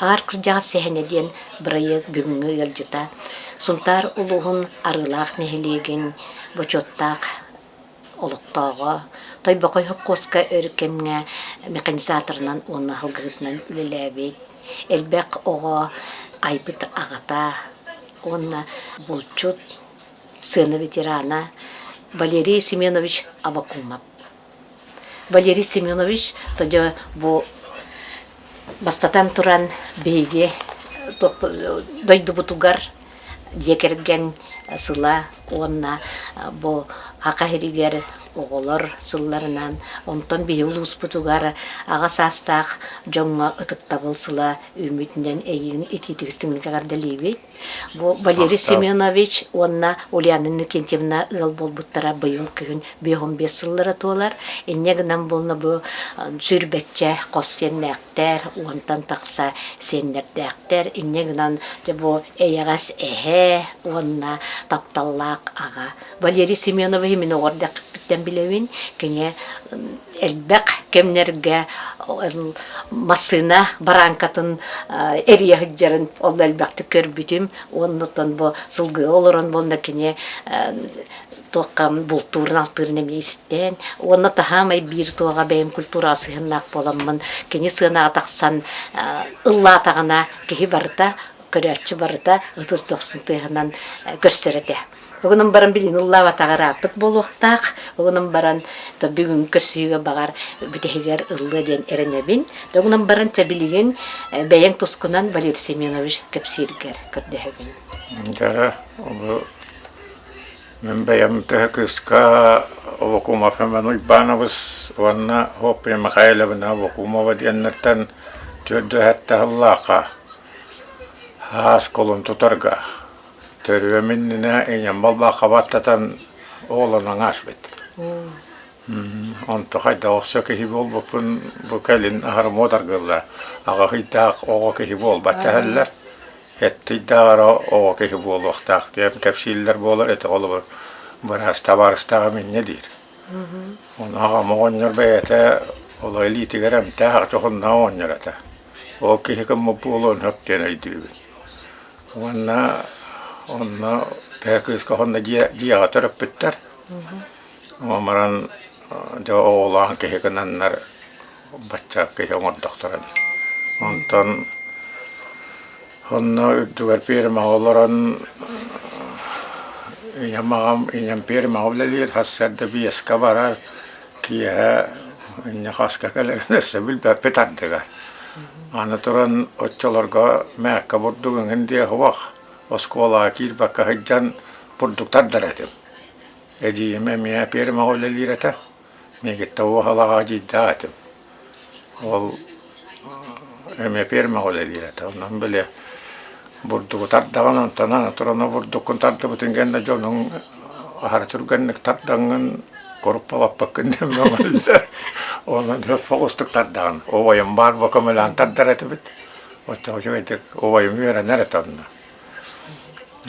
Аар кырдьаҕас сэһэнэ диэн бырайыак бүгүҥҥү ыалдьыта Сунтаар улууһун Арыылаах нэһилиэгин бочуоттаах олохтооҕо, Тойбохой хопкуоска өр кэмҥэ механизаторынан уонна аһылгыһытынан үлэлээбит, элбэх оҕо айбыт аҕата уонна булчут, сыана ветерана Валерий Семенович Аввакумов. Валерий Семенович тоді бу бастатан туран биһиги дойдубутугар дьиэ кэргэн сыла уонна бу Саха сиригэр оҕолор сылларынан, онтон биһиги улууспутугар аҕа саастаах дьоҥҥо ытыктабыл сыла үүммүтүнэн эйигин итиитик-истиҥник эҕэрдэлиибит. Бу Валерий Семенович уонна Ульяна Иннокентьевна ыал буолбуттара быйыл күһүн 55 сыллара туолар. Инньэ гынан буолна бу сүүрбэччэ хос сиэннээхтэр, уонтан тахса сиэннэрдээхтэр. Инньэ гынан дьэ бу эйэҕэс эһэ уонна тапталлаах аҕа. Валерий Семеновиһы мин оҕо эрдэхпиттэн билэбин. Кини элбэх кэмнэргэ массыына барааҥкатын эрийэ сылдьарын онно элбэхтик көрбүтүм. Уонна бу сылгыга олорон буолла кини туохха бултуурун-алтыырын эмиэ истэн уонна таһаамай биир туоҕа бэйэм культураҕа сыһыаннаах буоламмын кини сыанаҕа тахсан ыллаатаҕына киһи барыта көрөөччү барыта ытыс дохсун тыаһынан көрсөр этэ. Угунан баран билин ыллаабатаҕа ырааппыт буолуохтаах. Угунан баран бүгүн көрсүһүүгэ баҕар бүтэһигэр ыллыа диэн эрэнэбин. Угунан баран билигин бэйэҥ тускунан Валерий Семенович кэпсииргэр көрдөһөбүн. Дьэ, мин бэйэм төһө кыыска Овокумов Семен Уйбаанабыс уонна Хоппия Михайловна Овокумова диэннэртэн төрдүһэттэ сыллаахха хаас кулун тутарга төрүөм иннинэ ийэм балбаахха баттатан оҕолонон ааспыт. Онто хайдах охсо киһи буолбуппун бу кэлин аһары муодаргыыллар. Аҕа ыйдаах оҕо киһи буолбат дэһэллэр. Эттийдээҕэр оҕо киһи буолуохтаах диэн кэпсииллэр буолар ити холобур быраас табаарыстааҕым инньэ диир. Ону аҕам оҕонньор бэйэтэ оло илиитигэр эмтээх дьоһуннаах оҕонньор этэ. Ол киһи гыммыт буолуон сөп диэн өйдүүбүн. Уонна онно төһө кыыска онно дьиэ дьиэҕэ төрөппүттэр. Онон баран дьэ оҕолоон киһи гынаннар бачча киһи оҥордохторо дии. Онтон онно үрдүгэр пиэрмэҕэ олорон ийэм аҕам ийэм пиэрмэҕэ үлэлиир, сарсыарда биэскэ барар, киэһэ инньэ хаска кэлэрин өссө билбэппит ардыгар. Аны туран оччолорго мээккэ бурдук эҥин диэ суох, оскуолаҕа киирбэккэ сылдьан бурдук тардар этим. Эдьиийим эмиэ пиэрмэҕэ үлэлиир этэ. Миигиттэн уоһалаҕа дьиийдээх этим. Ол эмиэ пиэрмэҕэ үлэлиир этэ. Онон били бурдугу тардаҕын, онтон аны туран бурдуккун тардыбытыҥ кэннэ дьонуҥ аһара түргэнник тардаҥҥын куруппалаппаккын диэн мөҕөллөр. Онон соҕустук тардаҕын. Убайым баар бу көмөлөөн тардар этибит. Оччоҕо үчүгэйдик убайым үөрэнэр этэ онно.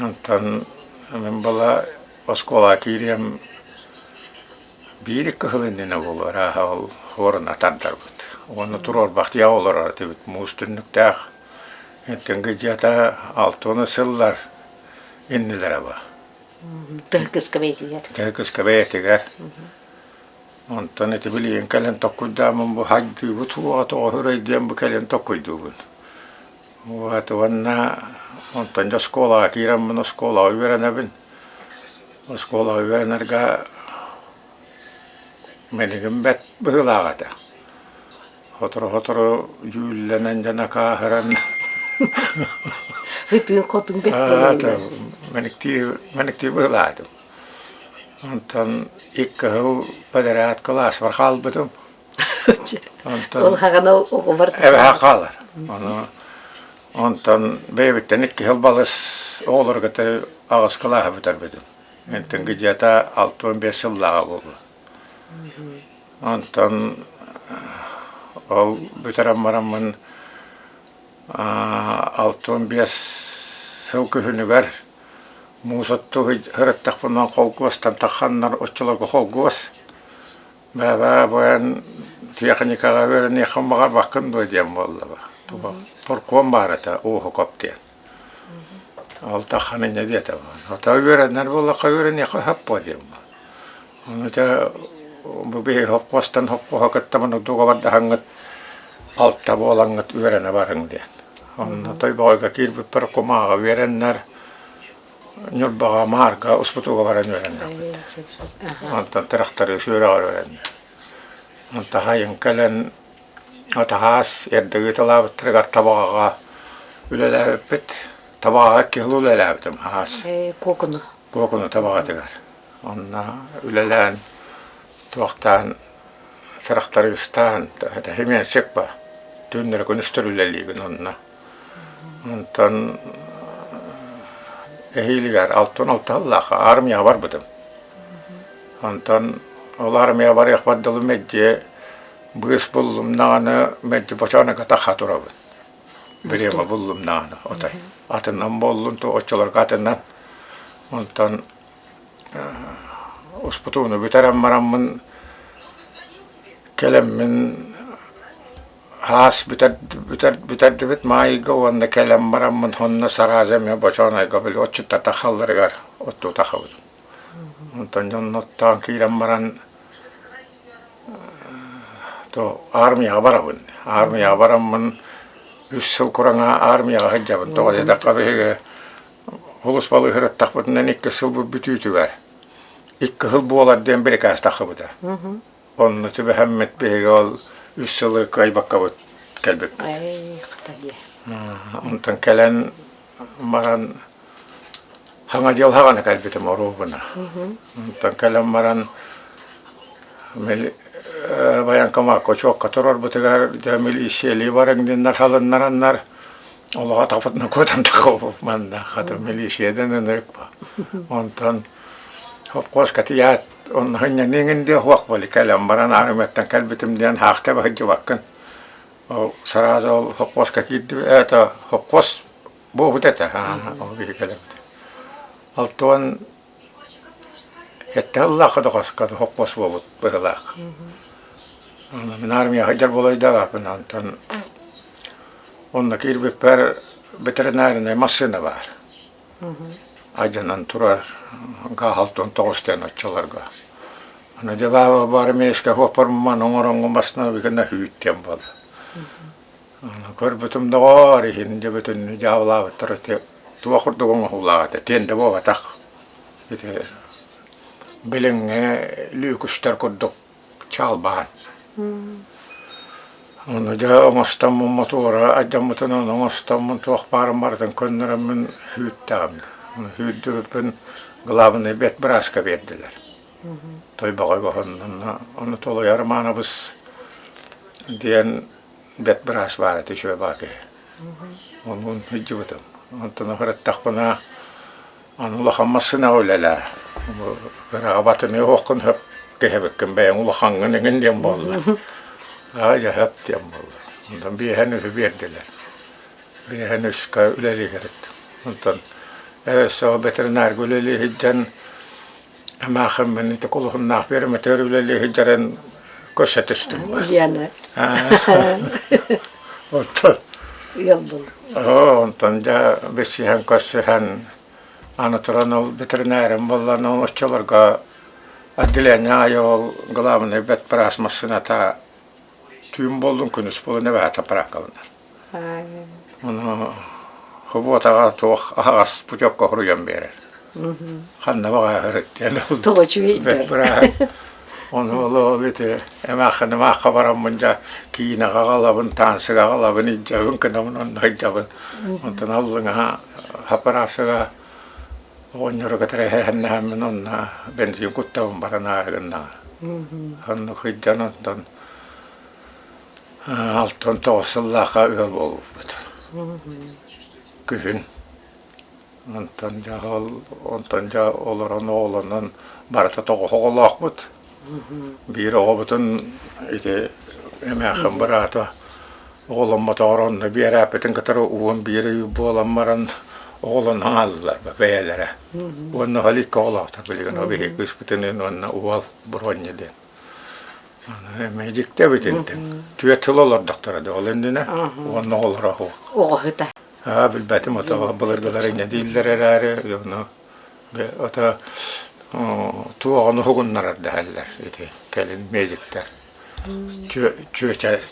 Онтон мин была Оскуолаҕа киириэм биир кыһыл иннинэ буолуо арааһа ол хуорун атардарбыт. Уонна туруорбахтыйа олорор этибит муус түннүктээх. Интин где-то алтыны сыллар иннилэрэ ба. Тыһы кыска бэйэтигэр. Тыһы кыска бэйэтигэр. Онтон ити билигин кэлэн токкуйдааммын бу хайдыыбыт суоҕа тоҕо үрэй диэн бу кэлин токкуйдуубун. Вот уонна онтон дьэ оскуолаҕа киирэммин оскуолаҕа үөрэнэбин. Оскуолаҕа үөрэнэргэ мэлигим бэрт быһыылаах этэ. Сотору-сотору дьүүллэнэн дьэ накааһыран Ытыын-хотун бэрт буолаллар. Мэниктии мэниктии быһыылаах этим. Онтон икки сыл подряд кылааспар хаалбытым. Ол хаҕана оҕобор Эбэһэ хаалар. Ону онтон бэйэбиттэн икки сыл балыс оҕолору кытары аҕыс кылааһы бүтэрбитим. Интэн где-то 65 сыллааҕа буолуо. Онтон ол бүтэрэн бараммын 65 сыл күһүнүгэр муус оттуу сырыттахпына холкуостан тахханнар оччолорго холкуос Бэбээ бу эн тиэхиньикэҕэ үөрэниэххин баҕарбаккын дуо диэн буолла. Поркуон баар этэ Уоһукап диэн. Ол таххан инньэ диэтэ. Ата үөрэнэр буоллахха үөрэниэххэ сөп буо диэн. Ону дьэ бу биһи хопхуостан хопхуоһа кытта муну дуогабардаһаҥҥыт алта буолаҥҥыт үөрэнэ барыҥ диэн. Онно Тойбоҕойго киирбиппэр кумааҕы үөрэннэр Ньурбаҕа Маарга успутууга баран үөрэннэхпит. Онтон тырахтарыыс үөрэҕэр үөрэнним. Онтон сайын кэлэн Атаһаас эрдэ ыыталаабыттарыгар Табаҕаҕа үлэлээбиппит. Табаҕаҕа икки сыл үлэлээбитим аһаас. Куокуну. Куокуну Табаҕатыгар. Онно үлэлээн, туохтаан, тырахтарыыстаан, химиэнсик ба. Түүннэри күнүстэр үлэлиигин онно. Онтон эһиилигэр 66 сыллаахха армияҕа барбытым. Онтон ол армияҕа барыахпар дылы мэлдьи Быыс буллум даҕаны мэлдьи бочооноко таха турабын. Бириэмэ буллум даҕаны отой. Атынан буоллун то оччолорго атынан. Онтон успутууну бүтэрэн бараммын кэлэммин аас бүтэр бүтэр бүтэрдибит маайга уонна кэлэн бараммын онно сарааза эмиэ бочоонойго били отчуттар тахалларыгар оттуу тахабыт. Онтон дьонноттоон киирэн баран то армияҕа барабын. Армияҕа бараммын үс сыл кураҥа армияҕа сылдьабын. Тоҕо диэтэххэ биһиги улус балыыһырыттахпытынан икки сыл бүтүүтүгэр икки сыл буолар диэн бирикээс таххыбыта. Онно түбэһэммит биһиги ол үс сылы кыайбаккабыт кэлбиппит. Онтон кэлэн баран Хаҥа дьыл хаҕана кэлбитим оруобуна. Онтон кэлэн баран военкомакка учуокка турарбытыгар дьэ милициялии барыҥ диэннэр халыннараннар олоҕо атахпытынан куотан таххыбыт манна хата милицияден ынырык Онтон совхозка тиийээт онно сынньаныҥ диэ суох буолла кэлэн баран армияттан кэлбитим диэн хаахта сылдьыбаккын ол сразу ол совхозка киирдибит это совхоз буолбут этэ ол киһи кэлэбит Алтуон сэттэ сыллаахха да хоска хоппос буолбут быһыылаах. Мин армияҕа сылдьар буолайдаҕаппын онтон онно киирбиппэр ветеринарнай массыына баар. Айданан турар гаһалтон тоҕус диэн оччолорго. Аны дьэ баар армейскай хуоппарман оҥороҥҥун массыына бүгүнэ үүт диэн буолла. Көрбүтүм доҕоор иһин дьэ бүтүннүү дьаабылаабыттар ити туох курдук оҥоһуулаах этэ тиэндэ буолбатах ити билиҥҥи лүүкүстэр курдук чалбаан ону дьэ оҥостоммун мотуора алдьаммытынан оҥостоммун туох баарын барытын көннөрөммүн сүүртэҕим сүүрдүбүппүн главный ветбырааска биэрдилэр Тойбоҕой оһоннонно ону толуйар Романабыс диэн бэрт быраас баар этэ үчүгэй баа киһи. Оннун сылдьыбытым. Онтон ыһырыттахпына аны улахан массыынаҕа үлэлээ. Кыраҕа батыныа уоххун сөп киһибиккин бэйэҥ улахаҥҥын эҥин диэн буолла. Аа дьэ сөп диэн буолла. Онтон биэһэн үһү биэрдилэр. Биэһэн үскэ үлэлии сырыттым. Онтон өссө ветеринарга үлэлии сылдьан Эмээхиммин ити кулуһуннаах биэрэмэтигэр үлэлии сылдьарын көрсө түстүм. Ульяна. Оттон Ыал буолла. Онтон дьэ билсиһэн көрсүһэн аны туран ол ветеринарым буоллан ол оччолорго отделение аайы ол главный ветбыраас массыыната түүн буоллун күнүс буоллун эбээтэ параакаланар. Ону Хобуотаҕа туох аһаҕас путевка суруйан биэрэр. Ханна баҕаһырыт диэн Тоҕо үчүгэйдэр. Ону ол ити эмээххин маахха бараммын дьэ киинэҕэ аҕалабын, таансыга аҕалабын, илдьэбин гынабын онно сылдьабын. Онтон аллыҥаһа хапараасыга оҕонньору кытары эһэһэннэһэммин онно бензин куттабын баран аары гыннаҕа. Оннук сылдьан онтон 69 сыллаахха ыал буолбуппут. Күһүн. Онтон дьэ ол онтон дьэ олорон оҕолонон барыта тоҕус оҕолоохпут. Биир оҕобутун ити эмээххин быраата оҕоломмотоҕор онно биэрээппитин кытары 11 ый буолан баран оҕолонон хааллылар бэйэлэрэ. Уонна ол икки оҕолоохтор билигин ол биһиги кыыспытыныын уонна уол Броння диэн. Эмиэ дьикти эбит интин. Түөрт сыл олордохторо да ол иннинэ уонна оҕолоро оһуох. Оҕоһута. Аа билбэтим ото былыргылар инньэ дииллэр эрээри ону ото туоҕун уһугуннарар дэһэллэр ити кэлин медиктэр.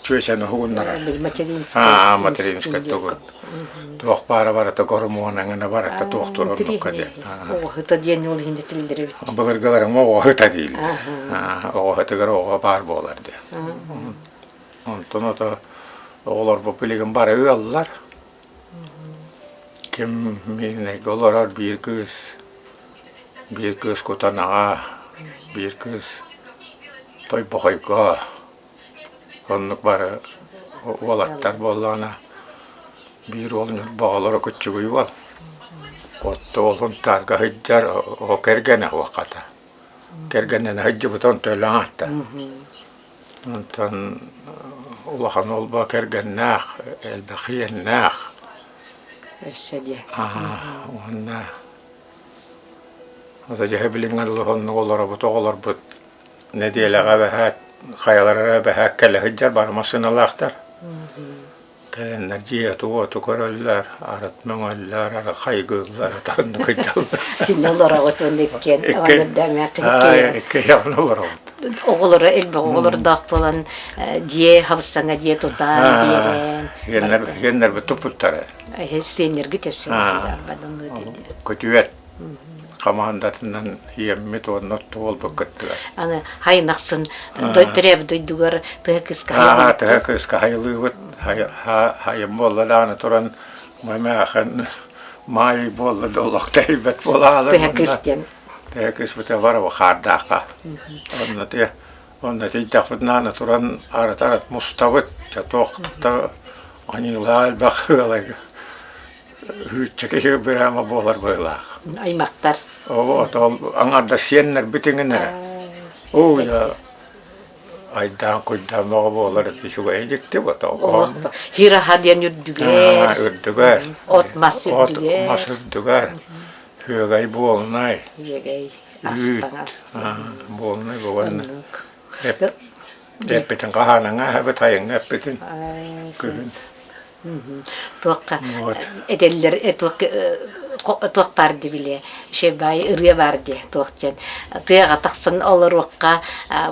Чүөчэни уһугуннарар. Материнскай. Аа материнскай тугун. Туох баара барыта гормон барыта туохтур оннукка диэн. Оҕоһута диэн ол иһин этиллэр эбит. Былыргыларыҥ оҕоһута дииллэр. Оҕоһутугар оҕо баар буолар диэн. Онтон ото оҕолорбут билигин бары ыаллар. Ким Миирнэйгэ олорор биир кыыс, биир кыыс Кутанаҕа, биир кыыс Тойбохойго оннук бары уолаттар буоллаҕына биир уол Ньурбаҕа олоро куччугуй уол. Отто ол Һунтаарга сылдьар оҕо кэргэнэ суоххата. Кэргэннэнэ сылдьыбыта онто өлөн аатта. Онтон улахан уолба кэргэннээх, элбэх иэннээх. Өссө диэ. Уонна ото дьэ билиҥҥэ дылы оннук олоробут оҕолорбут нэдиэлэҕэ эбэһээт хайалара эрэ эбэһээт кэлэ сылдьар бары массыыналаахтар. Кэлэннэр дьиэ-уоту көрөллөр, арыт мөҥөллөр, арыт хайгыыллар, атаҕын кыйдаллар. Итиннэ олороҕут уонна иккиэн Икки иккиэйэҕин олороҕут. Оҕолоро элбэх оҕолордоох буолан дьиэ хабыссаҥа дьиэ тутан биэрэн. Иэннэрбит туппуттара. Сиэннэргит өссө Көтүөт хамаандатынан иэммит уонна отту кыттыгас. Аны хайын ахсын төрөөбүт дойдугар тыһа кыыска Аа, тыһа кыыска хайылыыбыт. Хайым буолла даҕаны туран мамахан маай буолла да олох тэйбэт буолаалар. Тыһа кыыс диэн. Тыһа кыыс быта барабы хаардаахха. Онно тыа онно тиийдэхпитинэ аны туран арыт-арыт мустабыт. Чэ туох да аньыылаа элбэх ыалайга Үүччэ киһи быраама буолар быһыылаах. Аймактар. Оо, ол аҥардас сиэннэрбит иҥин эрэ. Оо, я айдаан куйдаан бөҕө буолар ити үчүгэй дьикти бото. Хираха диэн үрдүгэр. Үрдүгэр. От мас үрдүгэр. От мас үрдүгэр. Күөгэй буолунай. Күөгэй астаҥас. Буолунай буолунай. Эппитин хаһаанаҥа эбит айыҥҥа эппитин күһүн. Туохха этэллэр туох баар дии билиэ баай ырыа баар дии туох диэн тыаҕа тахсан олоруохха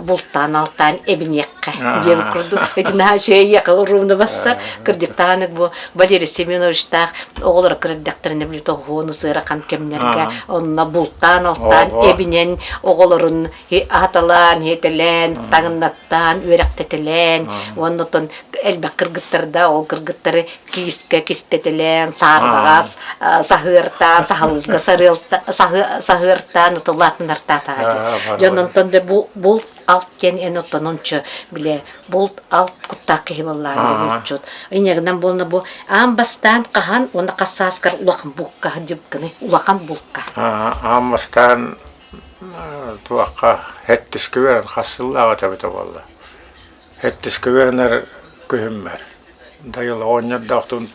бултаан алтаан эбиниэххэ диэн курдук ити наһаа үчүгэй уруумна бассар кырдьыктаҕаны бу Валерий Семеновичтаах оҕолоро кырырдэхтэринэ били тоҕуону сыарахан кэмнэргэ онно бултаан алтаан эбинэн оҕолорун аһаталаан, иһитэлээн, таҥыннаттаан, үөрэхтэтэлээн, уонна оттон элбэх кыргыттарда ол кыргыттары киискэ кистэтэлээн, саарбаҕас саһыартаан, саһылга саһыартаан утулаатыннартаатаҕа дьон онтон да булт алт диэн эн оттон ончу биле булт алт куттаах киһи буоллаан дьэ булчут инньэгинэн буолна бу аан бастаан хаһан уонна хас сааскар улахан булка дьыбкыны улахан булка аан бастаан Туохха сэттискэ үөрэн хас сыллааҕы эбитэ буолла. Сэттискэ үөрэнэр күһүммэр Дайыл оҕонньордоохтуун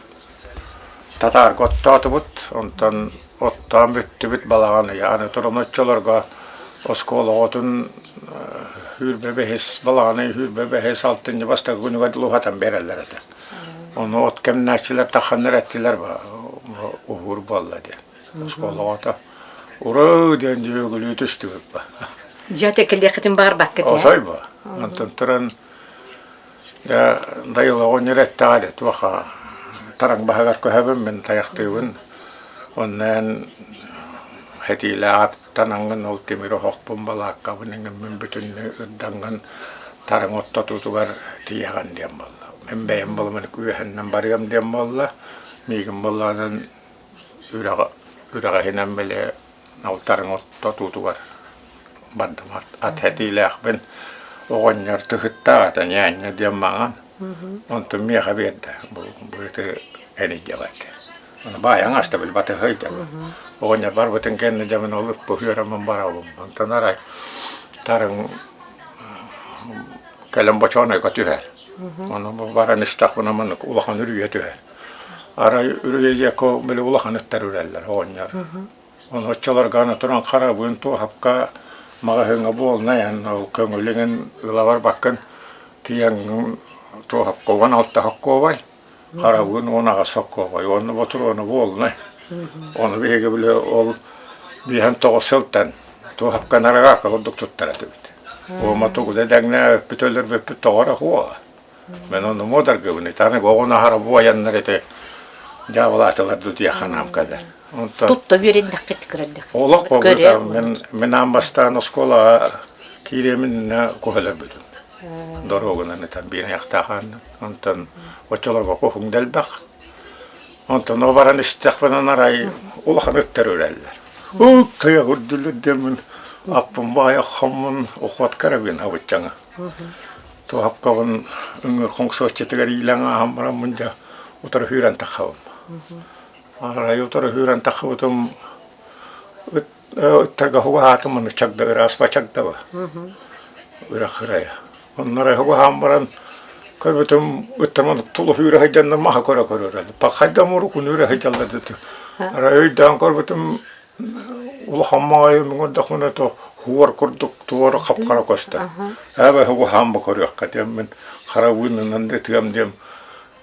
татаарга оттоотубут, онтон оттоон бүттүбүт балаҕан ыйа. Аны туран оччолорго оскуола оҕотун сүүрбэ бэһис балаҕан ый 25 алтынньы бастакы күнүгэр дылы уһатан биэрэллэр этэ. Ону от кэмнээччилэр тахханнар эттилэр уһуур буолла диэн. Оскуолаҕа уруу диэн дьүөгүлүү түстүбүт ба. Дьэ кэлиэххитин баҕарбаккыт ээ. Отой ба. Онтон туран дайыл оҕонньор эттэҕэ дии туох тараҥ баһыгар көһөбүн мин тайахтыыбын. Онно эн хэтиилээх аттанаҥҥын ол тимир оһохпун балааккабын иҥиммин бүтүннүү ырдаҥҥын тараҥ оттотуутугар тиийэҕин диэн буолла. Мин бэйэм буолуман үөһэннэн барыам диэн буолла. Миигин буоллаҕынан үрэҕиһинэн били алтарыҥ оттотуутугар бардым ат этиилээхпин оҕонньор тыһыттаах этэ ньээнньэ диэн маҥан онтун миэхэ биэрдэ бу ити эн илдьэбэт ону баайаҥ аста били батыһа илдьэбин оҕонньор барбытын кэннэ дьэ мин ол ыппыһыараммын барабын онтон арай тарыҥ кэлэн бочоонойго түһэр ону баран истэхпинэ маннык улахан үрүйэ түһэр Арай үрүйэ били улахан ыттар үрэллэр оҕонньор. Ону оччолорго аны туран харабыын туоһапка Маҕаһыыҥҥа буолунай эн ол көҥүлүҥүн ыла барбаккын тиийэҥҥин туоһапка 16 соккуобай, харабыын 18 соккуобай уонна ботуруона буолунай. Ону биһиги били ол биэһэн тоҕус сылтан туоһапканы арыгаакка курдук туттар этибит. Уома тугу да дэҥнээбиппит, өлөрбүппүт тоҕо эрэ суоҕа. Мен ону муодаргыбын итаны оҕону аһара буойаннар ити дьаабылаатылар ду диэх ханаам кэлэр. Онтон Тутта үөрэннэххит кырандах. Олох буолбута мен мен аан бастаан оскуолаҕа киириэминнэ куһэлэрбитим. Дорогунан ытан биир айахтаах ааннан. Онтон оччолорго куһуҥ да элбэх. Онтон о баран истэхпинэ арай улахан ыттар үрэллэр. Ыт тыа үрдүлүр диэммин аппын баайа хоммун охот карабин абыччаҥа. Туоһапкабын ыҥыр хоҥсуоччутугар иилэн ааһан бараммын дьэ утары сүүрэн таххабым. Арай утары сүүрэн таххыбытым ыт ыттарга хугаһаатым аны чагда ыраас бачагдаба үрэх ырайа. Онно арай хугаһаан баран көрбүтүм ыттарым тулу сүүрэ сылдьаннар маһа көрө көрөр. Пахайда мурукун үрэ сылдьаллар дэтэ. Арай өйдөөн көрбүтүм улахан маҕайы мөҥөрдөхпүнэ то хуор курдук туора хап-хара көстөр. Ээбэ хугаһаан бу көрүөххэ диэммин хара быынынан да тыам диэм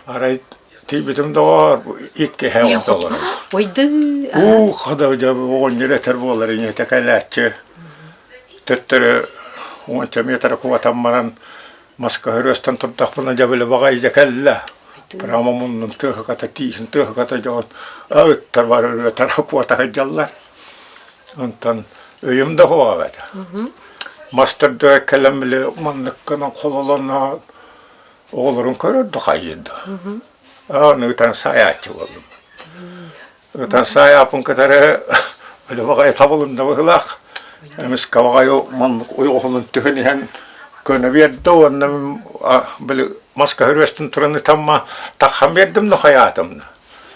арай тиийбитим доҕоор икки эһэ олорор. Ойды. Уу хада дьэ оҕонньор этэр буолар ийэтэ кэлээччи төттөрү уонча метр куотан баран маска хөрүөстэн турдахпына дьэ били баҕайы дьэ кэллэ. Прямо муннун тыаһыката тииһин тыаһыката дьон ыттар бар ырыатара куота сылдьаллар. Онтон өйүм да суоҕа этэ. Мас төрдүгэр кэлэн били маннык гынан хололоно оҕолорун көрөр да хайыыр да. Аны ытан саайааччы буоллум. Ытан саайааппын кытары били баҕайы табылынна быһыылаах. Эмискэ баҕайы маннык уйуҕуһунан түһэн иһэн көнө биэрдэ уонна били маска хөрүөстэн туран ытамма таххан биэрдим да хайаатым да.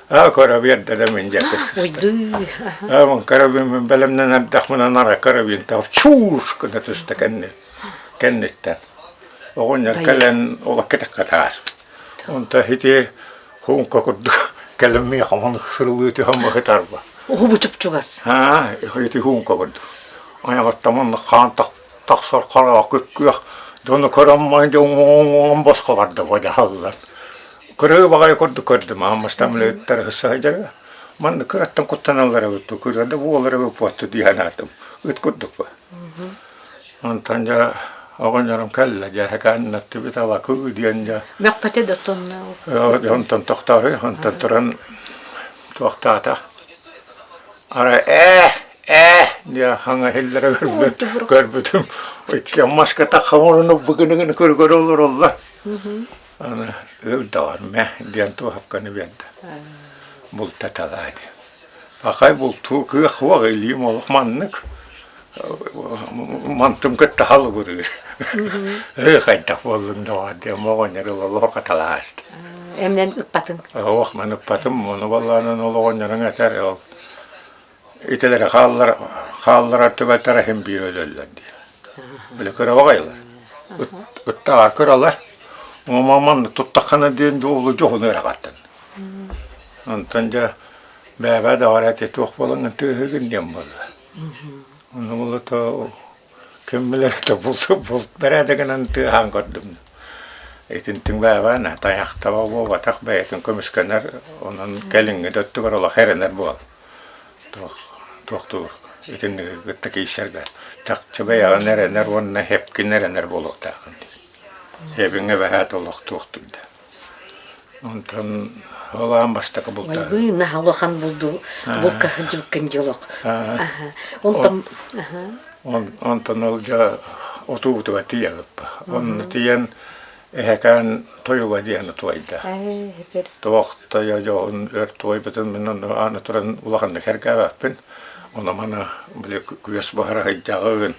Аа көрө биэрдэ да мин диэки Ойды. Аа мин көрөбүн бэлэмнэн эрдэхпинэ нара көрөбүн тав чуус гына түстэ кэнни кэнниттэн. Оҕонньор кэлэн олох кэтэххэ таас. Онто ити хуунка курдук кэлэн миэхэ маны сырылыы түһэн быһытарба. Уһубу чупчугас. Аа, ити хуунка курдук. Айаҕыттан маннык хаан тахсар хараҕа күп-күөх. Дьону көрөн уҥ босхо барда бодьаһаллар. Кырыы баҕайы курдук көрдүм, ааммастан билэттэр сыса сылдьар. Манна кыраттан куттаналлар эбит, кырыа да буолар эбит буотта дии санаатым. Ыт курдук бу. Онтон дьэ оҕонньорум кэллэ дьэ һэкээннэттибит алакыы диэн дьэ Мөхпөтө да тонна. Онтон тохтоору, онтон туран туохтаата. Арай ээ ээ диэн хаҥа иһиллэрэ көрбүтүм. Икки маска таххаморун быгыныгын көргөрө олороллор. Аны ыл даҕан мэ диэн туоһапканы биэрдэ. Бултаталаа диэн. Пахай бултуур кыах суох илиим олох маннык мантым кытта халыгырыыр. Ыы хайдах буоллуҥ доҕоор диэн оҕонньор ыла олох хаталааста. Эмнэн ыппатыҥ. Ох, маны ыппатым, ону баллаанан ол оҕонньоруҥ этэр ол итилэри хааллар хаалларар түбэлтэрэ иһин биир өлөллөр дии. Били кыра баҕайылар. Ыттаҕар кыралар. Мамам туттаххына диэн уолу дьоһун ыарахаттан. Онтон дьэ бэйэбэ даҕар эти туох буолан тыаһыгын диэн буолла. Ону буолла ким билэр это булт булт бэрээдэгинэн тыаһаан көрдүм. Итинтиҥ бэйэбэ тайахтаба буолбатах бэйэтин көмүскэнэр онон кэлиҥҥи да өттүгэр олох эрэнэр буол. Туох туохтуур итинниги кытта киирсэргэ чахчы бэйэҕин эрэнэр уонна хэпкин эрэнэр буолуохтааххын дии. Хэбиҥ эбэһээт олохтуохтур да. Онтон ол аан бастакы бултааһын. Ойбуй наһаа улахан булду булка сылдьыбыккын дии олох. Онтон Онтон ол дьэ отуубутугар тиийэбиппэ. Онно тиийэн эһэкээн тойуга диэн туойда. Туох тойо дьоһун өр туойбутун мин онно аны туран улаханнык эргээбэппин. Ону маны били күөс буһара сылдьаҕын,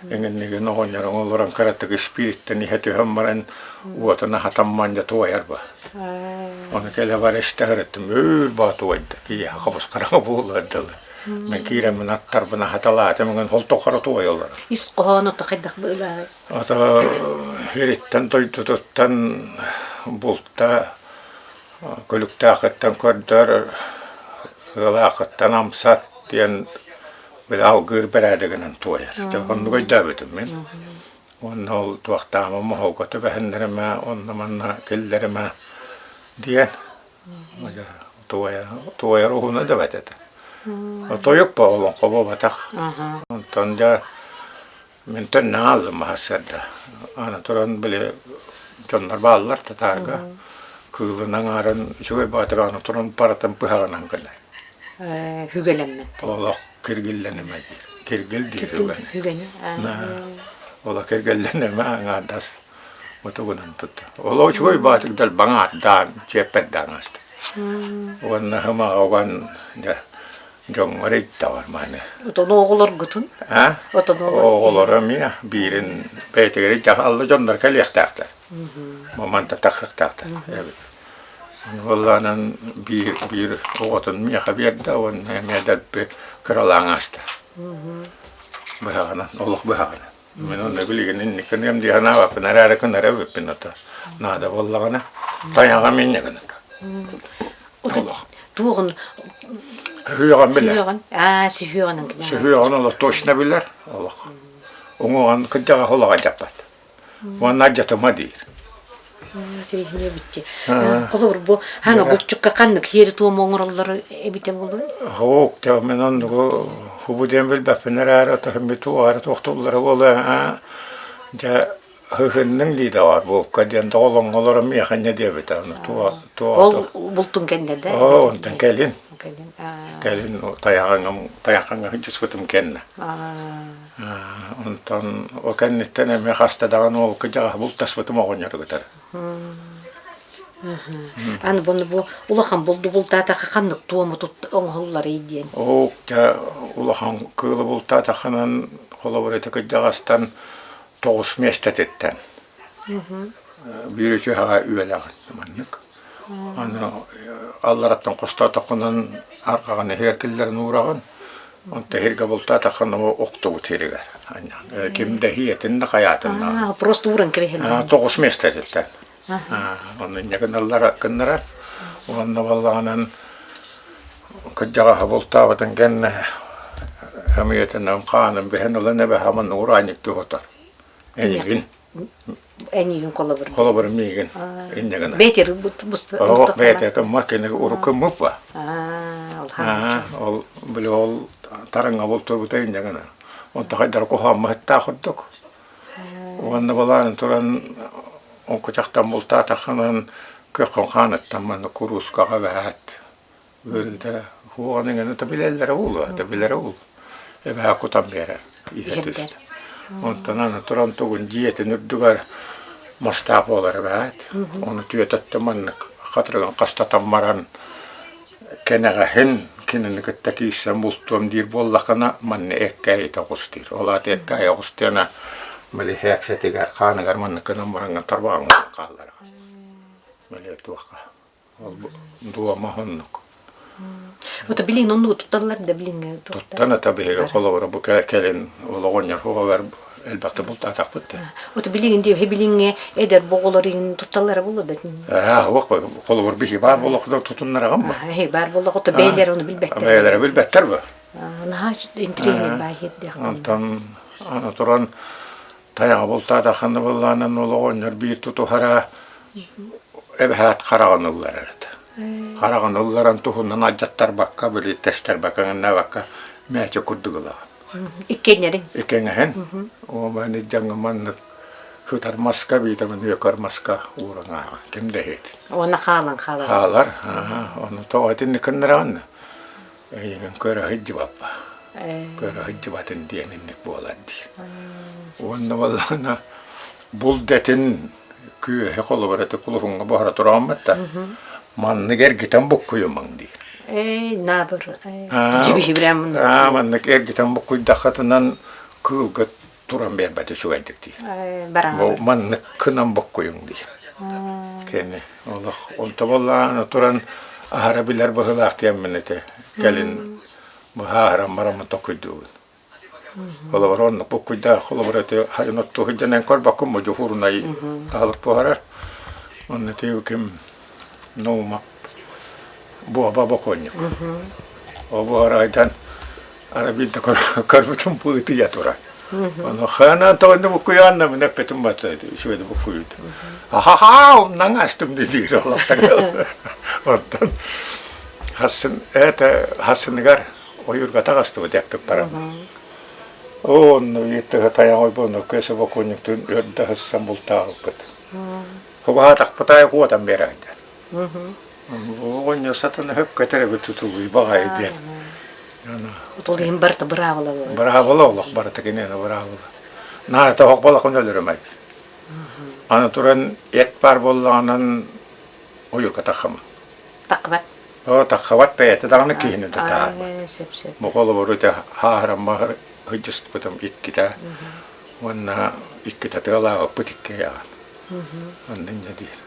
эҥиннигин оҕонньоруҥ олорон кыратык испиириттэн иһэ түһэн баран уотун аһатамман дьэ туойар ба. Ону кэлэ бара истэ сырыттым, өөр баа туойда, киһиэхэ хабыс-хараҥа буолуор дылы. Мен киирэммин аттарбын аһаталаатым, эҥин холтохоро туойаллар. Ис хоһооно хайдах быылааҕый? Ата ириттэн дойдутуттан булта күлүктээхиттэн көрдөр, ыалаахыттан амсат диэн. били алгыыр бэрээдэгинэн туойар. Дьэ оннук өйдөөбүтүм мин. Уонна ол туохтаама моһолго түбэһиннэримэ, онно-манна киллэримэ диэн туойар уһуна да бэт этэ. Тойук по олоҥхо буолбатах. Онтон дьэ Мин төннөн ааллым маһассыарда. Аны туран били дьоннор бааллар татаарга. Кыылын аҥаарын үчүгэй баатыр аны туран барытын быһаҕынан кэлэр. Хүгэлэммит. Олох киргиллэнимэ диир. Киргил диир үгэни. Үгэни. Олох киргиллэнимэ аҥаардас мутугунан тутта. Олох үчүгэй баатыр далбаҥаардаан, чиэппэрдээн ааста. Уонна хымаҕа уган дьэ дьоҥҥор ыйдавар маны. Отону оҕолоргутун? А? Отону Оҕолоро эмиэ биирин бэйэтигэр дьаһалла дьоннор кэлиэхтээхтэр. Маманта тахыахтаахтар эбит. Буоллаанан биир биир оҕотун миэхэ биэрдэ уонна эмиэ дэлби кыралаан ааста. Быһаҕынан, олох быһаҕынан. Мин онно билигин инник гыныам дии санаабаппын, эрээри гынар эбиппин ото. Наада буоллаҕына, тайаҕа минньэ гынар. Олох. Туоҕун Сүһүөҕүн билэр. Сүһүөҕүн. Аа, сүһүөҕүн. Сүһүөҕүн олох точно билэр. Олох. Уҥуоҕун кырдьаҕас олох алдьаппат. Уонна алдьатыма диир. Интэриэһинэй эбит Холобур, бу хаҥа булчукка ханнык сиэри-туому оҥороллор эбитэ буолуой? Оһуок, дьэ мин оннугу хубу диэн билбэппин эрээри отоһун туох эрэ туохтууллара буолуо дьэ ыһынныҥ дии даҕар буолка диэн доҕолоҥҥолоро миэхэ инньэ диэбитэ ону туох туох Ол бултун кэннэ да? Оо, онтон кэлин кэлин тайаҕыҥ тайаххаҥа сылдьыспытым кэннэ Онтон ол кэнниттэн эмиэ хаста даҕаны ол кыдьаҕаһы бултаспытым оҕонньору кытары. Аны буну бу улахан булду бултаатахха ханнык туому оҥоһулларый диэн. Оо, дьэ улахан кыылы бултаатаххынан холобур ити кыдьаҕастан тоҕус миэстэтиттэн биир үчүгэҕэ үөлэҕин маннык. Аны аллараттан хостоотоххунан арҕаҕын иһигэр киллэрэн уураҕын. Онто иһиргэ бултаатаххына охтубут иһигэр. Ким да иһиэтин да хайаатын да. Просто ууран кэбиһэллэр. Тоҕус миэстэтиттэн. Онно инньэ гыналлара гыннарар. Уонна буоллаҕынан кырдьаҕаһы бултаабытын кэннэ хамыйатынан хаанын бэһэн ылан эбэһэ манна ураанньыктыы отор. Эйигин Эйигин холобур. Холобур миигин. Инньэ гына. Бэйэтер Оһох бэйэтэ кымма кини уруккуммут ба. Ол били ол тараҥҥа бултурбута инньэ гына. Онто хайдара куһааммаһыттаах курдук. Уонна балаан туран оҥкучахтан бултаатаххынан көххүн хааныттан манна куруускаҕа бэһээт Ыарыыта уоҕун иҥэн ата билэллэрэ буолуо, ата билэрэ буолуо. Эбэһэ кутан биэрэр, иһэ түстэ. Онтон аны туран тугун дьиэтин үрдүгэр мастаах буолар эбээт. Ону түөтэттэ маннык хатырыгын хастатан баран кэнэҕэһин кинини кытта киирсэн бултуом диир буоллаххына манна эккээйитэ оҕус диир. Ол аата эккээйи оҕус диэнэ били һээксэтигэр хааныгар маннык гынан бараҥҥын тарбаҕыҥ хааллараҕын. Били туохха Дуома оннук. Вот билин оннугу тутталлар да билиҥҥэ Туттан ата биһиги холобура бу кэлин олоҕунньар оҕолор элбэхтик бултаатахпыт да. Вот билигин диэбэ билиҥҥэ эдэр боҕолор иһин тутталлара буолуо да Аа, уох холобур биһи баар буолуохтар тутуннараҕын ба. Ээ баар буоллаҕа бэйэлэр ону билбэттэр. Бэйэлэрэ билбэттэр бу. Наһаа интириэһинэй баа иһирдиэхтэн. Онтон аны туран Тайаҕа бултаатаххына быллаанан ол оҕонньор биир тутуһара эбэһээт хараҕын ылларар этэ. Хараҕын ылларан туһунан алдьаттарбакка, били тэстэрбэккэ, гыннабакка мээчик курдук ылаҕын. Иккиэннэрин? Иккиэҥэһин. Уоманы дьаҥы маннык сытар маска биитэ үөкэр маска ууран ааҕан ким да иһит. Уонна хаалан хаалар. Хаалар. Ону тоҕо итинник гыннараҕын Эйигин көрө сылдьыбаппа. Көрө сылдьыбатын диэн инник буолар диир. Уонна буоллаҕына булт этин күөһэ холобур эти кулуһуҥҥа буһара турааммыт да маннык эргитэн буккуйумаҥ диир. Эй, наабыр. Аа, маннык эргитэн буккуйдаххытынан кыылгыт туран биэрбэт үчүгэйдик диир. Бу маннык кынан буккуйуҥ диир. Кини олох онто буоллаҕына туран аһара билэр быһыылаах диэммин ити кэлин быһааран бараммын токуйдуубун. Холобур оннук буккуйдаах холобур ити хайын оттуу сылдьан эн көрбөккүн бу дьуһуурунай аһылык буһарар. Онно ити ким Нуумап буоба бокуонньук. Ол буһарайдан Ара биирдэ көрбүтүм бу ытыйа турар. Ону хаанан тоҕонно буккуйаанна мин эппитим бата үчүгэйди буккуйут. Ахаха умнаҥ астым диир олохтон. Оттон хассын это хассыныгар ойуурга таҕыстыбыт эппит баран. Онно ыйыттыга тайаҥ ойбону көсө бокуонньуктуун өрдө хассан бултаабыппыт. Хубаатахпытаайы куотан биэрээйдэр. Оҕонньор сатана хөпкө эбит тутулуй баҕайы диэн. Ол иһин барыта быраабыла буолар. Быраабыла олох барыта киниэнэ быраабыла. Наана тоһох балахон өлөрөмөй. Аны туран эт баар буоллаҕынан ойука таххама. Таххабат. О, таххабат бэйэтэ даҕаны киһини да таһаарбат. Сөп сөп. Бу холобуру ити хааһырамма сылдьыспытым иккитэ уонна иккитэ тыалаабыппыт икки айаҕын. Онно инньэ диир.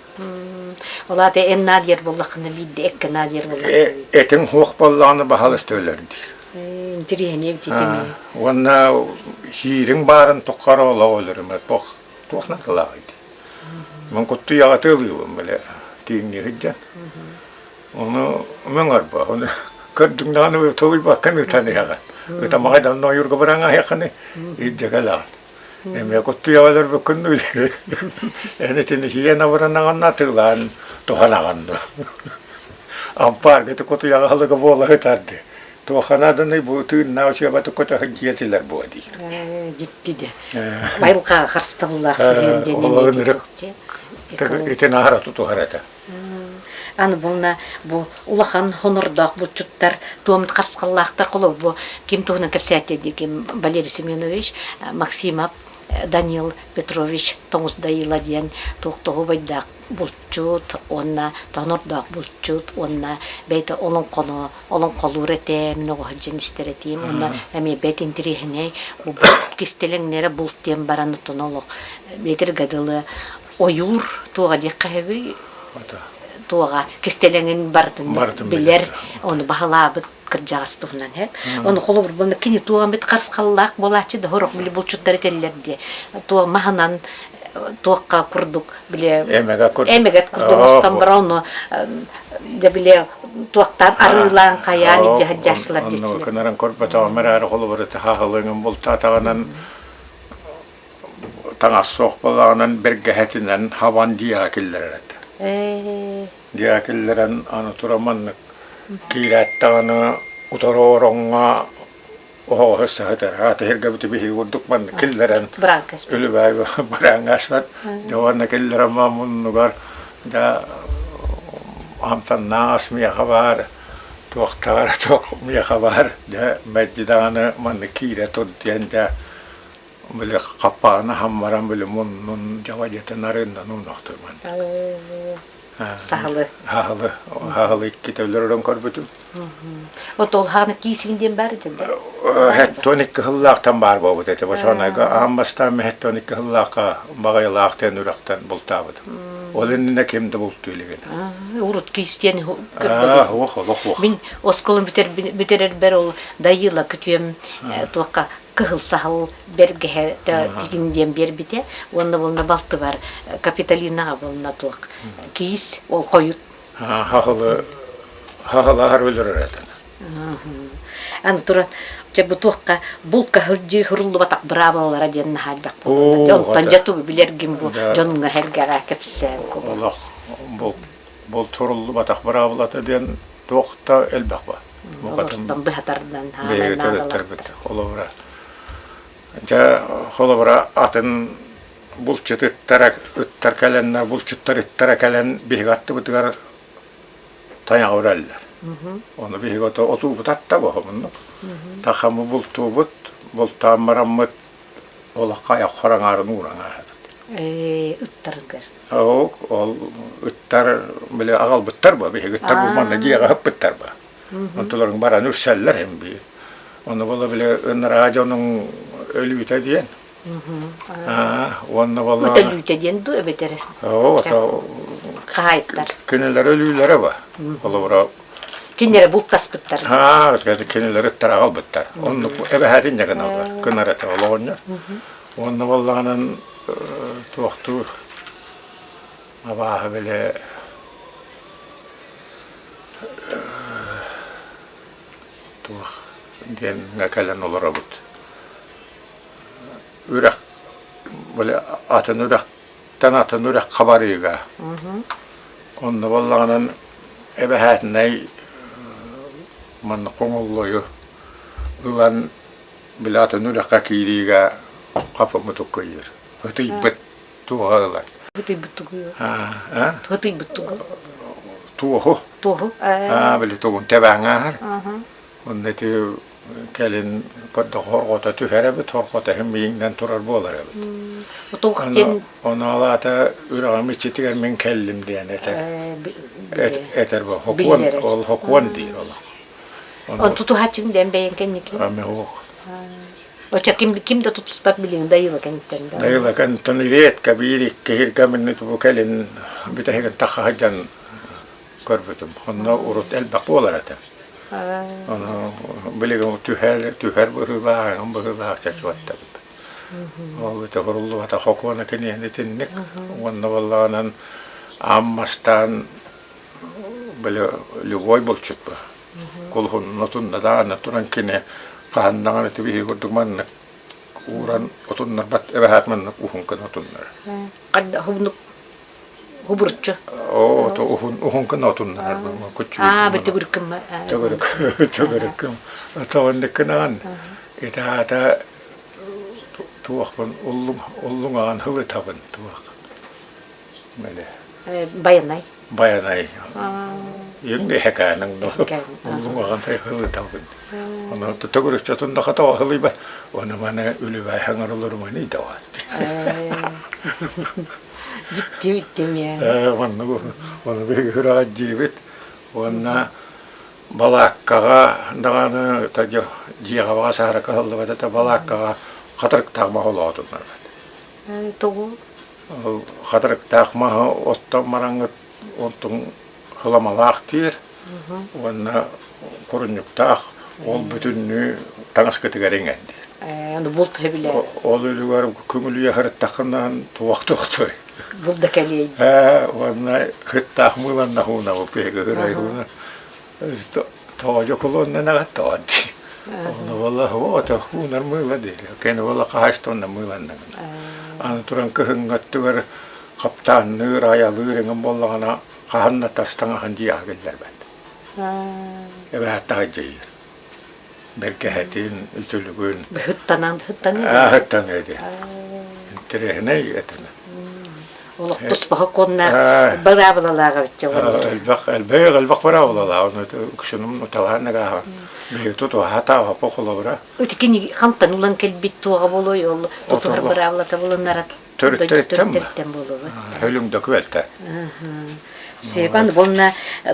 Ол аата эн наадыйар буоллаххына биирдэ эккэ наадыйар буоллаххына. Этиҥ суох буоллаҕына баһаалыста өлөр диир. Интириэһинэй эбит итини. Уонна хиириҥ баарын туххара олох өлөрүмэ туох туох наадалааҕый дии. Мин куттуйаҕа тыалыыбын бile тииҥнии сылдьан. Ону мөҥөрбө ону көрдүҥ даҕаны тулуйбаккын ытан иһэҕин. Ытамаҕай да ойуурга баран аһыаххыный илдьэ кэлэҕин. Эмиэ куттуйаҕа өлөрбүккүн дуу эн итини хиэн абыранаҕын атыылаан туһанаҕын дуу ампаарга ити кутуйаҕа аһылыга буола сытар дии туохха нааданый бу тыыннаах үчүгэйбэтик көтө сылдьыа этилэр буо диир Дьикти де айылҕаҕа харыстабыллаах сыһыан диэн эмиэ итин аһара тутуһар этэ Аны буолна бу улахан хонордоох булчуттар туом харысхаллаахтар холобур бу ким туһунан кэпсээтэ дии ким Валерий Семенович Максимов Данил Петрович Тоҥус Дайыла диэн туох-тоҕу булчут уонна тонордоох булчут уонна бэйэтэ олоҥхону олоҥхолуур этэ мин оҕо сылдьан истэр этим уонна эмиэ бэт интириэһинэй бу булт кистэлэҥнэрэ булт диэн баран оттон олох бэйэтэргэ дылы ойуур туоҕа диэххэ сөбүй туоҕа кистэлэҥин барытын билэр ону баһылаабыт кырдьаҕас туһунан һэ ону холобур буолна кини туоҕа харысхаллаах буолааччы да сорох били булчуттар этэллэр диэ туох маһынан туохха курдук били эмэгэт курдук оҥостон баран ону дьэ били туохтаан арыылаан хайаан илдьэ сылдьааччылар диэччилэр кынарын көрбөтөҕүм эрээри холобур хаһылыҥын бултаатаҕынан таҥас суох буоллаҕынан бэргэһэтинэн хабан дьиэҕэ киллэрэр этэ. Дьиэҕэ киллэрэн аны туран маннык киирээт даҕаны утары ороҥҥо оһоҕоһу саһытар. Аата иһиргэбити биһиги курдук маннык киллэрэн үлүбээй бырааҥҥа аспат. Дьэ уонна киллэрэн муннугар да амтаннаах ас миэхэ баар, туохтаҕар туох миэхэ баар. Дьэ мэлдьи даҕаны маннык киирэ тур диэн дьэ били хаппаҕын аһан баран били муннун дьабадьытын арыыннан уунахтырман Саһылы. Саһылы. Саһылы иккитэ өлөрөн көрбүтүм. Вот ол хааны киисин диэн баар этэ да? Хеттон икки сыллаахтан баар буолбут этэ. Бочонайга аан бастаан хеттон икки сыллаахха баҕайылаах диэн үрэхтэн бултаабытым. Ол иннинэ ким да бултуу илигин. Урут киистиэн көрбөт Ох, олох ох. Мин осколун бүтэрэрбэр ол Дайыла күтүөм туохха кыһыл саһыл бэргэһэ тигин диэн биэрбитэ уонна буолна балтыбар Капитолинаҕа буолна туох киис ол хойут хаһылы хаһылаһар өлөрөр этэ аны туран дьэ бу туохха булка сылдьыы суруллубатах быраабылалара диэн наһаа элбэх буолла онтон дьэ тугу билэргин бу дьонуҥа эргэҕэ кэпсээн олох булт суруллубатах быраабылата диэн туох да элбэх ба. Олортон быһатардан наадалаахтар. Холобура, дьэ холобура атын булчут ыттара ыттар кэлэннэр булчуттар ыттара кэлэн биһиги аттыбытыгар тайаҕа үрэллэр. Ону биһиги отуубут атта боһомуннук. Тахамы бултуубут, бултаан бараммыт олоххо айах хараҥаарын ууран ааһабыт. Ыттарыгар. Ол ыттар били аҕалбыттар ба биһиги ыттар бу манна дьиэҕэ ыппыттар ба. Онтуларын баран үрсэллэр эм бии. Ону була били ынараа дьонуҥ өлүүтэ диэн. Уонна буолла Ыт өлүүтэ диэн дуу эбэтэр Оо, хаһаайыттар. Кинилэр өлүүлэрэ ба. Холобура Кинилэри бултаспыттар. Аа, кинилэр ыттар аҕалбыттар. Оннук эбэһээтин дьэ гыналлар. Кынар этэ олоҕонньор. Уонна буоллаҕынан туохтуур абааһы били туох. диэҥҥэ кэлэн олоробут. Үрэх били атын үрэхтэн атын үрэххэ барыыга. Онно буоллаҕынан эбэһээтинэй манна хоҥоллойу ылан били атын үрэххэ киириигэ хапыммыт уккуйуур. Ытыйбыт туоһа ылан. Ытыйбыт тугу? Ытыйбыт тугу? Туоһу. Туоһу. Аа, били тугун тэбээҥ ааһар. Онно ити кэлин хорҕото түһэр эбит, хорҕото иһин мииҥнэн турар буолар эбит. Ону ол аата үрэҕим иччитигэр мин кэллим диэн этэр. Этэр бу хокуон, ол хокуон диир олох. Он тутуһааччыҥ диэн бэйэҥ кэнники? Ами ох. Оча ким ким да тутуспат билиҥ дайыла кэнниттэн да. Дайыла кэнниттэн редко биир икки сиргэ минни тубу кэлин бүтэһигин тахха сылдьан көрбүтүм. Онно урут элбэх буолар этэ. Ону билигин түһэр, түһэр быһыылаах, эҥин быһыылаах чачуаттабыт. Ол ити хуруллубата хокуона киниэхэ итинник. Уонна буоллаҕынан аан бастаан били любой булчут бу. Кулуһунна отунна даҕаны туран кини хаһан даҕаны ити биһиги курдук маннык ууран отуннарбат эбэһээт маннык уһун гына отуннар. Хубнук Хубурчу. Оо, то уһун уһун гына отуннарар куччу. Аа, бу төгүрүккүм. Төгүрүк төгүрүккүм. Тоҕоннуккунаан итаата туохпун уллуҥ уллуҥаҕын хылытабын туох. Мэле. Байанай. Байанай. Иҥ эһэкээниҥ уллуҥаҕын хылытабын. Ону төгүрүкчөтүн да хата хылыйба. Ону маны үлүбай хаҥарыларыманы идэҕат. Дьикти иттим Маннык ону биһиги сүрэҕэлдьиибит уонна балааккаҕа даҕаны дьиэҕэ баҕа саһара кыһаллыбат этэ балааккаҕа хатырыктаах маһы олоотуннарбат. Тоҕу? Ол хатырыктаах маһы оттон бараҥҥыт онтуҥ хыламалаах диир уонна курунньуктаах ол бүтүннүү таҥаскытыгар иҥэн диир. Ону булт сөбүлээбэт. Ол үлүгэр көҥүлүйэ сырыттаххына туох тохтой. Булт да кэлиэй. Уонна хыттаах мыыланна хуунабыт биһиги хырай хууна. Тоҕо дьокулуоннан аҕаттаҕа дии. Ону буолла ото хуунар мыыла диир. Кини буолла хаһаайыстыбанна мыыланна гына. Аны туран кыһыҥҥы өттүгэр хаптаанныыр, айалыыр эҥин буоллаҕына хаһан да тас таҥаһын дьиэҕэ киллэрбэт. Эбэһээт таһырдьа иһэр. Бэргэһэтин, үтүлүгүн. Ыһыттанан, ыһыттаныа. Ыһыттаныа диэн. Интэриэһинэй этинэ. Олох туспаха куоннаах быраабылалаах эбит Элбэх, элбэх, элбэх быраабылалаах. Оны үксүнүм талаан нагааһа. Биһиги тутуһа таабаппа холобура. Ити кини хантан улан кэлбит туоҕа буолуой ол тутуһар быраабылата булуннара Төрүттэн буолуо. Өлүҥ күөлтэ. Себан буолна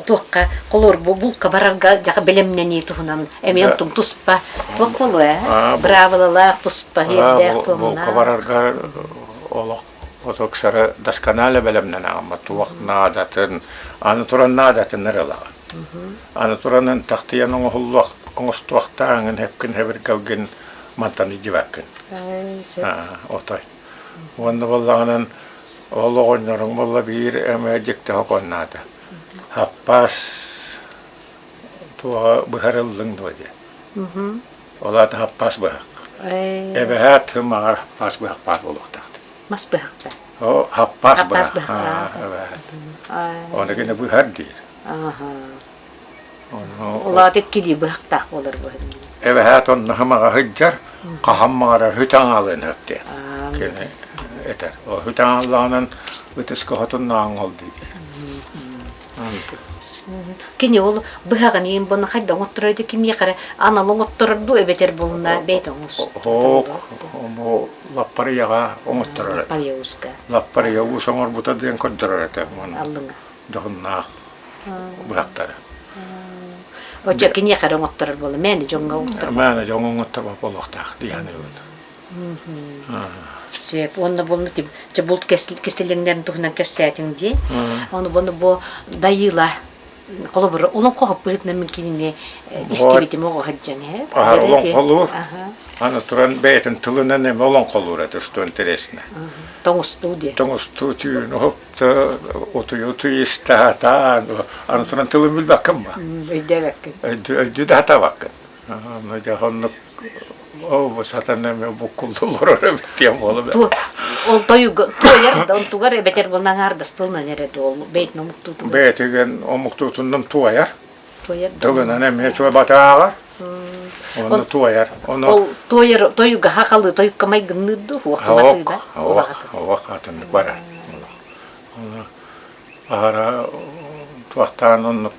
туохха холор бу булка барарга жака белемнени туһунан эмиэ онтун туспа туох болуо э быраабылалаах туспа хиэрдээх Булка туомнаах барарга олох отоксары досконально бэлэмнэнэҕин туох наадатын аны туран наадатын эрэ ылаҕын. Аны туран тахтыйан оҥоһуллуох оҥостуохтааҥын хэпкин хэбиргэлгин мантан илдьибэккин. Отой. Уонна буоллаҕынан ол оҕонньоруҥ буолла биир эмэ дьикти хокуоннаата. Хаппаас туоҕа быһарыллыҥ дуо диэн. Ол аата хаппаас быһах. Эбэһээт маҕар хаппаас быһах баар буолуохтаах. Мас быһахта. О, хаппаас быһах. Эбэһээт. Ону кини быһар диир. Улаат иккилии быһахтаах буолар быһын. Эбэһээт онно һымаҕа сылдьар, хаһан маҕарар хүтаҥалыан сөп диэн кини этэр. Ол хүтаҥаллаҕынан ытыска хотуннааҕыҥ ол дии. Кини ол быһаҕын иин буна хайда оҥотторор ди кимиэхэ эрэ анал оҥотторор дуу эбэтэр булуна бэйэтэ оҥос. Оһоок, бу лаппарыйаҕа оҥотторор этэ. Лаппарыйа ууска. Лаппарыйа уус оҥорбута диэн көрдөрөр этэ. Аллыҥа. Дьоһуннаах быһахтары. Оччо киниэхэ эрэ оҥотторор буола, мээнэ дьоҥҥо оҥотторор. Мээнэ дьоҥҥо оҥотторбот буолуохтаах дии саныыбын. Сөп. Уонна буолну тип булт кистэлэҥнэрин туһунан кэпсээтиҥ дии. Ону буну бу дайыыла холобур олоҥхо быһыытынан мин кинини истибитим оҕо сылдьан ээ. Олоҥхолуур. Аны туран бэйэтин тылынан эмэ олоҥхолуур это что интересно. Тоҥустуу диэн. Тоҥустуу түүн утуйу-утуйу истэ сатаан, аны туран тылын билбэккин ба. Өйдөөбөккүн. Өйдүү да сатаабаккын. Онно дьэ оннук оо сатана эмэ буккуллулар эбит диэн буолла. Ол тойуга туойар да онтугар эбэтэр бу аҥаардас тылынан эрэ дуол бэйэтин омуктуутугар. Бэйэтигэн омуктуутунан туойар. Туойар. Тылынан эмиэ чуобатааҕар. Онно туойар. Ону Ол туойар тойуга хахалы тойукка майгынныыр дуу Ох, ох, ох, атыннык барар. Ону аһара туохтаан оннук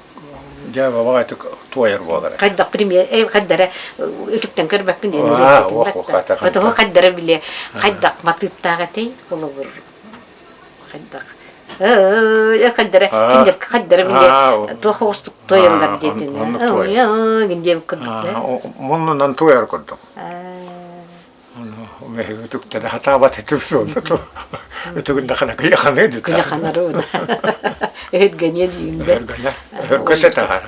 дьээбэ баҕайытык туойар буолар. Хайдах пример хайдара үтүктэн көрбөккүн диэн Отоһу хайдара биле хайдах матыыптаах этэй холобур хайдах хайдара киндер хайдара биле туох оҕустук туойаллар диэтин диэн курдук Муннунан туойар курдук. Үтүктэрэ хатаабат этим суолу үтүгүндэххинэ кыйаханыы дии Кыйаханары өһүргэниэ диинбэ Өһүргэнэ өһүргэсэ таҕар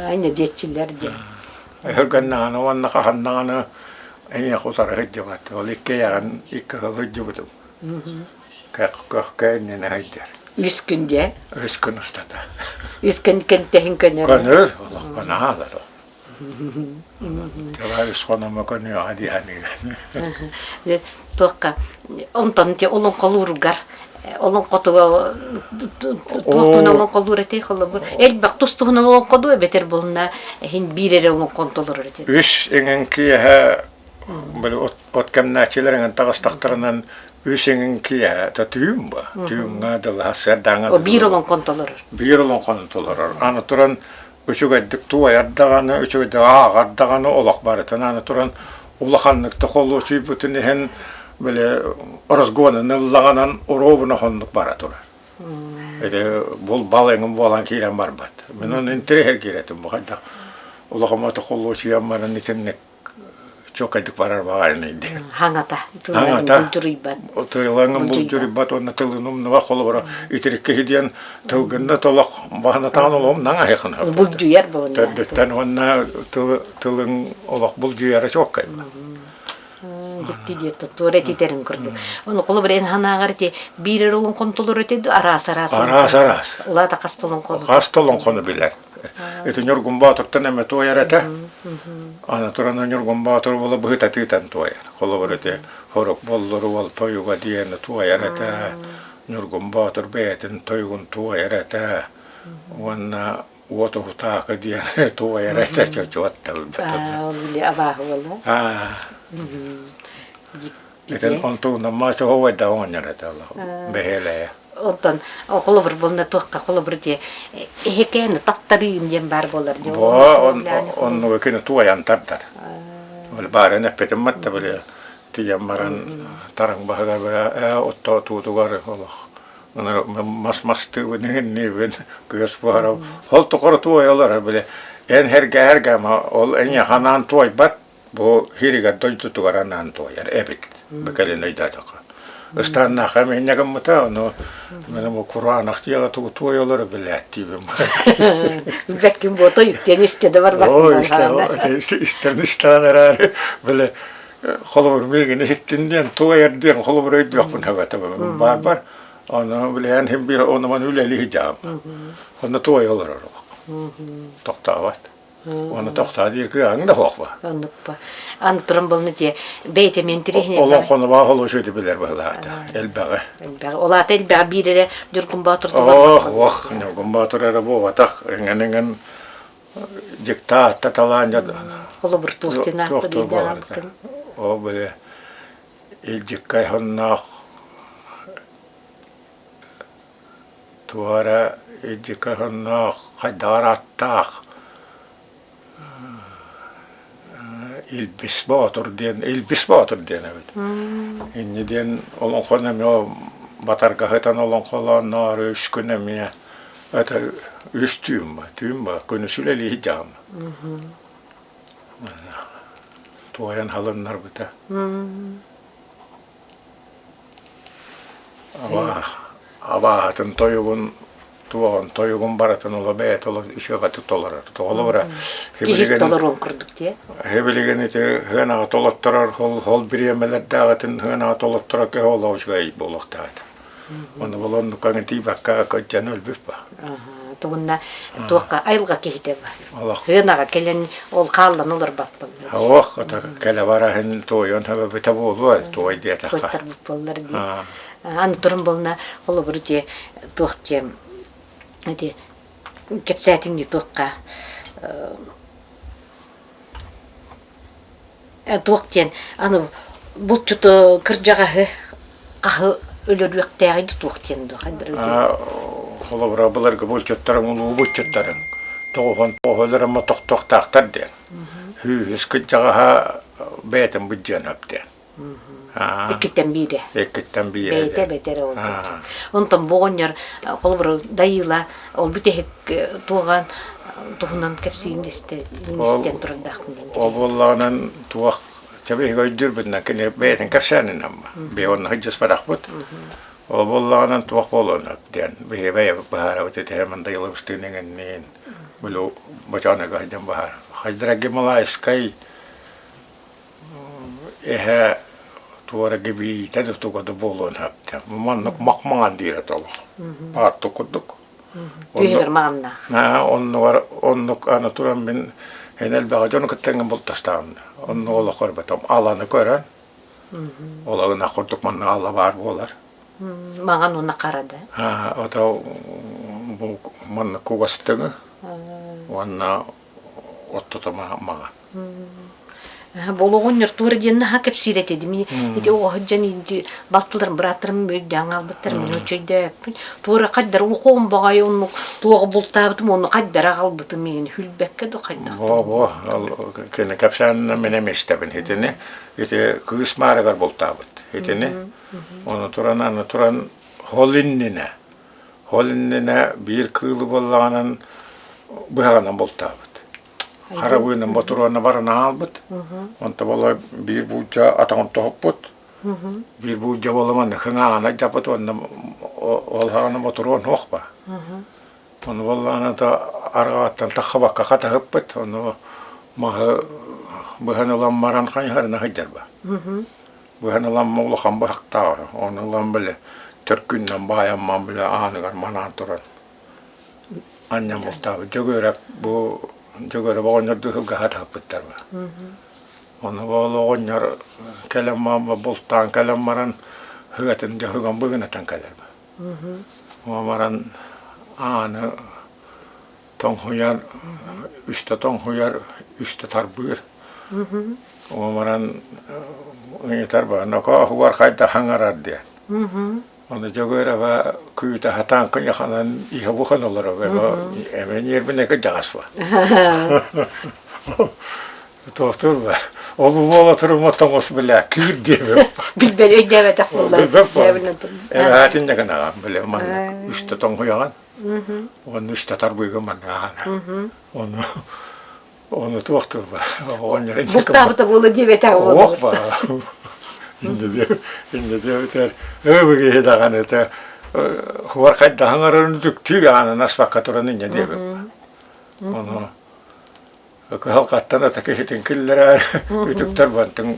Айна диэччилэр диэн Өһүргэннэҕинэ уонна хаһаннаҕына эйиэхэ утары сылдьыбат ол икки айаҕын икки сыл сылдьыбытым көхкө иннинэ сылдьар Үс күн диэн Үс күн устата Үс күн кэнтэһин көнөр Көнөр олоххо наалар ол Товарищ хономо көнүөҕэ дии саныыбын. Туохха онтон те олоҥхолууругар олоҥхотуга туох олоҥхолуур этэй холобур элбэх тус туһунан олоҥходуу эбэтэр буолна иһин биир эрэ олоҥхон толорор этэ. Үс эҥин киэһэ били от кэмнээччилэр эҥин таҕыстахтарынан үс эҥин киэһэ та түүн ба түүҥҥэ дылы сарсыардааҥҥа Биир олоҥхон толорор. Биир олоҥхону толорор. Аны туран үчүгэйдик туойар даҕаны, үчүгэйдик ааҕар даҕаны олох барытын аны туран улаханнык да холуочуйбутун иһин били разгонун ыллаҕынан уруобуна хоннук бара турар. Ити бул бал эҥин буолан киирэн барбат. Мин ону интэриэһиргиир этим бу хайдах улахан мото холуочуйан баран итинник чуоккайдык барар баҕайыный диэн. Хаҥата, тылларын булдьуруйбат. Тылларын булдьуруйбат уонна тылын умнубат холобура итирик киһи диэн тылгында толох баһанатаҕын олоҕум наҥ аһыхын Булдьуйар буолна. Төрдүттэн уонна тылын олох булдьуйара чуоккай. Дикти диэт туора этитерин курдук. Ону холобур эн ханааҕар ити биир эрэ олоҥхон толору эти араас араас. Араас араас. Улаата хас толоҥхону. Хас толоҥхону билэр. Ити Ньургун Боотуртан эмэ туойар этэ. Аны туран Ньургун Боотур буола быһыта тыытан туойар. Холобур ити хорук боллору уол тойуга диэни туойар этэ. Ньургун Боотур бэйэтин тойугун туойар этэ. Уонна уот уһутаакы диэн туойар этэ чочуот Били абааһы буола. Итин онтугунан мааса оҕойда оҕонньор этэ бэһиэлэйэ. Онтон холобур буолна туохха холобур дии эһэкээни таттарыын диэн баар буолар дии. Боо оннуга кини туойан тардар. Ол баарын эппитим матта били тиийэн баран тараҥ баһыгар били отто туутугар олох мас мастыыбын иҥинниибин күөс буһарам ол тухары туойалар били эн эргэ эргэ ол эйиэхэ анаан туойбат Бу сиригэр дойдутугар анаан туойар эбит. Бу кэлин өйдөөтөххө. Ыстааннаахха эмиэ гыммыта, ону мин бу кураанах дьиэҕэ тугу туойалары билээттиибин. Билбэккин буо тойук диэн истэ да барбаккын. Истэн истээн эрээри били холобур миигин иһиттин диэн туойар диэн холобур өйдүөхпүн сөбөтө баар бар. Ону билээн хим биир ону маны үлэлии дьаам. Онно туойа олорор. Тохтообот. Оны тохтоо диир кыаҕыҥ да суох ба. Оннук ба. Аны туран болну дии бэйэтэ мен тириһине Олоҥхону баа холуочуй билэр быһылаата. Элбэҕи. Элбэҕи. Ол аата элбэҕи биир эрэ Ньургун Боотур Ох, ох, Ньургун Боотур эрэ буолбатах. Эҥэн-эҥэн дьыктаатта талаан Холобур туохтина О, били илдьиккай хонноох Туора илдьиккэ сонноох хайдаҕар аттаах Илбис Боотур диэн Илбис Боотур диэн эбит. Инньэ диэн олоҥхону эмиэ батаргаһытан олоҥхолоонноору үс күн эмиэ это үс түүн ба түүн ба күнүс үлэлии сылдьаҕым. Туойан халыннарбыта. Абааһытын тойугун туоҕун тойугун барытын ыла бэйэтэ үчүгэйдик толорор. Тоҕолобура Киһис толоруон курдук дии. Билигин ити сыанаҕа толотторор ол ол бириэмэлэрдээҕитин сыанаҕа толотторор киһи олох үчүгэй буолуохтаах этэ. Ону булан нукаҥы тиийбэккэ кырдьан өлбүт ба. Тугунна туохха айылҕа киһитэ бар. Хыанаҕа кэлэн ол хааллан олорбаппыллар. Ох, кэлэ бараһын туойон бүтэ буолуо, туой диэтэххэ. Туойтарбыт буоллар дии. Аны туран буолна холобур дьиэ туох дьиэ ити кэпсээтиҥ дии туохха Туох диэн аны булчуту кырдьаҕаһы хаһы өлөрүөхтээҕий да туох диэн дуо Холобура былыргы булчуттарыҥ улуу булчуттарыҥ тоҕуһун тоҕуһуларыма тохтуохтаахтар диэн. Хүүһүс кырдьаҕаһа бэйэтин быдьыан сөп диэн. Иккиттэн биирэ. Иккиттэн биирэ. Бэйэтэ бэтэрэ ол Онтон бу оҕонньор холобура Дайыыла ол бүтэһик туоҕан туһунан кэпсиин истэн турардаахпын диэн. Ол буоллаҕынан туох чэбиһигэ өйдүүрбүтүнэн кини бэйэтин кэпсээнинэн биһи онно сылдьыспатахпыт. Ол буоллаҕынан туох буолуон диэн биһи бэйэбит быһаарабыт ити Мандайылабыстыын эҥинниин били Бочооного сылдьан быһаар. Хайдара Гималайскай Эһэ туора гибиитэ да туга да буолуон сөптөөх. Маннык мах-маҥан диирэ толох. Паарту курдук. Түһүгэр маҕаннаах. Оннугар оннук аны туран мин эн элбэҕи дьону кытта эҥин бултастаҕым. Оннук олох көрбөтөм. Аланы көрөн. Ол ынах курдук манна ала баар буолар. Маҥан уонна хара да. Ото бу маннык кугастыҥы уонна оттото маҥан. Болоҕун ньортуура диэн наһаа кэпсиир этэ дими ити оҕо сылдьан инди балтыларым бырааттарым өйдөөн хаалбыттар мин өйдөөппүн туора хайдар улахуон баҕайы оннук туоҕу бултаабытым онну хайдара аҕалбытым миигин хүлбэккэ да хайдах Бо бо кини кэпсээнинэн мин эмиэ истэбин итини ити кыыс маарыгар бултаабыт итини ону туран аны туран ол иннинэ ол иннинэ биир кыылы буоллаҕынан быһаҕынан бултаабыт Харабыынан ботуруона баран аалбыт. Онто буола биир буулдьа атаҕын тоһуппут. Биир буулдьа буола манна хыҥаана дьаппыт уонна ол хаҕана ботуруон суох ба. Ону буоллаҕына то арҕаҕыттан таххабакка хатаһыппыт. Ону маһы быһан ылан баран хайыһарына сылдьар ба. Быһан ылан улахан быһахтаах. Ону ылан били төркүннэн баайамман били ааныгар манаан туран Анньан бултаабыт Дьөгүөрэп бу Дьөгүөрэп оҕонньордуу сылга хатыһыппыттар ба. Ону ол оҕонньор кэлэн маама бултаан кэлэн баран ыгатын дьэ ыган быгынатан кэлэр ба. Ону баран ааны тоҥһуйар, үстэ тоҥһуйар, үстэ тарбыыр. Ону баран ыйытар ба, нокоо угар хайдах хаҥарар диэн. Ону Дьөгүөрэбэ күүтэ сатаан кыйаханан иһэ бухан олорор эбэ ньиэрбинэ кырдьаҕас ба. Туохтуур ба. Ол буола турума тоҥус билэ киир диэбит. Билбэт өйдөөбөтөх буолла. Эбээтин да гынаҕан билэ маннык үстэ тоҥһуйаҕын. Уонна үстэ тарбыыгын маннык Ону Ону туох турба оҕонньор Бултаабыта буолуо диэбэтэх Ох ба. Инде диэбитэр ыы киһи даҕаны этэ хуар хайдаһан арарын үтүктүү аанын аспакка туран инньэ диэбит. Ону кыһалҕаттан ата киһитин киллэрээр үтүктэр бантыҥ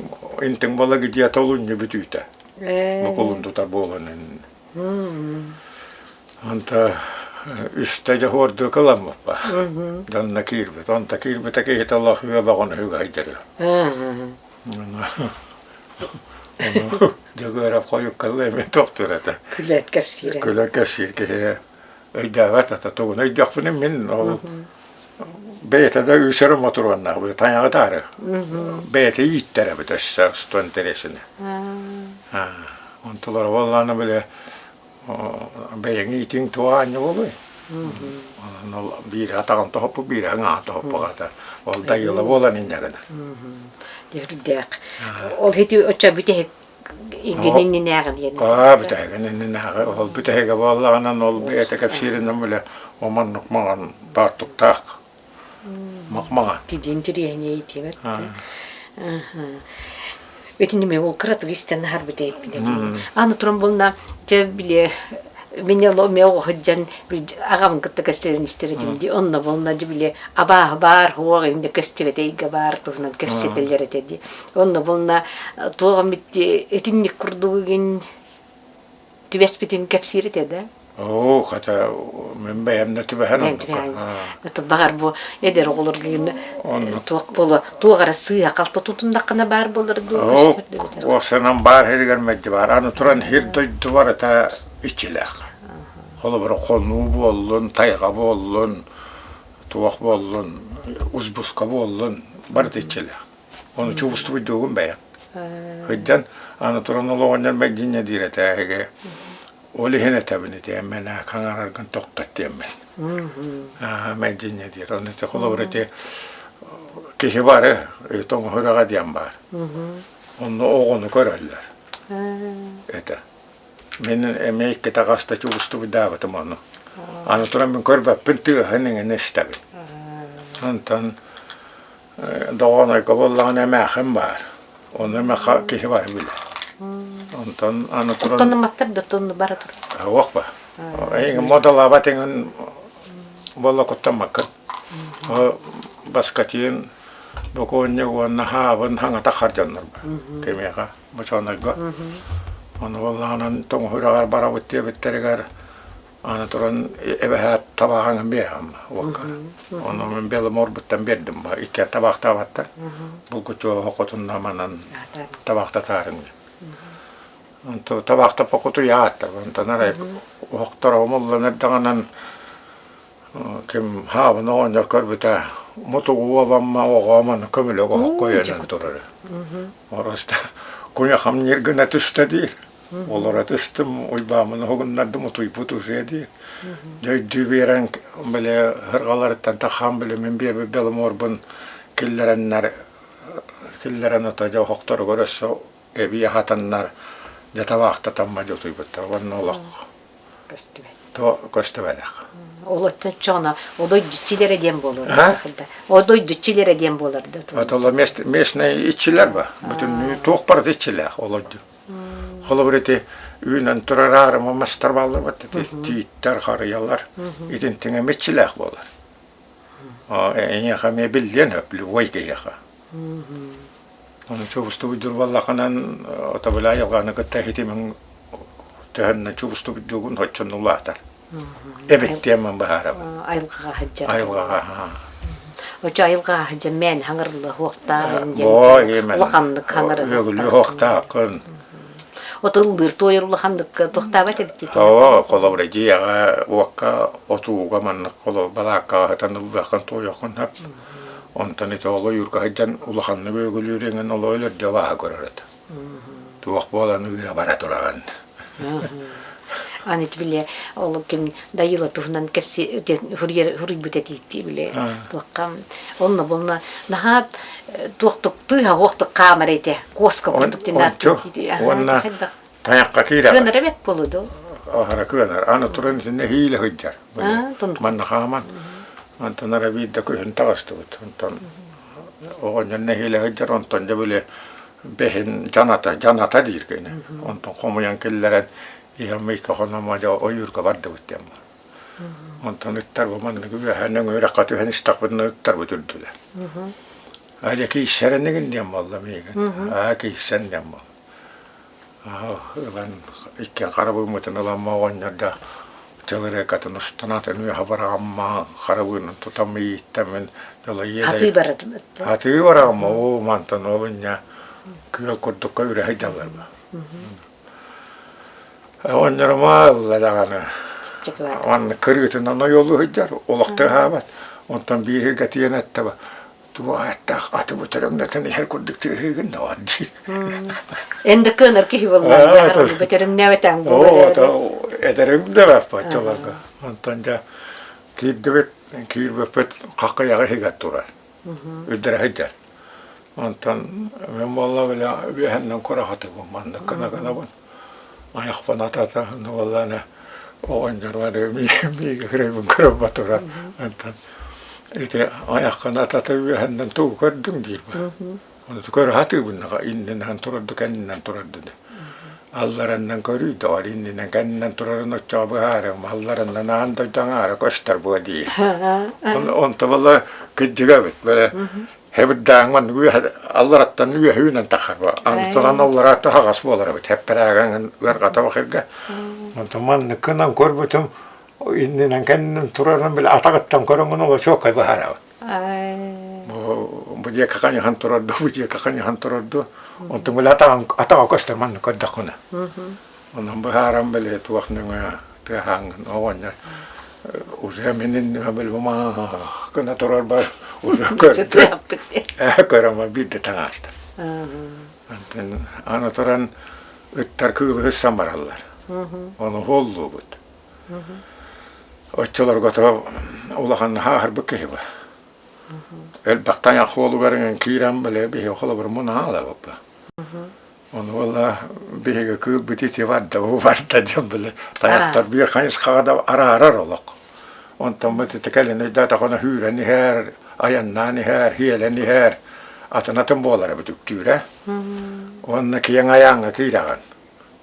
интиҥ бола гидиэ толунньу бүтүүтэ. Букулун тутар буолан Онто үстэ дьоһуордуу кыламмыппа. Дьонно киирбит. Онто киирбитэ киһитэ олох үө бөҕөнү үгэйдэрэ. Ону Дьөгүөрэп хойукка эмиэ тохтуур этэ. Күлэт кэпсиирэ. Күлэ кэпсиир киһи өйдөөбөт ата тугун өйдөхпүнү мин ол бэйэтэ да үсэрэ мотуруоннаах тайаҕы таары бэйэтэ ииттэр эбит өссө устуон интэриэсинэ Онтулара буоллаҕына били бэйэҥ иитиҥ туох аанньа буолуой? Онон ол биирэ атаҕын тоһуппут, биирэ хаҥаҕын тоһуппут Ол дайыла буолан инньэ гынан. Үрдээх. Ол ити оччо бүтэһик иннинээҕи диэн. Аа бүтэһигин иннинээҕи. Ол бүтэһигэ буоллаҕынан ол бэйэтэ кэпсииринэн били оманнык маҥан баартуктаах Махмаҕа. Тидиин тириэһинэй итиэмэт. Итини мен ол кыратык истэн аһарбыт эйппин Аны туран буолна дьэ били мин ме оҕо сылдьан аҕам кытта көстөрүн истэр этим дии онно буолна дьэ били абааһы баар хуох инде көстүбэт эйгэ баар туһунан кэпсэтэллэр этэ дии онно буолна туох эмит итинник курдугун түбэспитин кэпсиир этэ да. Оо, хата мин бэйэм да түбэһэн оннука. Баҕар бу эдэр оҕолорго туох буолуо, туох эрэ сыыһа халта тутуннаххына баар буолар дуу? Оо, уопсанан баар сиригэр мэлдьи баар. Аны туран сир дойду барыта иччилээх. Холобура хонуу буоллун, тайҕа буоллун, туох буоллун, узбуска буоллун, барыта иччилээх. Ону чубустубуйдуугун бэйэм. Сылдьан, аны туран ол оҕонньор мэлдьи диир этэ эһиги Ол иһин этэбин ити эммэнэ хаҥараргын тохтот диэммин. Мэлдьинньэ диир. Ону ити холобур ити киһи бары тоҥоһураҕа диэн баар. Онно оҕону көрөллөр. Этэ. Мин эмиэ иккитэ хаста чугустубуйдаабытым ону. Аны туран мин көрбөппүн тыаһын иҥин истэбин. Онтон Доҕоонойго буоллаҕына эмээхин баар. Ону эмэхэ киһи бары билэр. Онтон аны туран... Куттаныматтар да тонну бара тур. Суох ба. Эйигин модалаабат иҥин буолла куттаммаккын. Баскатин, бокуонньук уонна хаабын хаҥата хар дьоннор ба. Кимиэхэ, Бочоонойго. Ону буоллаҕынан тоҥуһураҕар барабыт диэбиттэригэр Аны туран эбэһээт табааҕыҥын биэрэҕин уокка. Ону мин Беломорбуттан биэрдим ба иккиэн табаахтаабаттар. Булгуччу оһоххутунна манан табаахтатаарыҥ диэн. Онто табаахтаппакка утуйааттар. Онтон арай оһохторо умуллан эрдэҕинэн ким хаабын оҕонньор көрбүтэ мутугу уобамма оҕоом аны көмүлүөк оһоххо өйөнөн турар. Ороста куйахам ньир гына түстэ диир. Олоро түстүм, Уйбааммын уһугуннардым, утуйбут уже дии. Дьэ өйдүү биэрэн, били ырҕаларыттан таххан били мин биэрбит беломорбун киллэрэннэр, киллэрэн ото дьэ оһохторугар өссө эбии аһатаннар, дьэ табаахтатамма дьэ утуйбуттар. Уонна олох Көстүбэт. То көстүбэтэх. Ол оччоҕуна одойдуччилэрэ диэн буолуор. Одойдуччилэрэ диэн буолар да. Отоло местный иччилэр ба. Бүтүннүү туох барыта иччилээх олорду. Холобур ити үүнэн турар аарыма мастар бааллар тииттэр, харыйалар итинтиҥэ иччилээх буолар. Эйиэхэ эмиэ биллиэн сөп любой киһиэхэ. Ону чубустубуйдуур буоллаххынан отобула айылҕаны кытта ситимиҥ төһөннөн чубустубуйдуугун оччону улаатар. Эбит диэммин быһаарабын. Айылҕаҕа сылдьар. Айылҕаҕа. Очо айылҕаҕа сылдьан мээн хаҥырылла хуохтааҕын диэн улаханнык хаҥырылла. Үөгүлүү хуохтааххын. От ыллыыр туойар улаханнык туохтаабат эбит дии. Оо, холобура дьиэҕэ уокка отууга маннык холобур балааккаҕа сытан ыллыаххын туойуоххун сөп. Онтон ити ол ойуурга сылдьан улаханнык үөгүлүүр иҥин олоо өлөрдө абааһы көрөр этэ. Туох буолан ыыра бара тураҕын. Аны били ол ким Дайыла туһунан кэпси хуруйбут этиитти били туохха онно болна наһаа туохтук тыыһа уохтук хаамар этэ куоска курдук Уонна тайахха киирэр. Кыанар эбэт болу ду. Аһара кыанар. Аны туран итиннэ хиилэ сылдьар. Манна хааман. Онтон ара биирдэ күһүн таҕыстыбыт. Онтон оҕонньор нэһиилэ сылдьар, онтон дьэ били бэһин дьаната, дьаната диир кини. Онтон хомуйан киллэрэн иһэн икки хономо дьэ ойуурга бардыбыт диэн баар. Онтон ыттар бу маннык үөһэ нөҥүөрэххэ түһэн истэхпитинэ ыттарбыт үрдүлэр. Аа дьэ кииссэрэнигин диэн буолла миигин. Аа кииссэн диэн буолла. Ылан иккиэн харабыыммытын ылан оҕонньор да чылырыакатын устан атын үөһэ быраҕамма харабыынын тутам ииттэммин дьоло Хатыы баратым Хатыы бараҕамма оо мантан ол инньэ күөл курдукка үрэ сылдьаллар Оҕонньорума ылла даҕаны манна кырыытынан ойуолуу сылдьар олох тыаһаабат онтон биир сиргэ тиийэн эттэ туох ааттаах аты бөтөрөҥнөтөн иһэр курдук тыаһыыгын да диир. Эн да кыанар киһи буоллаҕа бөтөрөҥнөөбөтөҥ буолар. Эдэрим да баппаччаларга. Онтон дьэ киирдибит, киирбиппит хаххыйаҕа иһигэр турар. Үрдэрэ сылдьар. Онтон мин буолла бile үөһэннэн кура хатыбын маннык гына гынабын. Айахпын атата буоллаана оҕонньор бары мииги кырайбын көрөммө турар. Онтон ити айаххын атата үөһэннэн тугу көрдүҥ диир Ону көрө сатыыбын иннинэн турарду кэннинэн турарду Аллараннан көрүй доҕор иннинэн кэннинэн турарын оччоҕо быһаарыам аллараннан аан дойду аҥаара көстөр буо диир. Онто буолла кырдьыга эбит бile Хэбирдээҥ маннык үөһэ аллараттан үөһүүнэн тахар Антонан аллара таһаҕас буолар эбит. Хэппэрээгэҥин ыарҕата бахырга. Онтон манныккынан көрбүтүм иннинэн кэннинэн турарын били атаҕыттан көрөҥҥүн олочуоккай чуоккай быһаарабын. Бу диэки хайыһан турар дуу, бу диэки хайыһан турар дуу. Онтон били атаҕа көстөр маннык көрдөххүнэ. Онон быһааран били туох нөҥө тыаһааҥҥын оҕонньор уже мин иннибэ били гына турар бар уже көрдө. Көрөмө биирдэ таҥаастар. Онтон аны туран ыттар кыылы ыссан бараллар. Ону хуоллуубут. Оччолорго то улахан хааһырбыт киһи бар. Элбэх тайах хуолугар киирэн били биһи холобур мунаалабыппа. Ону буолла биһиги кыылбыт ити барда, бу барда диэн били тайахтар биир хайысхаҕа да араарар олох. Онтон бу ити кэлин өйдөөтөххүнэ сүүрэн иһэр, айаннаан иһэр, хиэлэн иһэр, атын атын буолар эбит үктүүрэ. Уонна киэҥ айааҥҥа киирэҕин.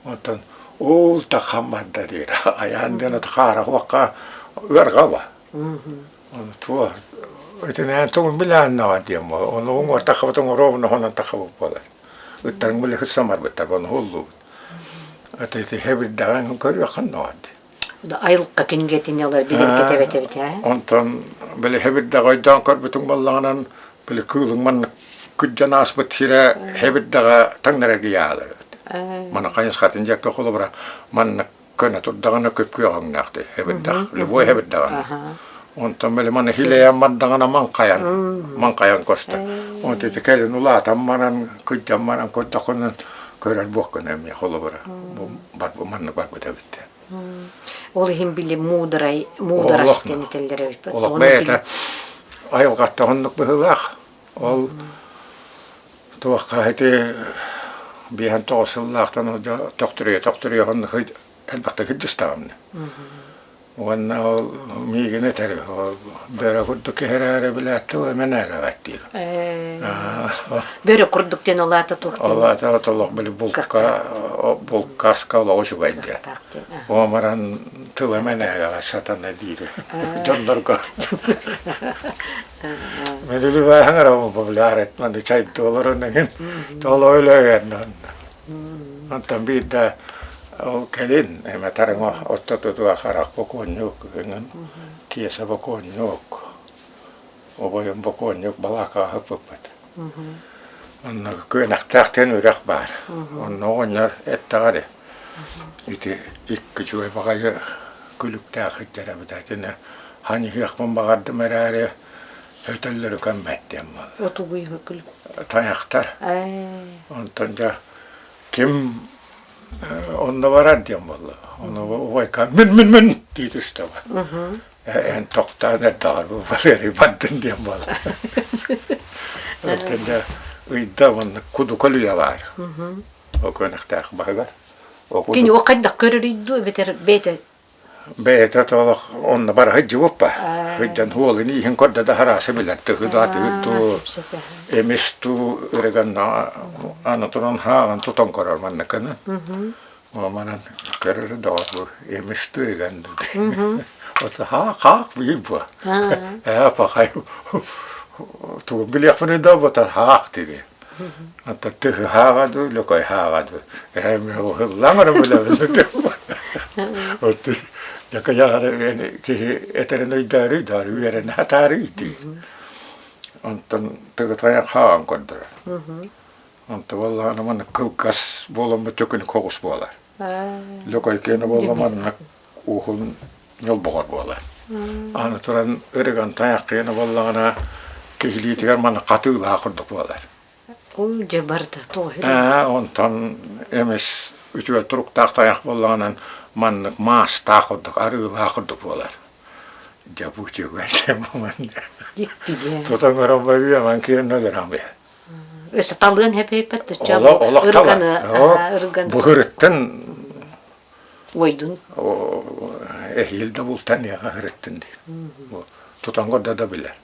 Онтон уул таххан барда диир. Айаан диэн аты хаара хуохха ыарҕа ба. Ону туох итинээн тугун билээннэҕэ диэн буолар. Ону уҥуор таххабыт оҥоруобун оһонон таххабыт буолар. Ыттарыҥ били сымарбыттар ону уһуллубут. Аты ити хэбирдэҕин көрүөххүн доҕор дии. Айылка кинигэтин олор билэргэ эбит ээ. Онтон били хэбирдэҕи өйдөөн көрбүтүҥ буоллаҕынан били кыылыҥ маннык күддьэн ааспыт сирэ хэбирдэҕэ таҥнараргы яалар эбит. Маны хайысхатын дьэккэ холобура маннык көнө турдаҕына күп-күөх өҥнөөх дии хэбирдэх любой хэбирдэҕин. Онтон били маны хилэйэн бардаҕына маҥхайан маҥхайан көстөр. Онтон ити кэлин улаатан баран кыдьан баран көрдөххүнэ көрөр буоккун эмиэ холобура бу маннык барбыт эбит Ол иһин били муударай муударас диэн этэллэр эбит. Олох бэйэтэ айылҕаттан оннук быһыылаах. Ол туохха ити биэһэн тоҕус сыллаахтан төхтүрүйэ төхтүрүйэ оннук элбэхтик сылдьыстаҕым. Уонна ол миигин этэр бөрө курдук киһи билээт тыл эмэнээгэбэт диир. Бөрө курдук диэн ол аата туох диэн? Ол аата олох били булка булкаска олоҕу үчүгэй диэн. Оомаран тыл эмэнээгэҕэ сатана диир дьоннорго. Мен үлүбээһэҥ популярит маны чайды олорон эҥин толо өлөйөн Онтон биирдэ ол кэлин эмэ тарыҥа оттотутуга харах бокуонньук эҥин Киэсэ бокуонньук обойум бокуонньук балаакаҕа ыппыппыт. Онно күөнэхтээх диэн үрэх баар. Онно оҕонньор эттэҕэ дии ити икки үчүгэй баҕайы күлүктээх сылдьар эбит итини ханьыһыахпын баҕардым эрээри өтөллөрү көммөт диэн буолла. Отугуй күлүк. Тайахтар. Онтон дьэ ким онно барар диэн буолла. Ону убайка мин мин мин дии түстэ эн тохтоон эрдэҕэр бу Валерий бардын диэн буолла. Оттон дьэ ыйда уонна куду көлүйэ баар. Ол күөнэхтээх баһыгар. Кини ол хайдах көрөрүй дуу эбэтэр бэйэтэ Бэйэтэ толох онно бара сылдьыбыппа. Сылдьан уолун ииһин көрдө да хараасы билэр тыһы да тыһы туу эмис туу ырыган аны туран хааҕын тутан көрөр манныкыны. Манан көрөр доҕор бу эмис туу ырыган Ото хаах биир бу. Ээ пахай тугун билиэхпин да бота хаах дири. Ата тыһыһааҕа дуу, лөкөйһааҕа дуу. Эһэм ыһыллаан эрэ билэбин. Оту дьакыйаҕара киһи этэрин өйдөөрүй даары үөрэнэ сатаары ити. Онтон тыгытайан хааҕан көрдөрөр. Онто буоллаҕына маннык кылгас буоламмыт төкүнүк соҕус буолар. Лөкөй киэнэ буолла маннык уһун ньолбоҕор буолар. Аны туран ырыган тайах киэнэ буоллаҕына киһилиитигэр манна хатыылаах курдук буолар. Ой, дьэ барда тоҕо Ээ, онтон эмис үчүгэй туруктаах тайах буоллаҕынан маннык маастаах курдук, арыылаах курдук буолар. Дьэ бу үчүгэй Дикти диэн. Тутан көрөн бөрүөмэн киирэн өлөрөн быһа. Өссө талыан хэпэйпэт Олох талар. Ырганы Быһырыттан Уойдун. Эһиил да бултаныаҕа ырыттын диир. Тутан көрдө да билэр.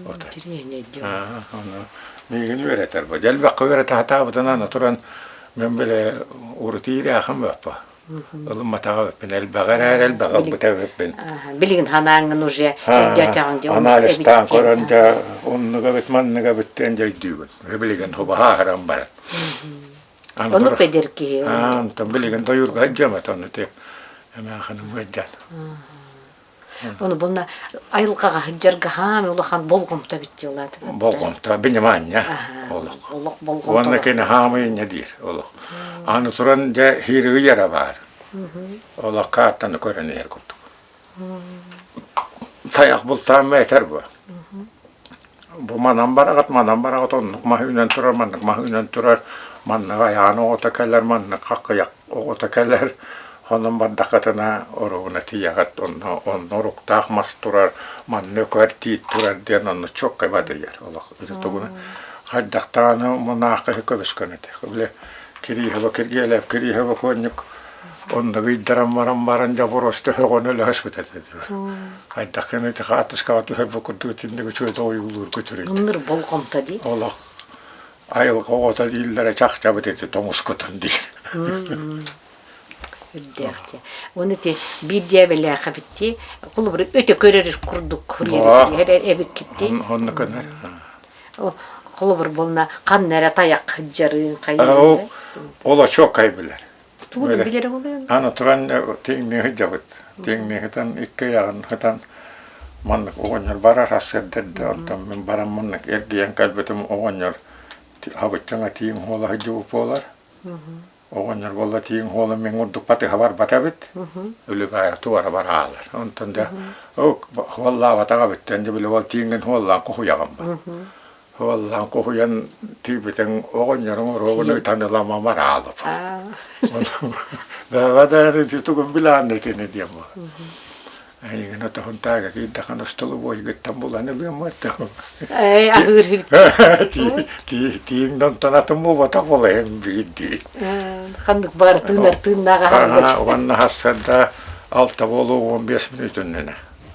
Ону миигин үөрэтэр бу. Дьэлбэххэ үөрэтэ сатаабытын аны туран мин били урут иирээхим баппа. Ылымматаҕа эбиппин, элбэҕи эрээр элбэҕи ылбыта эбиппин. Билигин ханааңҥын уже өйдөөтөҕүҥ дии. Анализтаан көрөн дьэ оннук эбит, маннык эбит диэн дьэ өйдүүгүн. Билигин хубаһааһыран баран. Ону педер киһи. Онтон билигин тойуурга сылдьыам этэ ону ти. Эмээхиным ыалдьан. Ону буолна айылҕаҕа сылдьарга хаам улахан болҕомто эбит дьылаатыгар. Болҕомто, внимание олох. Олох Уонна болҕомто. кини хаамый инньэ диир олох. Аны туран дьэ хиирigi яра баар. Олох каартаны көрөн иһэр курдук. Тайах бултаан этэр бу. Бу манан бараҕыт, манан бараҕыт, оннук маһы үүнэн турар, маннык маһы үүнэн турар, маннык айаан оҕото кэлэр, маннык хаххыйах оҕото кэлэр. Онон бардаххытына оруобуна тиийэҕит, онно онно уруктаах мас турар, манна өкөр тиит турар диэн онно чуоккай бадыйар олох. Ити тугуна хайдахтаҕына мунаах киһи көбүскөн этэ. Били Кирииһэбэ Киргиэлэп Кирииһэбэ куонньук оннук ыйдаран баран баран дьобуруоста өҕөнө өлөһөспүт этэ хайдах гына ити хаартыскаҕа түһэрбит курдук итинник үчүгэй ойуулуур көтүрүйдэ Ынныр болҕомто дии. Олох айылҕа оҕото дииллэрэ чахчабыт ити тоҥускутун диир. Үрдээх дии. Уонна ити биир дьээбэлээх эбит Холобур өтө көрөр курдук суруйар эбиккит дии. Онно көнөр. Холобур буолна ханна эрэ тайах сылдьарын хайыырын. Ол очуоккай билэр. Тугу да билэрэ буолуо. Аны туран тиҥнии сылдьабыт. Тиҥнии сытан икки айаҕын сытан маннык оҕонньор барар сарсыарда онтон мин баран маннык эргийэн кэлбитим оҕонньор хабыччаҥа тииҥ хуола сылдьыбыт буолар. Оҕонньор буолла тииҥ хуола мин курдук батыһа барбат эбит. Үлүбэйэ туора бараалар. Онтон дьэ хуоллаабатах эбиттэн дьэ били ол тииҥҥин хуоллаан куһуйаҕын ба. Уоллаан куһуйан тиийбитиҥ оҕонньоруҥ уруогун ыытан ылама мараалып. Бэҕэ да ити тугун билэҕин итини диэн бу. Эйигин отоһун таага киирдэххин остолобуойгуттан булан ылыам этэ. Эй, аһыыр Тииҥ донтон атын буолбатах буолайым биирдии. Ханнык баар тыынар тыыннаах аһарбыт. Уонна хассарда алта буолуо 15 мүнүүтүннэнэ.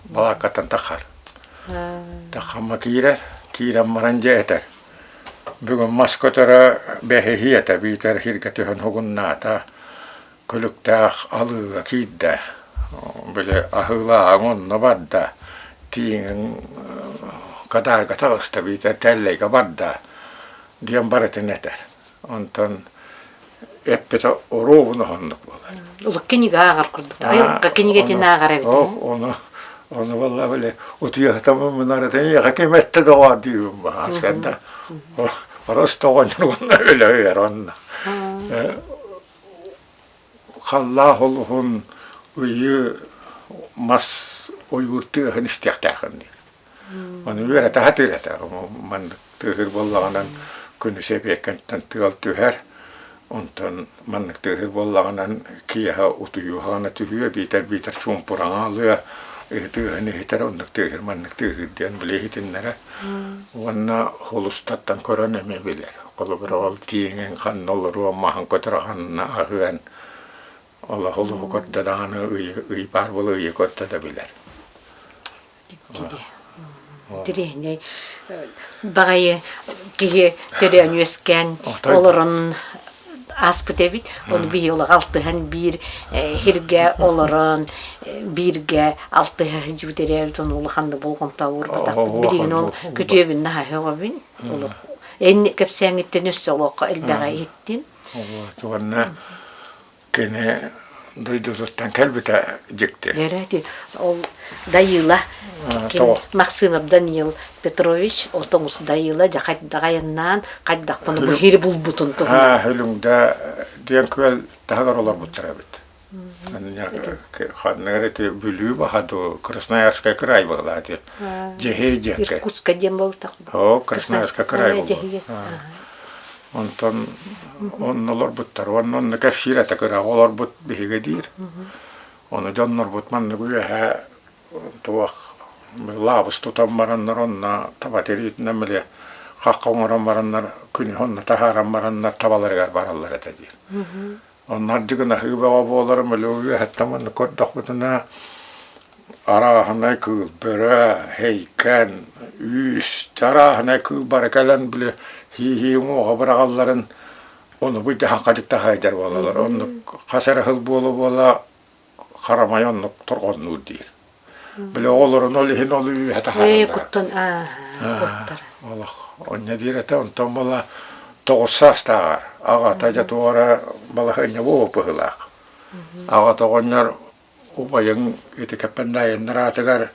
Балааккаттан тахар. Тахамма киирэр, киирэн баран дьэ этэр: Бүгүн мас көтөрө бэһиһии этэ биитэр сиргэ түһэн уһугуннаата, күлүктээх алыыга киирдэ, били аһыылааҕыҥ онно барда, тииҥиҥ кадаарга таҕыста биитэр тэллэйгэ барда диэн барытын этэр. Онтон эппитэ оруобуна оннук буолар. Улук кинигэ ааҕар курдук. Айылҕа кинигэтин ааҕар эбит. Ону ону валла били утуйахтамын мынарытын иэхэ ким этте доҕоор диибин баҕа Ростоҕонньор уонна өлөөр онно. Халлаах олуһун ыйы мас ойуур тыаһын истиэхтээххин диир. Ону үөрэтэ сатыыр этэ. Маннык тыаһыыр буоллаҕынан күнүс эбиэккэнтэн тыал түһэр, онтон маннык тыаһыыр буоллаҕынан киэһэ утуйуоһаҕына түһүө, биитэр-биитэр чуумпураҥа алыа, тыаһын иһитэр, оннук тыаһыыр, маннык тыаһыыр диэн били иһитиннэрэ. Уонна холустартан көрөн эмиэ билэр. Холобура, ол тииҥин ханна олоруон, маһын көтөрө ханна аһыан, олох олуһу көрдө даҕаны ый баар буола ыйы көрдө да билэр. Интириэһинэй баҕайы киһи төрөөн үөскээн олорон ааспыт эбит. Ону биһи олох алтыһан биир сиргэ олорон бииргэ алтыһа сылдьыбыт эрээбит ону улаханнык болҕомто уурбатахпыт. Билигин ол күтүөбүн наһаа сөҕөбүн. Олох эн кэпсээҥҥиттэн өссө олоххо элбэҕи иһиттим. Уонна Кини дойдутуттан кэлбитэ дьикти. Эрэ ол Дайыла ким Максимов Даниил Петрович отоҥус Дайыла дьэ хайдах айаннаан хайдахпын бу хири булбутун туһунан. Хөлүҥдэ диэн күөл таһыгар олорбуттар эбит. Ханныгар ити Бүлүү баһа дуу, Красноярскай край буолаа диэн. Дьэһиэй диэн. Иркутска диэн буолтах. О, Красноярскай край буолуо. Онтон онно олорбуттар. Уонна онно кэпсиир этэ кыраҕа олорбут биһиги диир. Ону дьоннорбут маннык үөһэ туох лаабыс тутан бараннар онно таба тириитинэн били хахха оҥорон бараннар күнү онно таһааран бараннар табаларыгар бараллар этэ диир. Онно ардьыгынаһыы бөҕө буоларым били үөһэттэн маннык көрдөхпүтүнэ арааһынай кыыл бөрө, һэйкэн, үүс, арааһынай кыыл бары кэлэн били һии-һии уҥуоҕа быраҕалларын ону быдьаһан хадьыкта сылдьар буолаллар. Оннук хас эрэ сыл буола-буола харамай оннук торҕоннуур диир. Били оҕолорун ол иһин ол үүһэ таһаараллара. Куттан куттар. Олох онньо диир этэ онтон буола 9 саастааҕар аҕата дьэ туора балаһыанньа буолуо быһыылаах. Аҕата оҕонньор. Убайыҥ ити Кэппэннээйиннэр аатыгар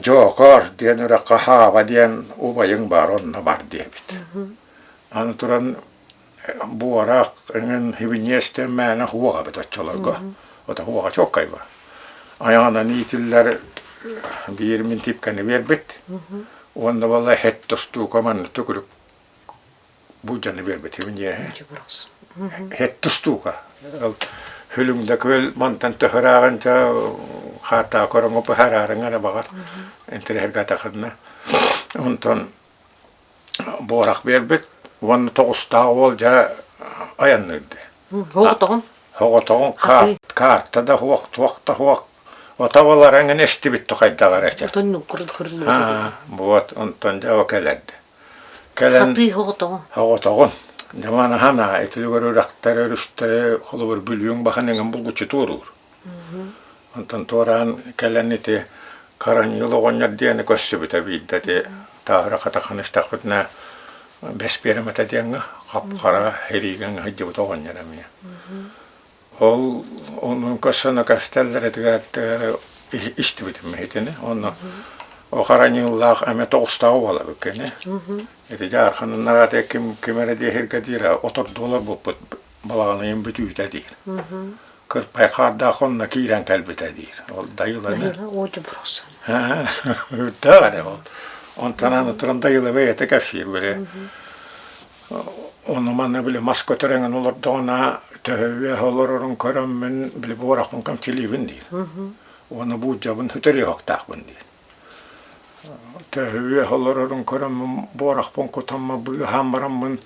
Дьоокор диэн үрэххэ Хаава диэн убайыҥ баар онно бар диэбит. Аны туран буорах эҥин хибиньиэстэн мээнэ хуоҕа эбит оччолорго. Ото хуоҕа чуоккайба. Айаҕынан иитиллэр биир мин типкэни биэрбит. Уонна буолла хэд тустуука манна төкүрүк бу дьону биэрбит хибиньиэһи. Хэд тустуука. Хүлүҥдэ күөл мантан төһөрааҕын ча хаартаа көрөҥө быһаараарыҥ эрэ баҕар интэриэһиргэтэххинэ. Онтон буорах биэрбит уонна тоҕустаах уол дьэ айанныырды. Соҕотоҕун? Соҕотоҕун каарта да суох, туох да суох. Отабалар эҥин эстибит тухайдаҕар эрэ чэ. Отон курдук Вот, онтон дьэ о кэлэрди. Кэлэн Хатыы соҕотоҕун. Соҕотоҕун. Дьэ манаһана итилигэр үрэхтэр, өрүстэри холобур Бүлүүҥ баһын эҥин булгуччу туоруур. Онтон туораан кэлэн ити Караньыыл оҕонньор диэни көрсүбүтэ биирдэ ити тааһыра хатахан истэхпитинэ бэс биэрэмэтэ диэҥҥэ хап-хара ириигэҥ сылдьыбыт оҕонньор эмиэ. Ол онон көрсөн көстөллөр этигэр истибитим итини. Онно о Хараньыыллаах эмэ тоҕустаах уола кини. Ити дьаарханыннар аты ким ким эрэ диэһиргэ диир отордуолар буолбут балаҕан ыйын бүтүүтэ диир. Кырпай хаардаах онно киирэн кэлбитэ диир. Ол Дайыланы. Үрдээх эрэ ол. Онтон аны туран Дайыла бэйэтэ кэпсиир били. Ону манна били мас көтөр эҥин олордоҕуна төһө үөһэ олорорун көрөммүн били буорахпын кэмчилиибин диир. Уонна буулдьабын сүтэриэхтаахпын диир. Төһө үөһэ олорорун көрөммүн буорахпын кутаммын быыһаан бараммын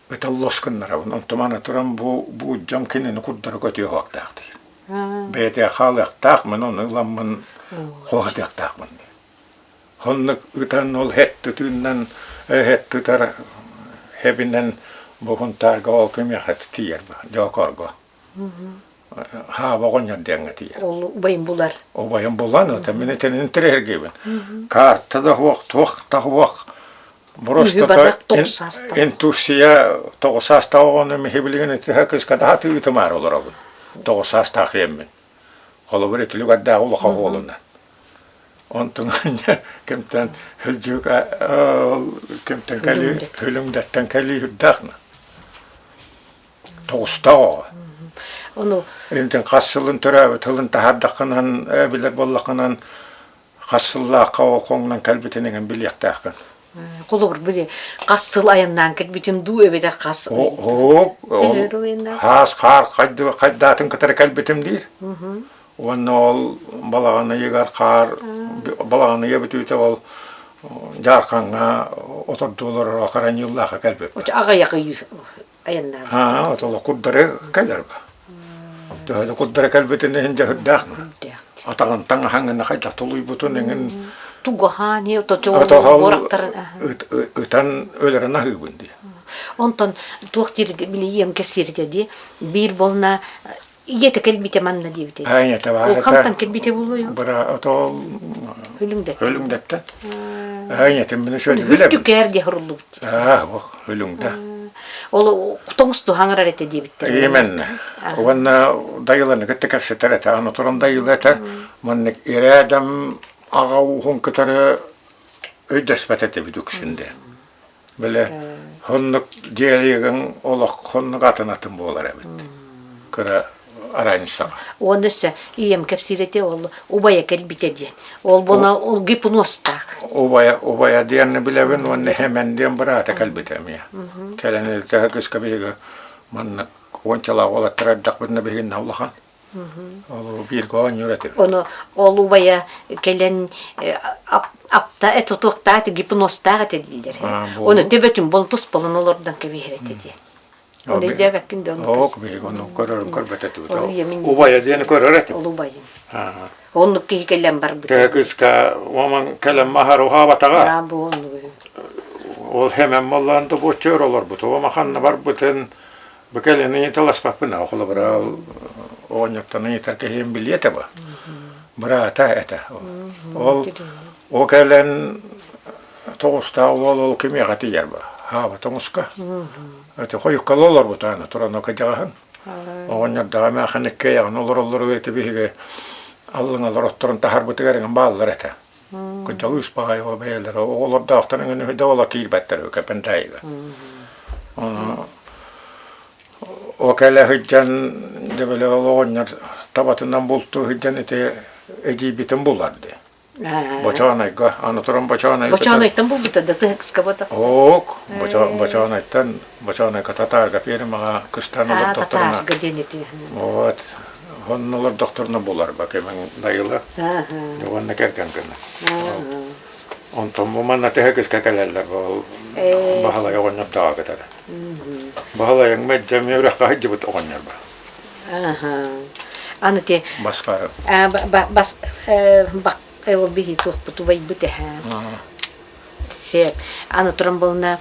ыталлос гыннарабын. Онтум аны туран бу буулдьам кинини курдары көтүө уохтаах диир. Бэйэтэ хаалыахтаах, мин ону ыламмын хуоһатыахтаахпын диир. Оннук ытан ол һэт тытыыннан һэт тытар хэбинэн бу Хунтаарга ол кимиэхэ тиийэр Дьоокорго. Хаава оҕонньор диэҥҥэ тиийэр. Ол убайым булар. Убайым булан, это мин этинин тирэһиргиибин. Карта да суох, туох да суох. Просто интуция тоҕус саастаах оҕону миһи билигин итиһэ кыыска да хатыы ытымаар олоробун. Тоҕус саастаах иэммин. Холобур итилүгэрдээх улахан уолунан. Онтун кимтэн хүлдьүк кимтэн кэлии хүлүҥдэттэн кэлии үрдээх тоҕустаах оҕо. Ону Интин хас сылын төрөөбүт тылын таһаардаххынан билэр буоллаххынан хас сыллаахха хоҥнон кэлбитин эҥин билиэхтээххин. Холобур били хас сыл айаннаан кэлбитин дуу эбэтэр хас Хаас хаар хайдаатын кытары кэлбитим диир. Уонна ол балаҕан ыйыгар хаар балаҕан ыйа бүтүүтэ ол Дьаархаҥҥа отордуулар хараньыыллаахха кэлбиппит. Аҕыйах ый айаннаабыт. Аа, отоло курдары кэлэр ба. Төһө да курдары кэлбитин иһин дьөһүрдээх Атаҕын таҥаһаҥын хайдах тулуйбутун эҥин Тугаһаан, ытан өлөрөн аһыыбын дии. Онтон туох диир били ийэм кэпсииритэ дии биир буолна ийэтэ кэлбитэ манна диэбитэ. Ийэтэ баар Ол хантан кэлбитэ буолуой? Быра отол Хүлүҥдэттэн. Хүлүҥдэттэн. Ийэтин мин үчүгэй билэбин. Үрдүкээр диэ хоруллубут. Аа, хүлүҥдэ. Ол тоҥусту хаҥырар этэ диэбиттэр. Именно. Уонна дайыланы кытта кэпсэтэр этэ. Аны туран дайыла этэ. Маннык ирээдэм аҕа ууһун кытары өйдөспөт этибит үксүн диэн. Били хоннук диалегыҥ олох хоннук атын атын буолар эбит. Кыра разницаҕа. Уонна өссө ийэм кэпсиир этэ ол убайа кэлбитэ диэн. Ол буна ол гипнозтаах. Убайа убайа диэн билэбин уонна Хэмэн диэн быраата кэлбитэ эмиэ. Кэлэн төһө кыска биһиги маннык уончалаах уолаттар эрдэхпитинэ биһигиннэ улахан. Ол бииргэ оонньуур этибит. Ону ол убайа кэлэн апта этотуохтаах гипнозтаах этэ дииллэр. Ону төбөтүн бол тус болон олордон кэбиһэр этэ диэн. Ону өйдөөбөккүн да ону. Ок, биһиги ону көрөрүм көрбөт этибит. Убайа диэни көрөр этим. Ол убайын. Оннук киһи кэлэн барбыт. Төһө кыыска уоман кэлэн маһар уһаабатаҕа. Бу оннук. Ол хэмэн боллаан да боччор олорбут. Уома ханна барбытын Бу кэлин ыйыталаспаппын аа холобура оҕонньортон ыйытар киһим билиэ этэ бу. Быраата этэ. Ол ол кэлэн тоҕустаах уол ол кимиэхэ тиийэр бу? Хааба тоҥуска. Эти хойуккала олорбут аана туран кыдьаҕаһын. Оҕонньордоох эмээххин иккиэйэҕин олороллоругар ити биһиги аллыҥалар отторун таһарбытыгар эҥин бааллар этэ. Кырдьаҕас баҕайы бэйэлэрэ оҕолордоохтор эҥин үһү да ола киирбэттэр Кэпэнтээйигэ. О кэлэ сылдьан дьэ били ол оҕонньор табатынан бултуу сылдьан ити эдьиийбитин булар дии. Бочоонайга, аны туран Бочоонай Бочоонайтан булбута да тыһыкска ботах. Ок, Бочоонайтан, Бочоонайга татаарга фермаҕа кыстаан олордохторуна. Татаарга диэн ити. Вот, онно олордохторуна булар бакымын дайыла. Уонна кэргэн гына. Онтон бу манна төһө кыска кэлэллэр ол Баһылай оҕонньордооҕо кытары. Баһылайыҥ мэддьэ эмиэ үрэххэ сылдьыбыт оҕонньор ба. Аны те Баскары. Бас бак ол биһи туохпут убайбыт эһэ. Сеп. Аны туран болна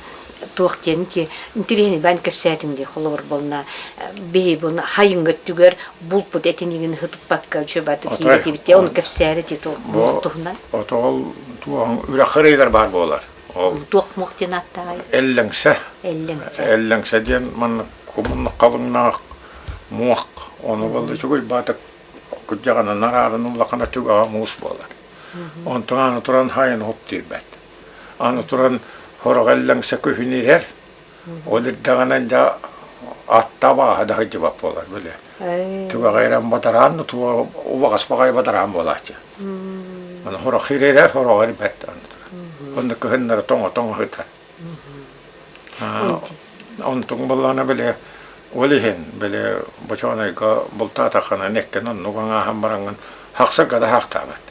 туох диэн ки интириэһин бан кэпсээтиҥ дии холобур болна биһи буна хайыҥ өттүгэр булпут этинигин хытыппакка үчүбаты киирэтибит оны кэпсээри ти туох туһунан. Отоол туоһун үрэххэригэр баар буолар. Ол Туох муох диэн ааттааҕый? Эллэҥсэ. Эллэҥсэ. Эллэҥсэ диэн маннык кумуннук халыҥнаах муох. Ону буолла үчүгэй баатык кырдьаҕынан араарын улахана түгэҕэ муус буолар. Онтон аны туран хайын хоп тиирбэт. Аны туран сороҕо эллэҥсэ күһүн ирэр. Ол ирдэҕинэ дьэ атта абааһы да сылдьыбат буолар били. Түгэҕэ ирэн бадараан туга убаҕас баҕайы бадараан буолааччы. Аны сорох ирэр, сороҕо ирбэт. Онно кыһыннары тоҥо-тоҥо сытар. Онтуҥ буоллаҕына били ол иһин били бочоонойго бултаатаххына нэккин оннук аҥааһан бараҥҥын хахсарга да хаахтаабат.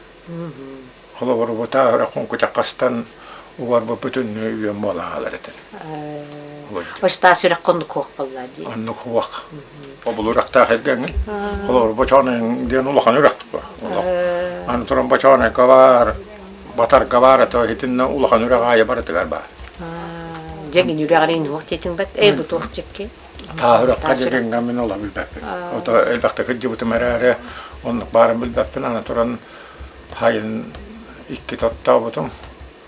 Холобур, бу тааһыра хоҥкучаххастан угарбыт бүтүннүү үөн буолан хаалар этэ. Очтаа сүрэх оннук хуох буолла дии. Оннук хуох. Обул үрөхтаах эргэҥин. Холобур, бочоонойун диэн улахан үрэх Аны туран бочоонойго баар, батарга баар это итиннэ улахан үрэх аайы барытыгар баар. Дьэҥин үрэҕириин хуох диэтиҥ бат. Эй бу туох чекки? Тааһ үрэххэ дьэҥҥэ мин ола билбэппин. Ото элбэхтэ кырдьыбытым эрээри оннук баарын билбэппин. Аны туран Хайын икки тоттообутум.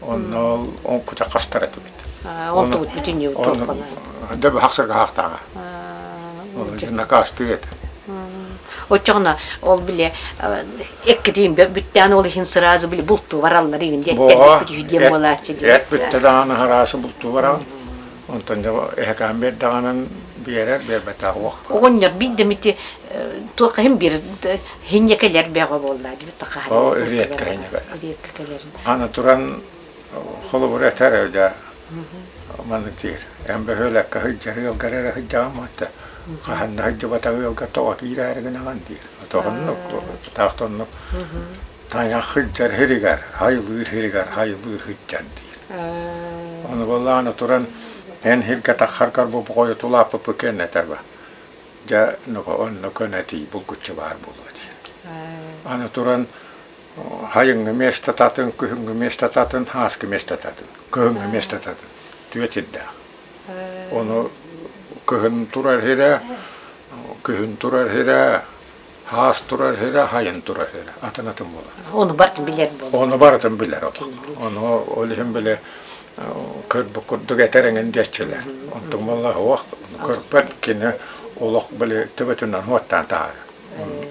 Онно ол кучаххастар этибит. Онтубут бүтүннүү туохпана. Дөбө хахсырга хаахтааҕа. Ол накаастыы этэ. Оччоҕуна ол бile эккитин бүттээн ол иһин сразу били бултуу бараллар игин диэттэр диэн буолааччы диэн. Эт бүттэ даҕаны хараасы бултуу бараҕын. Онтон дьэ эһэкээн биэрдэҕинэн биэрэр, биэрбэтэҕ уох. Оҕонньор биир да туох иһин биир хинньэ кэлэр бөҕө буолла дибит тахаһар. Оо, редко хинньэ кэлэр. Редко кэлэр. Аны туран холобур этэр дьэ маннык диир. Эн бөһүөлэккэ сылдьар ыалгар эрэ сылдьаҕын буолта. Хаһан да сылдьыбатах ыалга тоҕо киирээри гынаҕын диир. Тоҕоннук, таах оннук тайах сылдьар сиригэр, хайылыыр сиригэр хайылыыр сылдьар диир. Ону буоллаҕына туран эн сиргэ тахсаргар бу боҕойу улааппыппыт кэннэ этэр ба. Дьэ, онно көнөтүй булгуччу баар буолуо дии. Аны туран хайыҥҥы миэстэ татын, күһүҥҥү миэстэ татын, ааскы миэстэ татын, кыһыҥҥы миэстэ татын. Түөт ирдээх. Ону кыһын турар сирэ, күһүн турар сирэ, Хаас турар сирэ, хайын турар сирэ, атын-атын буолар. Ону барытын билэр буолар. Ону барытын билэр олох. Ону ол иһин били көрбүт курдук этэр эҥин диэччилэр. Онтуҥ буолла суох көрбөт кини олох били төбөтүнэн уоттаан таһаарар.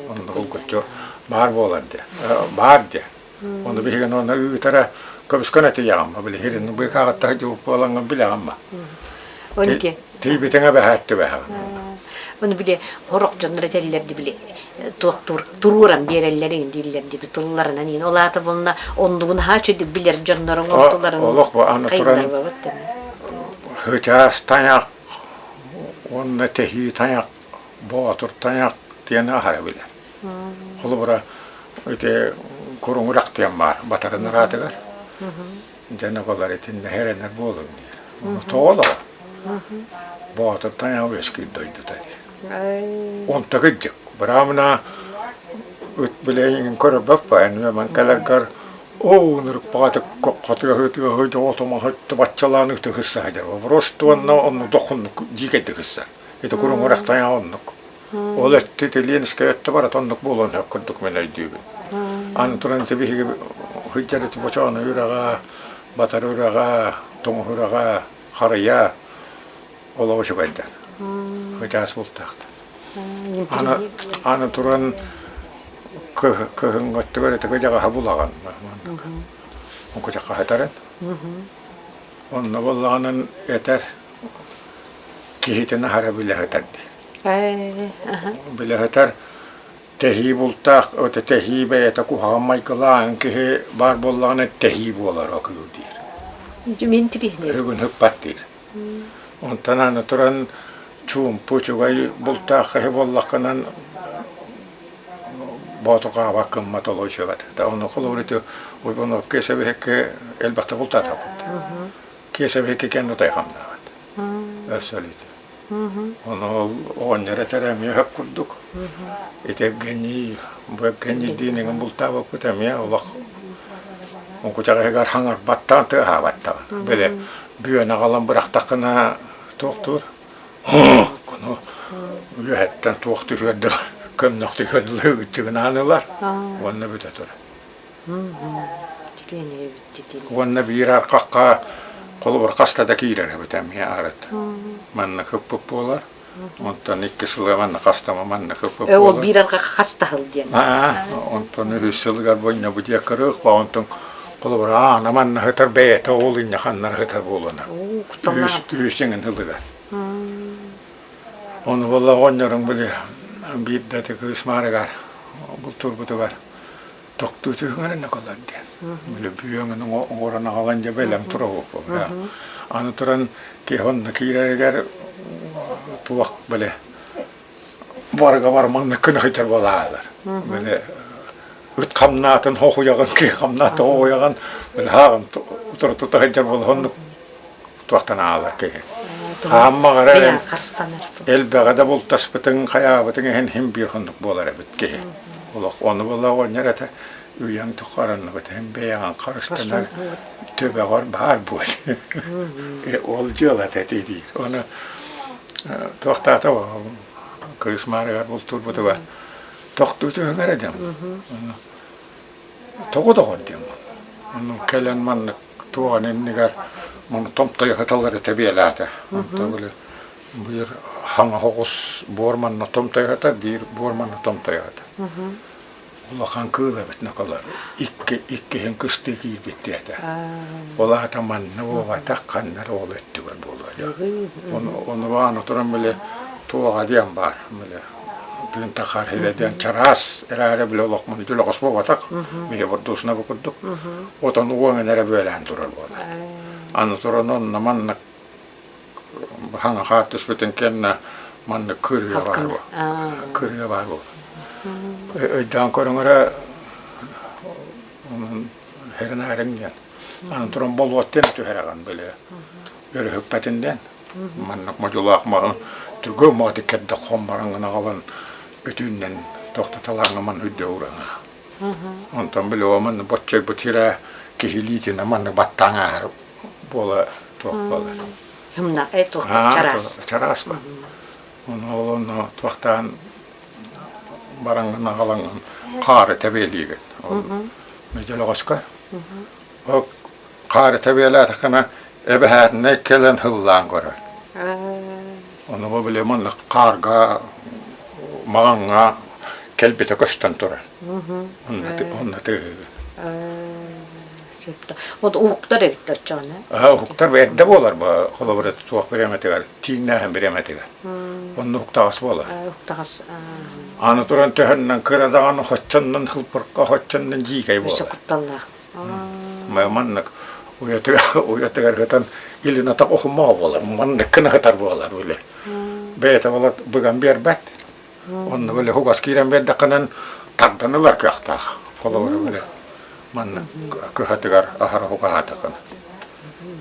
Онно булгуччу баар буолар диэ. Баар диэ. Ону биһигин онно ыытара көбүскөн этийэҕин били хирин быыкааҕытта сылдьыбыт буолаҥҥын билэҕин ба. Онки. Тиийбитиҥэ бэһээт түбэһэҕин. Ону били хорох дьоннор этэллэр ди били туох туруоран биэрэллэр иин дииллэр ди тылларынан иин ол аата буолна оннугун наһаа үчүгдүк билэр дьоннорун ортоларын Олох бу аны туран хычаас тайах уонна тэһии тайах боотур тайах диэн аһара билэр. Холобура ити куруҥурах диэн баар батарын араатыгар дьэ оҕолор итиннэ эрэнэр буолуҥ диир. Тоҕо олоҕо? Боотур тайаҕа үөскүүр дойдута диир. Онто кырдьык. Быраабына ыт билэйин көрөрбөт эн ман кэлэргэр оо ынырык баҕатык кокхотыаһы тыаһы дьоҕотумаһы баччалаан ытыһысса сылдьар. Просто уонна онну доххуннук дьиикэйдик ысса. Ити куруҥурах тайаҕа оннук. Ол өттү Ленскэй өттө барыта оннук буолуон сөп курдук мин өйдүүбүн. Аны туран ити биһиги сылдьар ити Бочоону үрэҕэ, Батар үрэҕэ, Тоҥус үрэҕэ, Харыйа олох үчүгэйдэр. Хычаас бултаахтар. Аны, аны туран кыһыҥҥы өттүгэр ытыгы дьаҕаһа булаҕын. Оҥкучахха сытарын. Онно буоллаҕынан этэр киһитин аһара билэ сытар дии. Билэ сытар тэһии бултаах, тэһии бэйэтэ куһаҕан майгылаах киһи баар буоллаҕына тэһии буолар о кыыл диир. Мин тириһинэ. Бүгүн ыппат диир. Онтон аны туран чуумпу үчүгэй бултаах киһи буоллаххынан боотурҕаабаккын толу үчүгэт. Ону холобур ити Уйбанов киэсэбиһикки элбэхтэ бултаатахпыт. Киэсэбиһикки кэннэ утайхамнаабат. Өр сөлүүтэ. Ону ол оҕонньор этэрэ эмиэ сөп курдук. Ити Евгений, бу Евгенийдиин эҥин бултаабыппыт эмиэ олох оҥкучах иһигэр хаҥарбаттаан тыаһаабаттаҕын. Били бүөн аҕалан бырахтаххына туохтуур Ону үөһэттэн туох түһүөр дылы, көмнөх түһүөр дылы ыгыччыгынаан ылар уонна бүтэ турар. Уонна биир арҕахха холобур хаста да киирэр эбит эмиэ арыт. Манна кыппыт буолар. Онтон икки сылга манна хастама манна кыппыт Ол буолар. биир арҕахха хастаһыл диэн. Онтон үһүс сылыгар бу бу диэки ырыах онтон холобур аана манна сытар бэйэтэ ол инньэ ханнара сытар буолуона. Кутталлаах. Үһүс эҥин сылыгар. Ону буолла оҕонньоруҥ били биирдэ ити кыыс маарыгар бултуурбутугар тохтуу түһүҥэр ноколор диэн. Били бүөҥүн оҥорон аҕалан дьэ бэлэм туруоһуппут. Аны туран киһи онно киирэригэр туох били барыга бар маннык гына сылдьар буолаалар. Били ыт хамнаатын хоһуйаҕын, киһи хамнаатын хоһуйаҕын, били хааҕын утары тута сылдьар буола оннук туохтан аалар киһи. Хааммаҕара элбэҕи да бултаспытыҥ, хайаабытыҥ иһин иһин биир хонук буолар эбит киһи. Олох ону буола оҕонньор этэ үйэҥ тухарынныбыт иһин бэйэҕин харыстанар төбөҕөр баар буол. Ол дьыалата ити диир. Ону туохтаата кыыс маарыгар бултуурбутугар тохтуу түһүҥ эрэ диэн. Тоҕо доҕор диэн Ону кэлэн маннык туоҕан иннигэр муну томтойо сыталлар тэбиэлээтэ. Онто били биир хаҥа оҕус буор манна томтойо сытар, биир буор манна томтойо сытар. Улахан кыыл эбит ноколор. Икки иккиһин кыстыы киирбит диэтэ. Ол аата манна буолбатах, ханна эрэ ол өттүгэр буолуо диэн. Ону ону ааны туран били туоҕа диэн баар. Били тыын тахаар сирэ диэн чараас эрээри били олох муну дьөлөҕөс буолбатах. Биһи бордуусуна бу курдук. Отон уоҥун эрэ бүөлээн турар буолар. Аны туран онно маннык хаҥа хаар түспүтүн кэннэ маннык кырыа баар буол. Кырыа баар буол. Өйдөөн көрүҥ эрэ онон хэринээриҥ диэн. Аны туран болуот диэн түһэрэҕин били өрүһүппэтин диэн. Маннык модьулаах маһы түргэн маҕатык кэрдэх хоммараҥҥын аҕалан өтүүннэн тохтоталааҥҥа манна үрдэ ураҥа. Онтон били о манна боччойбут сирэ киһилиитинэ маннык баттаан ааһар буола туох буолар. Хымна туох чараас. Чараас ба. Ону ол онно туохтаан бараҥҥын аҕалаҥҥын хаары тэбиэлиигин. Ол дьөлөҕөскө. Ол хаары тэбиэлээтэххинэ эбэһээтинэй кэлэн һыллаан көрөр. Ону бу били маннык хаарга маҕаҥҥа кэлбитэ көстөн турар. Онно тыаһыгын. Вот уһуктар эбит оччоҕуна. Уһуктар эрдэ буолар бу холобура туох бириэмэтигэр, тииҥнээһин бириэмэтигэр. Онно уһуктаҕас буолар. Уһуктаҕас. Аны туран төһөннөн кыра даҕаны хоччоннон хылпырка хоччоннон дьиикэй буолар. Өссө кутталлаах. Маннык уйатыгар сытан илин атах охумаа буолар, маннык гына сытар буолар били. Бэйэтэ буолар быган биэрбэт. Онно били хугас киирэн биэрдэххинэн тардан ылар кыахтаах. Холобура били маннык кыһатыгар аһара хугаһаатаххына.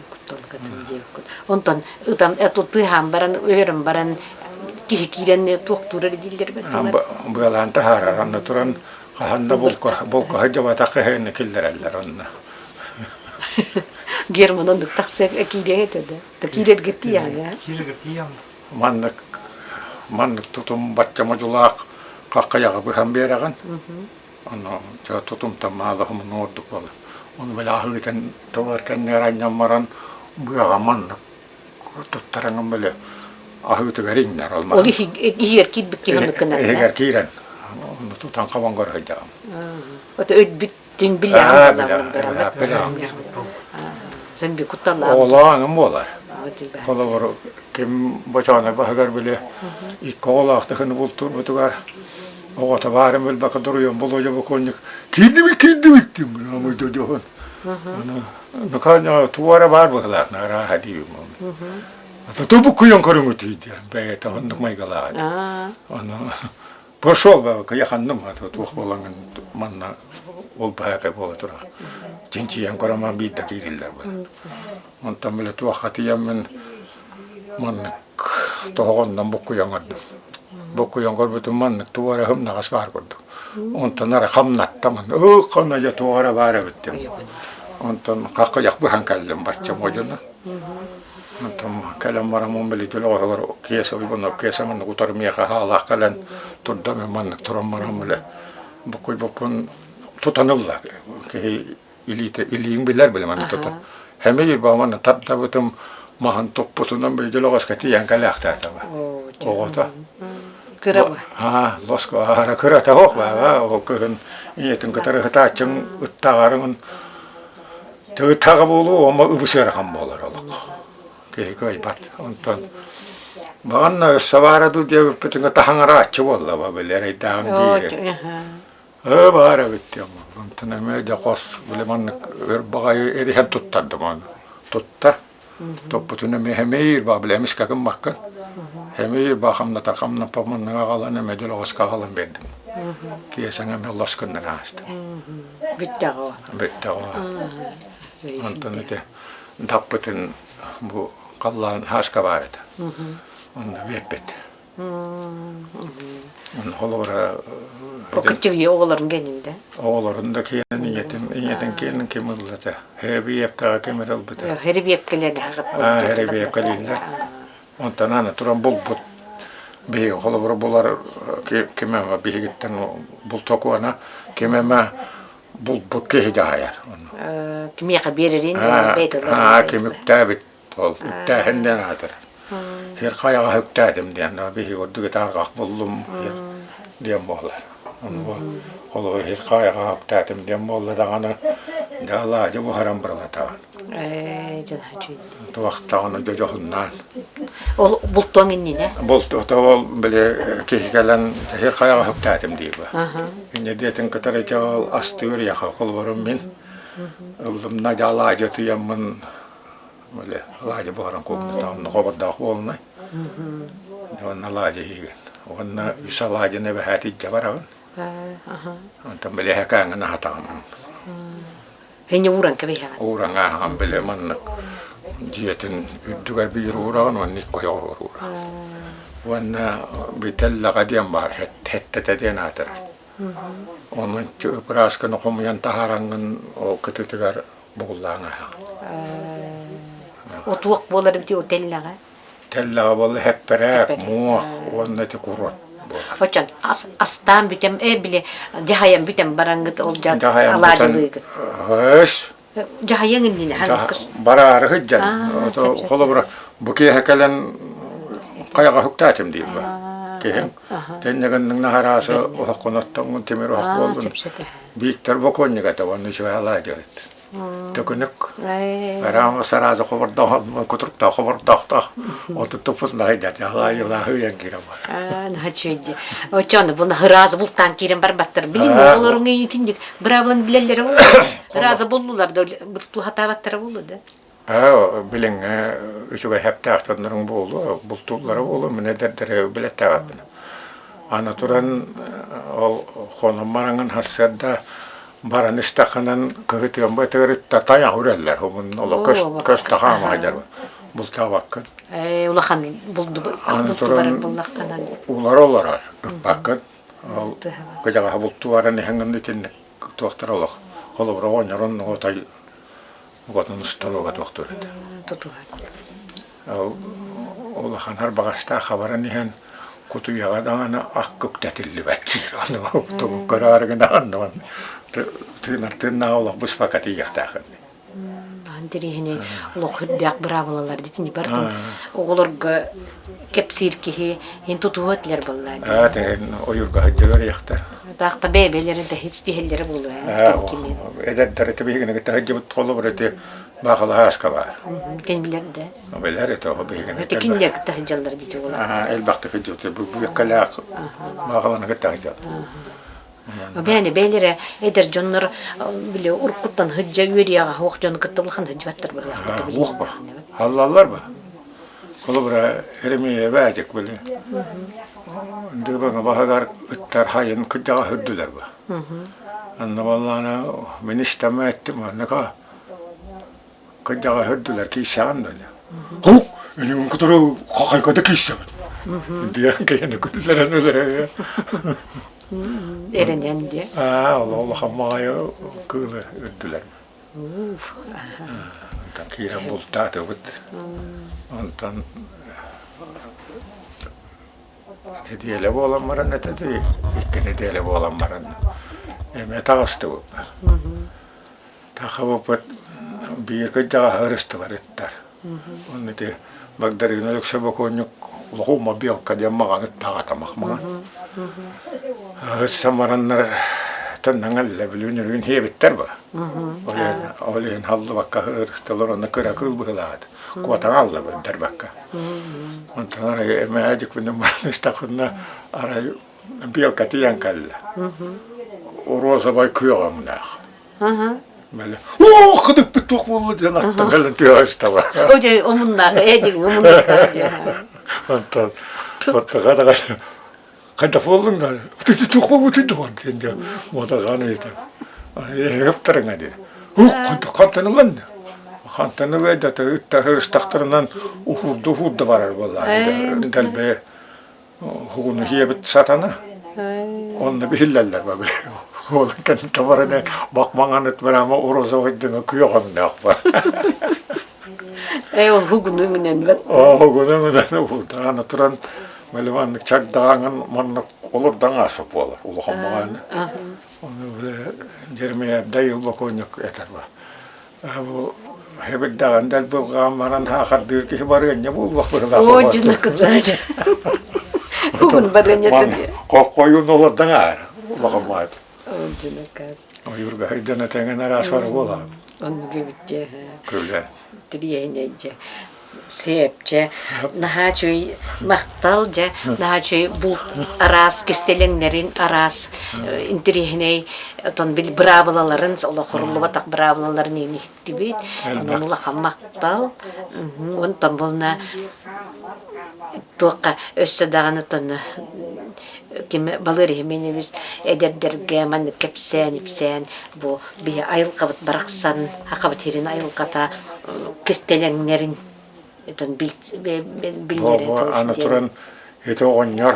Кутталгатын диэбиккин. Онтон ытан тыаһаан баран, өлөрөн баран киһи киирэн туохтуур эрэ дииллэр Быалаан таһаарар, онно туран Хаһан да булкаһы дьабатах кыһыны киллэрэллэр онно. Герман оннук тахса киириэҥ этэ да. Да киирэргэ тиийэҕин Киирэргэ тиийэҕин. Маннык маннык тутум бачча модьулаах хаххайаҕы быһан биэрэҕин. Ону дьэ тутумтан маалаһым ордук буолар. Ону били аһыытын тылар кэннигэр анньан баран быаҕа маннык туттараҥын били. Аһыытыгар иҥнэр ол Ол иһигэр киирбит киһи оннук гынар Иһигэр киирэн онну тутан хабан көрө сылдьаҕым. Ото өлбүттүн билэҕин билэҕин. Сен би кутталлаах. Оҕолооҥум буолар. Холобур, ким бочооно баһыгар били икки оҕолоох тыхыны бултуурбутугар оҕото баарын билбэккэ дуруйан Болуодьа бокуонньук киирдибит киирдибит диэн дьоһун. Ну, туора баар быһылаах арааһа диибин. Тубуккуйан көрүҥүтүй диэн бэйэтэ оннук майгылаах этэ. Ону пошел кыйаханным туох буолаҥын манна ол баһаакай буола турар. Чинчийэн көрөн биирдэ киириллэр бу. Онтон бile туох хатыйаммын маннык тоһоҕоннон буккуйан көрдүм. Буккуйан көрбүтүм маннык туох эрэ һымнаҕас баар курдук. Онтон ара хамнаттам ыы ханна дьэ туох эрэ баар эбит диэн. Онтон хаххыйах быһан кэллим бачча модьуну. Онтон кэлэн бараммын били түлэҕэһигэр Киэсэ Уйбанов Киэсэ маннык утары миэхэ хаалаах кэлэн турда мин маннык туран баран били буккуйбуппун тутан ылла киһи илиитэ илииҥ билэр били маннык тутан хэмий манна тардабытым маһын туппутунан били дьөлөҕөскө тиийэн кэлээхтээтэ оҕото кыра аа лоско аара кырата ох баба ол кыһын ийэтин кытары ытааччыҥ ыттааҕарыҥын Тыытаҕа буолуо, омо ыбыс ыарахан буолар олох. Киһи кыайбат. Онтон баҕанна өссө баара дуу диэбиппитин таһаҥарааччы буолла ба били эрэйдээҕин диир. Ээ баар эбит диэн буолла. Онтон эмиэ дьэ хос били маннык өр баҕайы эриһэн туттардым ону. Тутта. Топпутун эмиэ хэмиир ба били эмискэ гыммаккын. Хэмиир ба хамнатар хамнаппа маннык аҕалан эмиэ дьолоҕоско аҕалан биэрдим. Киэсэҥ эмиэ лос гыннар ааста. Бүттэҕэ Бүттэҕэ. Онтон ити даппытын бу халлаан хааска баар этэ. Онно биэрбит. Холобура Кыччыгыйа оҕолорун кэннинде. Оҕолорун да киэнин ийэтин ийэтин киэнин ким ыллата. Хэрбиэпкэҕэ ким эрэ ылбыта. Хэрбиэпкэлэр Хэрбиэпкэлииллэр. Онтон аны туран булбут биһиги холобура булар ким эмэ биһигиттэн бултокуона ким эмэ булбут киһи дьаһайар. Кимиэхэ биэрэрин ким үктээбит ол үктээһин диэн аатыр. Сир хайаҕа үктээтим диэн биһиги ордук ытаарҕах буллум диэн буолар. Холобур сир хайаҕа үктээтим диэн буолла даҕаны дьэ алаадьы буһаран быралатаҕын. Туохтаҕына дьоһуннаан. Ол бултуоҥ иннинэ? Булт ол били киһи кэлэн сир хайаҕа үктээтим диир ба. Инньэ диэтин кытары дьэ ол астыыр яха холобурум мин ыллымна дьэ алаадьы тыйаммын били алаадьы буһаран куукуната онно хобордоох буолунай уонна алаадьы иһигин уонна үс алаадьыны эбэһээт илдьэ барабын онтон били эһэкээҥҥин аһатаҕын Эне ууран кэбиһэҕин ууран ааһаҕын били маннык дьиэтин үрдүгэр биир уураҕын уонна икки ойоҕор уураҕын уонна бүтэллэҕэ диэн баар хэттэтэ диэн аатырар Онон ып-ыраасканы хомуйан таһаараҥҥын ол кытытыгар бугуллаан ааһаҕын. Отуох буолар эбит тэллэҕэ? Тэллэҕэ буолла хэппэрээк, муох уонна ити курот буолар. Очон астаан бүтэн, э били дьаһайан бүтэн бараҥҥыт ол дьа алаадьылыыгыт. Өс Дьаһайыаҥ иннинэ Бараары сылдьан холобура бу киэһэ кэлэн хайаҕа үктаатым диир ба киһиҥ тэннэгэнниҥ наһараасы оһоххун оттоҥҥун тимир оһох буоллун Бииктэр бокуонньук этэ уонна үчүгэй алаадьыһыт төкүнүк Араама сарааза хобордоох кутуруктаах хобордоохтоох оту туппутун айдат алаайылааһы үйэн киирэн бар Наһаа үчүгэй Оччону бу ыраас бултаан киирэн барбаттар. Билин оҕолоруҥ эйиитин быраабыланы билэллэрэ буолуо. Ырааза буллулар да бултуу буолуо да. Аа билиҥҥи үчүгэй хэптээх дьонноруҥ буолуо, бултууллара буолуо, мин эдэрдэри билэттээбэппин. Аны туран ол хонон бараҥын сарсыарда баран истэххинэн кыһытыам бытыгар ытта тайах үрэллэр хомун олох көс көс тахаама сылдьар бултаабаккын. Ээ улахан булду Аны булту барар туран буллаххынан. улар олорор ыппаккын. Ол кыдьаҕаһа булту баран иһэҥҥин итинник туохтар олох холобура оҕонньор оннуга отой уотун устуруга туохтуур этэ. Тутуһар. Ол улахан арбаҕастаах хабаран иһэн кутуйаҕа даҕаны акка үктэтиллибэт диир. Аны тугу көрөөрү гынаҕын тыынар тыыннаах олох быспакка тиийиэхтээх интэриэһинэй олох үрдээх быраабылалар дитини бартын оҕолорго кэпсиир киһи иһин тутуһуо этилэр буоллаа дии. Аа тэһин ойуурга сылдьалар иэхтэр. Таахта бэйэ-бэйэлэрин да истиһэллэрэ буолуо ээ ким Эдэрдэр ити биһигини кытта сылдьыбыт холобур ити Баахалаһааска баар. Кин билэр да. Билэр ити оҕо биһигини. Ити кинилэр кытта сылдьаллар дии буолар. Элбэхтик сылдьыбыт. Бу бүөккэлээх Баахаланы кытта сылдьаллар. Бэйэни бэйэлэрэ эдэр дьоннор били уруккуттан сылдьа үөрүйэҕэ суох дьону кытта улахан сылдьыбаттар быһыылаах. Уох ба. Халлаллар ба. Холобура Еремея баадьык били. Дыбаҥа баһыгар ыттар хайын кырдьаҕа үрдүлэр ба. Анна баллаана мин истэмэ эттим манныка Кырдьаҕа үрдүлэр киирсэҕин дуо? Һук! Үнүгүн кытары хахайгата киирсэбин. Диэн киһини күллэрэн өлөрө. Эрэнэн диэ. Аа, ол улахан маҕайы кыылы үрдүлэр. Онтон киирэн бултаатыбыт. Онтон нэдиэлэ буолан баран этэ дии, икки нэдиэлэ буолан баран эмиэ таҕыстыбыт. Тахабыппыт биир кырдьаҕаһы ырыстылар ыттар. Онно ити Багдарыын Өлөксөй бокуонньук улахан мобилка диэн маҕан ыттаах атамах маҕан. Ыссан бараннар төннөҥ бүлүүн үрүүн хиэбиттэр ба. Ол иһин халлыбакка ырыстылар онно кыра кыыл быһылаат. Куотан алла бэрдэрбэккэ. Онтон арай эмээдик баран истэххинэ арай белка тиийэн кэллэ. Розовай күөх өҥнөөх. Били, оо, кыдыкпыт туох буолла диэн аттан кэлэн түһэ ыстаба. О, омуннаах, ээ дьиҥ омуннаах диэ. Онтон оттоға даҕа хайдах буоллуҥ да туох буолбутуй дуон диэн дьэ муодарҕаан ыйытар. Эһэптарыҥа диэн. Ух, хантан ылан хантан ылай да ыттар ыстахтарынан уһуурда уһуурда барар буоллаа. Дэлбэ Уһугуну сиэбит сатана. Онно биһиллэллэр бабы. Ол кэннэ баран бакмаҥан барама розовайдыҥа күөх өҥнөөх бар. Ээ ол уһугуну өҥүнэн Оо уһугуну өҥүнэн уһугдаан туран били маннык чагдаҕаҥын маннык олордан ааспыт буолар улахан маҕаны. Ону били Дермиярда ил бокуонньук этэр ба. Бу хэбирдэҕин дэлбылҕаан баран хаахардыыр киһи барыанньа буолуох быһылаах. Оо, дьина кытаача. Угун барыанньата диye. Хоппойун олордан аар улахан маат. Оо, дьина каас. Ойуурга хайдан этэҥин араас бар буолаҕын. Оннук эбит дьэ. Күлэ. Тириэһинэйдьэ. Сөп дьэ наһаа үчүгэй махтал дьэ наһаа үчүгэй булт араас кистэлэҥнэрин араас интэриэһинэй отон бил быраабылаларын олохоруллубатах быраабылаларын иһиттибит онон улахан махтал онтон буолна туохха өссө даҕаны тонно ким балыыр иһиминибис эдэрдэргэ маннык кэпсээн ипсээн бу биһи айылҕабыт барахсан хахабыт сирин айылҕата кистэлэҥнэрин биллэрэ Аны туран ити оҕонньор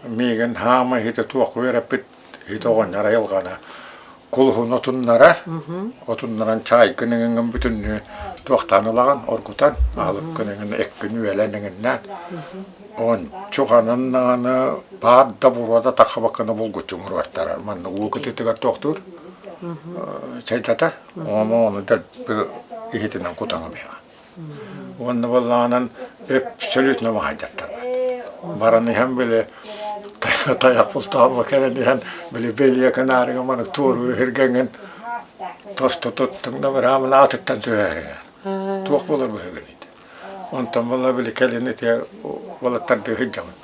миигин хаама ити туох үөрэппит ити оҕонньор айылҕана кулуһун отуннарар отуннаран чаайгын эҥин бүтүннүү туохтаан ылаҕын оргутан аһылыккын эҥин эккин үөлэн эҥиннээн ончу ханан даҕаны баар да буруода таххыбаккына булгуччу муруортарар манна уу кытыытыгар туохтуур чайдатар ону дэлби иһитинэн кутаҥы биһэҕин Уонна буоллаҕынан абсолютно маһайдаттарбат. Баран иһэн били тайах бултаабы кэлэн иһэн били бэлиэ канаарыга маннык туоруур иһиргэҥҥин тосту туттуҥ да быраамын аатыттан түһээһиҥ. Туох буолар быһыгын Онтон буолла били кэлин ити уолаттардыы сылдьабын.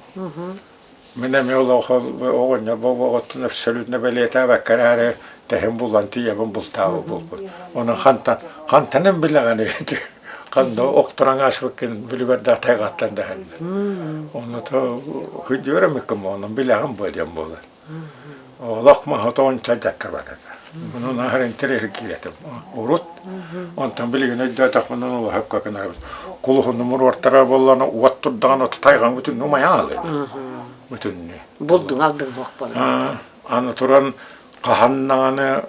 Мин эмиэ оҕонньор оҕоттон абсолютно бэлиэтээбэккэ эрээри тэһин булан тиийэбин бултаабыт буолбут. Ону хантан хантанан билэҕин ити ханна охторон ааспыккын бүлүгэрдээх тайҕаттан даһанна. Онно то хүдүөрэмиккин онон билэҕин буо диэн буолар. Олох маһа тоҕонча дьакка барар. Онон аһар интэриэһиргиир этим. Урут онтон билигин өйдөөтөхпүнэ олоһопко гынарабыт. Кулуһуну муруортара буоллана уот турдаҕына оту тайҕан бүтүннүү умайан аалыйда. Бүтүннүү. Булдуҥ алдыҥ буох буолла. Аны туран хаһан даҕаны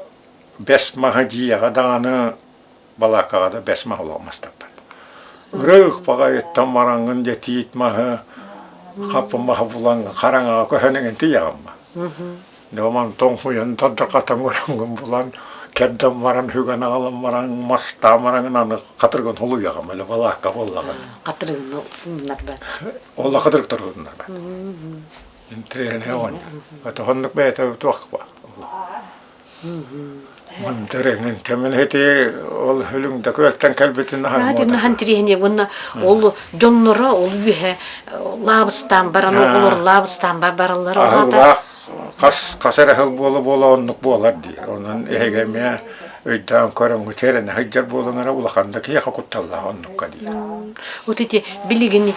бэс маһа дьиэҕэ даҕаны балаакаҕа да бэс маһы олох мастаппат. Ырыых баҕайыттан мараҥҥын дьэ тиит маһы, хаппы маһы булан хараҥаҕа көһөн эҥин тиийэҕин ба. Дьэ тоҥхуйан тардырҕатан көрөҥҥүн булан, кэрдэн баран, үгэн аҕалан баран, мастаан баран аны хатырыгын холуйаҕым, эле балаакка буоллаҕына. Хатырыгын уһуннарбат. Ол хатырыктар уһуннарбат. Интэриэһинэй оҕонньор. Это оннук бэйэтэ туох ба. Мантырыҥын кэмин ити ол өлүҥдэ күөлтэн кэлбитин наһан тириэһине уонна ол дьонноро ол үөһэ лаабыстаан баран оҕолор лаабыстаан бараллар аһыллаах хас хас эрэ сыл буола буола оннук буолар диир онон эһиги эмиэ өйдөөн көрөҥҥүт эрэнэ сылдьар буолан эрэ улахан да киһиэхэ кутталлаах оннукка диир вот ити билигин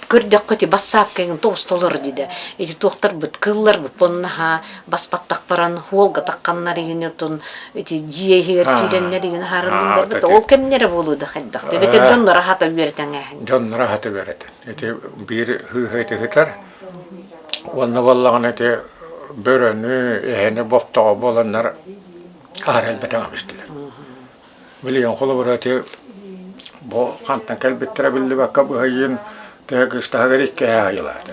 көрдөххө ити бассаапка эҥин тоҕустолор диде ити туохтарбыт кыылларбыт оннаһаа баспаттах баран хуолга тахханнар игин отун ити дьиэ иһигэр киирэннэр игин аһарыллыбыт ол кэмнэрэ буолуу да хайдах эбэтэр дьонноро хата үөрэтэн дьонноро хата үөрэтэн ити биир хыыһа ити сытар уонна буоллаҕына ити бөрөнү эһэни боптоҕо буоланнар аһара элбэтэн абыстылар Билигин холобура ити бу хантан кэлбиттэрэ биллибэккэ быһайын тыа кыыстаһыгар иккиһэ айылаата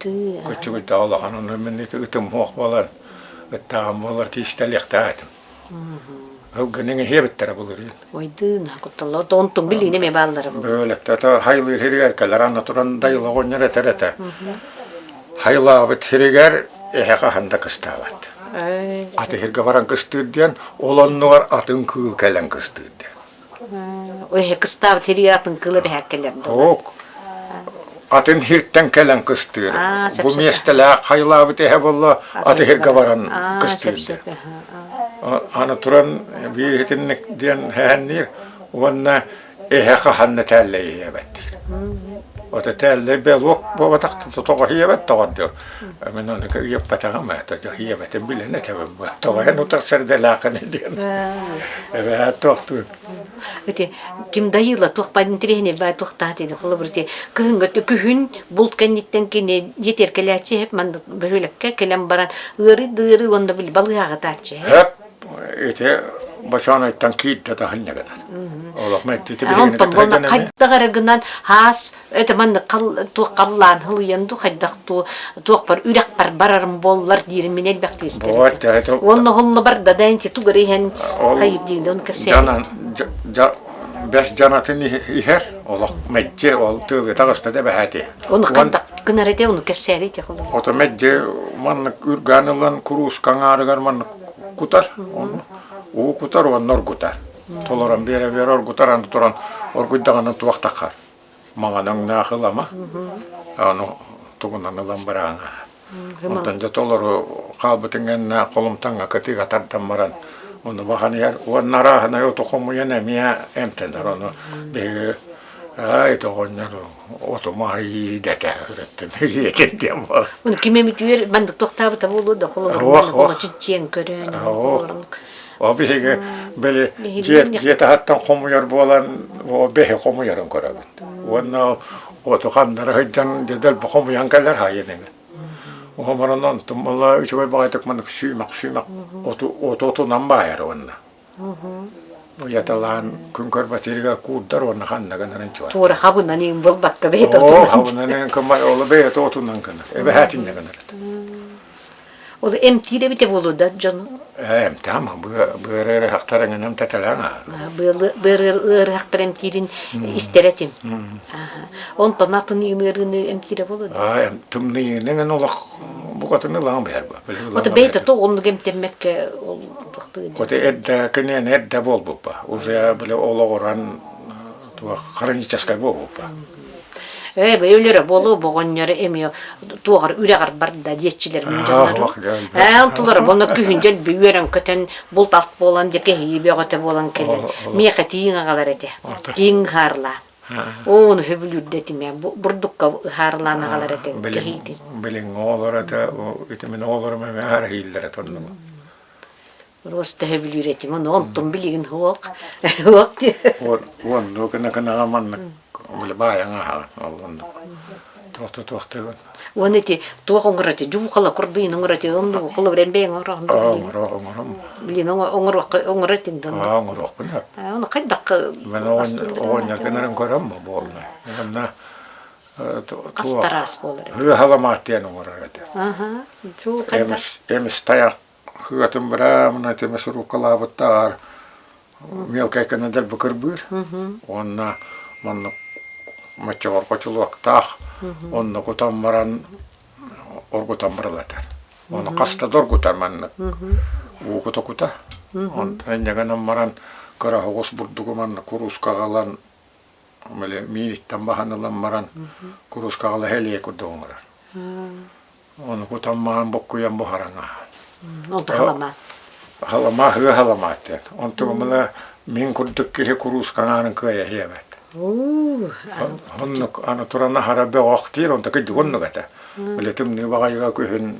дии. Кыччыгыйдаах улахан ону мин ити ытым суох буолан ыттааҕым буолар киистэлиэхтээх этим. Ылгыныҥ иһиэбиттэрэ былырыын. Ойдыы кутталла онтун билиини эмиэ бааллара бу. Бөөлөктө хайлыыр сиригэр кэлэр анна туран дайыла оҕонньор этэр этэ. Хайлаабыт сиригэр эһэ хаһан да кыстаабат. Атыһырга баран кыстыыр диэн, ол оннугар атын кыыл кэлэн кыстыыр диэн. Эһэ кыстаабыт сиригэр атын кыыл эбэһээк кэлэр дуо? Ок. Атын хиртэн кэлэн кыстыыр. Бу миэстэлээх хайлаабыт эһэ буолла атыһырга баран кыстыыр диэн. Аны туран биир итинник диэн хэһэнниир уонна эһэ хаһан тээллэй иһиэбэт диир. Ото тээллэй белок буолбатах тоҕо иһиэбэт тоҕор диyor. Мин ону ыйыппатаҕым ээ иһиэбэтин билэн этэбин бу. Тоҕо эн утарсар дэлээххин диэн. Эбээ туохтуур. Ити ким дайыла туох баар интэриэһинэй баа туохтаах диэни холобур ити кыһыҥҥы күһүн булт кэнниттэн кини дьиэтигэр кэлээччи эһэп манна бөһүөлэккэ кэлэн баран ыарыы да ыарыы уонна били балыыһаҕа тааччы эһэп ити бочоонайтан киирдэ таһынньа гынан. Олох мэттити билигин Онтон буолла хайдах эрэ гынан хаас это маннык туох халлаан хылыйан ду хайдах ту туохпар үрэхпэр барарым буоллар диирин мин элбэхтик истэр Уонна онно барда да инти тугар иһэн хайыр диин оны кэпсээн бэс дьанатын иһэр олох мэддьи ол тыылы таҕыста да бэһээти Ону хайдах гынар этэ ону кэпсээри ити Ото мэддьи маннык үргээн ылан курууска аҥаарыгар маннык кутар ону уу кутар уонна оргутар толорон биэрэ-биэрэ оргутар аны туран оргуйдаҕына туох таххар маҥан өҥнөөх ылама ону тугунан ылан барааҥа онтон дьэ толору хаалбытын кэннэ холумтаҥҥа кытыыга тардан баран ону бахан иһэр уонна арааһынай оту хомуйан эмиэ эмтэнэр ону биһиги Ай, тоҕонньор отума иидэтэ ырыттын ийэтин диэн буолар. Оны ким эмит үөр маннык тохтаабыта буолуо да холобур була чиччиэн көрөн О биһиги били дьиэ дьиэ таһыттан хомуйар буолан о бэһи хомуйарын көрөбүт. Уонна оту ханнара сылдьан дьэ хомуйан кэлэр хайын эҥин. Оһоморон онтум була үчүгэй баҕайытык маннык сүүмэх сүүмэх оту оту отунан баайар уонна. Уйаталаан күн көрбөтүгэр куурдар уонна ханна гынарын чуор. Туора хабынан иҥ булбакка бэйэтэ отунан. Хабынан иҥ кымай олу бэйэтэ отунан гынар. Эбэһээтиннэ гынар. Ол эмтиир эбитэ буолуо да дьону? Ээ, эмтэм быар ыарыһахтар эҥин эмтэтэлээн ааһар. Быар ыарыһахтар эмтиирин истэр этим. Онтон атын ыарыыны эмтиирэ буолуо да? Тымныйыыны эҥин олох букатын ылаан быһар. Ото бэйэтэ тоҕо оннук эмтэммэккэ ол Ото эрдэ киниэн эрдэ буолбуппа. Уже били олоҕуран туох хроническай буолбуппа. Ээ, өлөрө буолуо боҕонньоро эмиэ туоҕар үрэҕэр барда диэччилэр мин дьоннорум. Ээ, онтулара боно күһүн дьэлби үөрэн-көтөн булт-алт буолан дьэ кэһии бөҕөтө буолан кэлэн миэхэ тииҥ аҕалар этэ. Тииҥ ыһаарлаан. Ону сөбүлүүрдэ этим бурдукка ыһаарлаан аҕалар этэ кэһиитин. Билиҥҥи оҕолор этэ, ити мин оҕолорум эмиэ аһара тоннугу. Просто сөбүлүүр этим, ону онтум билигин суох. Суох дии. Уонну гына гынаҕа маннык били баайаҥ аһаҕын ол оннук. Туохта туохтагын. Уон ити туох оҥорор ити дьуухала курдуйун оҥорор ити оннугу холобур эн бэйэҥ оҥороҕун Оҥоро оҥором. Билин оҥоруохха оҥорор этиҥ да. Оҥоруохпун Ону хайдах Мен оҕонньор гынарын көрөм буолла. Уонна Астараас буолар этэ. Ыаһаламаат диэн оҥорор этэ. Аха. Хайдах? Эмис эмис тайах хыатын быраамына тимис уруккалаабыттааҕар мелкай гына дэлби кырбыыр. Уонна маннык моччоҕорго чулуоктаах онно кутан баран оргутан барылатар. Ону хаста да оргутар маннык уу кута-кута. Онтон инньэ гынан баран кыра оҕус бурдугу маннык куруускаҕа ылан били мииниттэн баһан ылан баран куруускаҕа ыла элиэ курдук оҥорор. Ону кутан маҕан буккуйан буһаран ааһар. Онто халамаат. Халамаа ыа халамаат диэн. Онтугум ыла мин курдук киһи куруускаҥаарын кыайа иһиэбэт. Оннук аны туран аһара бөҕөх диир, онто кырдьык оннук этэ. Били тымныы баҕайыга күһүн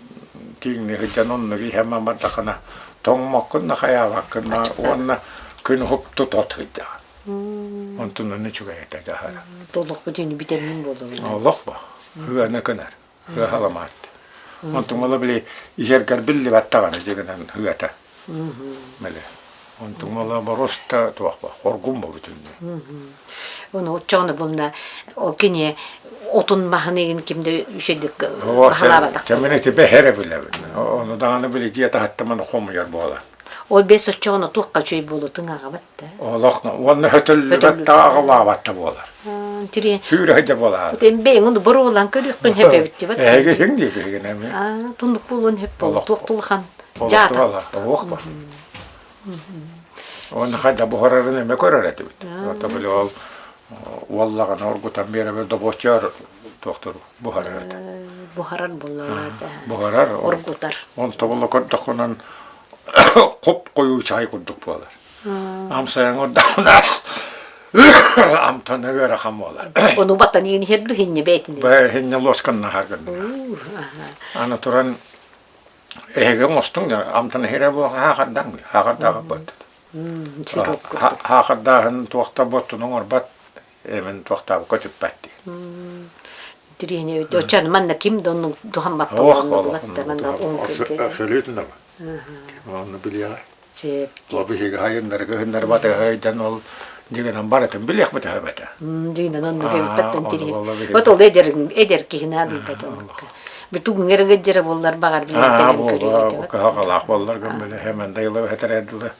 тииҥнии сылдьан оннук иһэн бардахына тоҥмоккун да хайаабаккын да уонна күн уһукту тот сылдьаҕын. Онтун онно үчүгэй этэ дьаһара. Олох бүтүнү бүтэрмин буолуо. Олох бу. Ыаны кынар. Ыаһаламаат. Онтуҥ ола били иһэргэр биллибэт даҕаны дьигинэн ыата. Били. Онтуҥ ола боруоста туох ба хоргун бу бүтүннүү. Ону оччоҕуна булна ол кини отун маһын игин ким да үчүгдүк баһылаабатах. Кэмин ити бэһэрэ билэбин. Ону даҕаны били дьиэ таһыттаман хомуйар буолан. Ол бэс оччоҕуна туохха үчүгэй буолуутун аҕабат да. Олох уонна хөтөллүбэт да аҕалаабат да буолар. Тири. Түүрэ сылдьа буолар. Тем бэйэҥ ону боруолаан көрүөхпүн хөп эбит дибат. Эһиги иһиҥ дии биһигин эмиэ. Туннук буолуон хөп буолуо. Туох тулахан дьаата. Оһуох ба. Уонна хайда буһарарын эмэ көрөр этибит. Ото били ол уоллаҕына оргутан биэрэбит добуоччар туохтур буһарар этэ. Буһарар буоллаҕа Буһарар. Оргутар. Онто була көрдөххүнэн хоп хойуу чай курдук буолар. Амсайан ордоҕуна амтана ыарахан буолар. Ону баттан иин иһэр хинне бээтин. Бэ хинне лоскан нахар гынна. Аны туран эһиги оҥостуҥ амтана иһэрэ буолан хаахардаҥ хаахардааҕа буолбат. Хаахардааһын туохта буоттун оҥорбот эмин туохтаабыкка түппэт дии. Тириэньэбит оччону манна ким да оннук туһаммат буолуон манна Абсолютно. Онну билиэҕэ. Ол биһиги хайыннары кыһыннары батыһайдан ол дьигинэн барытын билиэхпит өһөбөтө. Дьигинэн оннук эбиппэттэн тириэн. Вот ол эдер эдер киһини адыйбат оннукка. Битугуҥ эрэ буоллар баҕар билэн көрүө Кыһалҕалаах буоллар гыммылы хэмэн дайылы хэтэрээдилы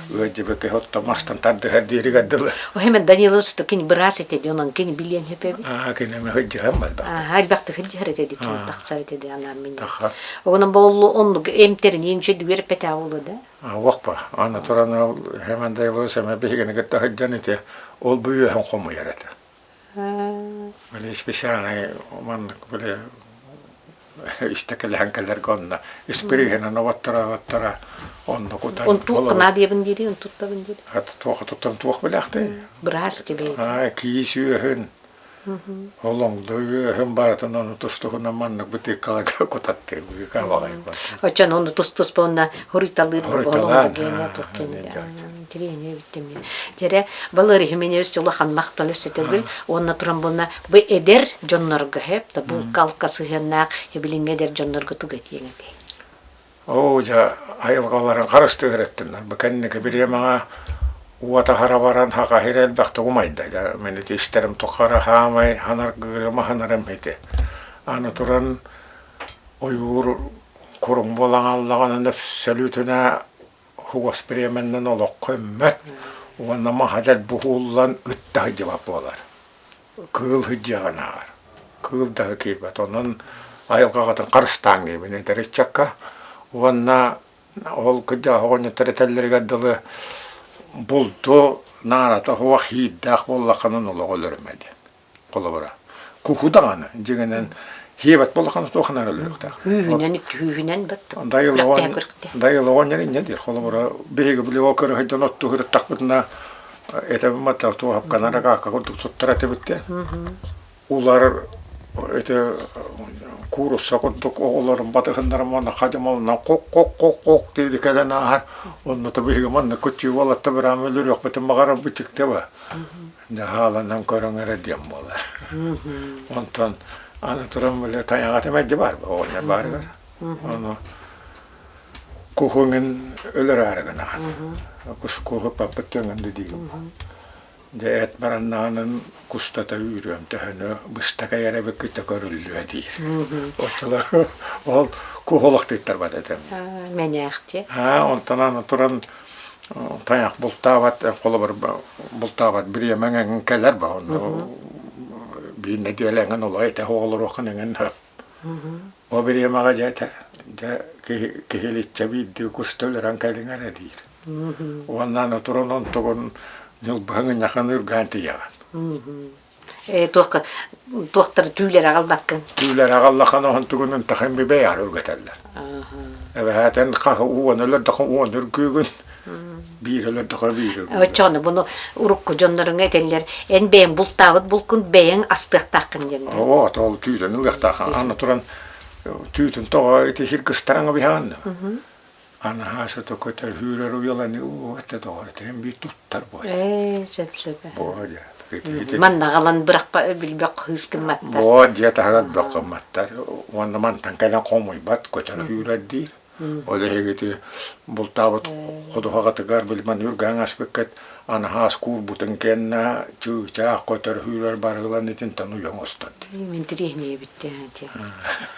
ыадьыбык отто мастан тардыһар дииригэр дылы. О хэмэн Данилов сута кини быраас этэ ди онон кини билиэн хөпөбүт. Аа кини ме хыдьыһан барда. Аа элбэхти хыдьыһар этэ ди кини тахсар этэ ди анаан мин. Оҕонон боллу оннук эмтерин ең үчү петаа болу да. Уохпа аны туран ол хэмэн Данилов сэмэ биһигини кытта сылдьан ити ол бу үөһэн хомуйар этэ. Били специальный маннык били истэ кэлэһэн кэлэргэ онно испириһинэн оботтора-оботтора онно кутан Он туох наадыйабын диири, он туттабын диири. Туох туттан туох билэхтэй? Быраас тебе. Аа, киис үөһүн Олоҥдо үөһүн барытын ону тус-туһунан маннык бытыыккаларга кутаттыыр быыка баҕайбат. Оччон ону тус-туспа уонна хуруйталыыр Хуруйталаан, олоҥдо гиэнэ туох киэнэ тириэни эбиттим. Дьэрэ балыр иһимини өссө улахан махтал өссө төгүл уонна туран буолна бу эдэр дьоннорго хэп да булка-алка сыһыаннаах билиҥҥи эдэр дьоннорго тугу этиэҥ этэй? Оо, дьэ, айылҕаларын харыстыыр эттиннэр. Бу кэнники бириэмэҕэ уота хара баран хаха сирэ элбэхтик умайда. Дьэ, мин ити истэрим тухары хаамай ханаргыырым аһынарым ити. Аны туран ойуур куруҥ буолан аллаҕынан өпсөлүүтүнэ хугас бириэмэннэн олоххо өммөт уонна маһа дэлби уһууллан ыт да сылдьыбат буолар. Кыыл сылдьыаҕын ааҕар. Кыыл да киирбэт. Онон айылҕаҕытын харыстааҥ диибин эдэр ыччакка. Уонна ол кырдьаҕас оҕонньоттор этэллэригэр дылы булду наарата суох иирдээх буоллаххына олох өлөрүмэ диэн. Холобура, куһу даҕаны дьиҥинэн хиэбэт буоллаххына туохханан өлөрүөхтээх. Күүһүнэн күүһүнэн бат. Дайыл оҕонньор инньэ диир. Холобура, биһиги били ол көрө сылдьан оттуу сырыттахпытына этэбин батта туоһапканан ракаакка курдук туттар этибит диэн. Улар ити куурусса курдук оҕолорун батыһыннарым уонна хадьымалынан кок-кок-кок-кок диэри кэлэн ааһар. Онно то биһиги манна куччуу уолатта быраам өлөрүөхпүтүн баҕарарбыт чиктеба. Дьаһааланан көрөҥ эрэ диэн буолар. Онтон аны туран били тайаҕа мэлдьи баар оҕонньор баарыгар. Ону куһуҥун өлөрөөрү гынаҕын. Куһу паппыт төҥөн да диигин. Дьэ эт бараннаҕынан кустата үүрүөм төһөнү быста кэйэрэ эбиккитэ көрүллүө диир. Оччолор ол куһулах тыыттарбат этим. Мэнээхти. Аа, онтон аны туран тайах бултаабат, холобур бултаабат бириэмэҥ эҥин кэлэр ба онно биир нэдиэлэ эҥин олой этэ оҕолоруоххун эҥин хөп. О бириэмэҕэ дьэ этэр, дьэ киһи киһиличчэ биирдии куста өлөрөн кэлиҥ эрэ диир. Уонна аны туран онтугун ньылбаһыҥ ынньахан үргээн тиийэҕин. Э туохха туохтары түүлэр аҕалбаккын? Түүлэр аҕаллахан онтугун ынтахын бибэйэр үргэтэллэр. Эбэһээтэн хаһы уон өлөрдөхө уон үргүүгүн, биир өлөрдөхө биир үргүүгүн. Оччоҕуна буну урукку дьонноруҥ этэллэр, эн бэйэҥ бултаабыт булкун бэйэҥ астыахтааххын диэн. Оо, ол түүтүн ылыахтааххын. Аны туран түүтүн тоҕо ити хиргыстараҥа биһэҕин Анаһаа сото көтөр үүрэр уйаланы уу этэ доҕор этим биир туттар буо. Ээ, сөп сөп. Буо дьэ. Манна аҕалан бырахпа билбэх хыыс гымматтар. Буо дьиэ таһыгар бөх гымматтар. Уонна мантан кэлэн хомуйбат көтөр үүрэр диир. Ол эһигити бултаабыт ходуһаҕытыгар билман үргээн аспыккыт анаһаас куурбутун кэннэ чыычаах көтөр үүрэр барылан итинтэн уйа оҥостор дии. Мин тириэһинэйэбит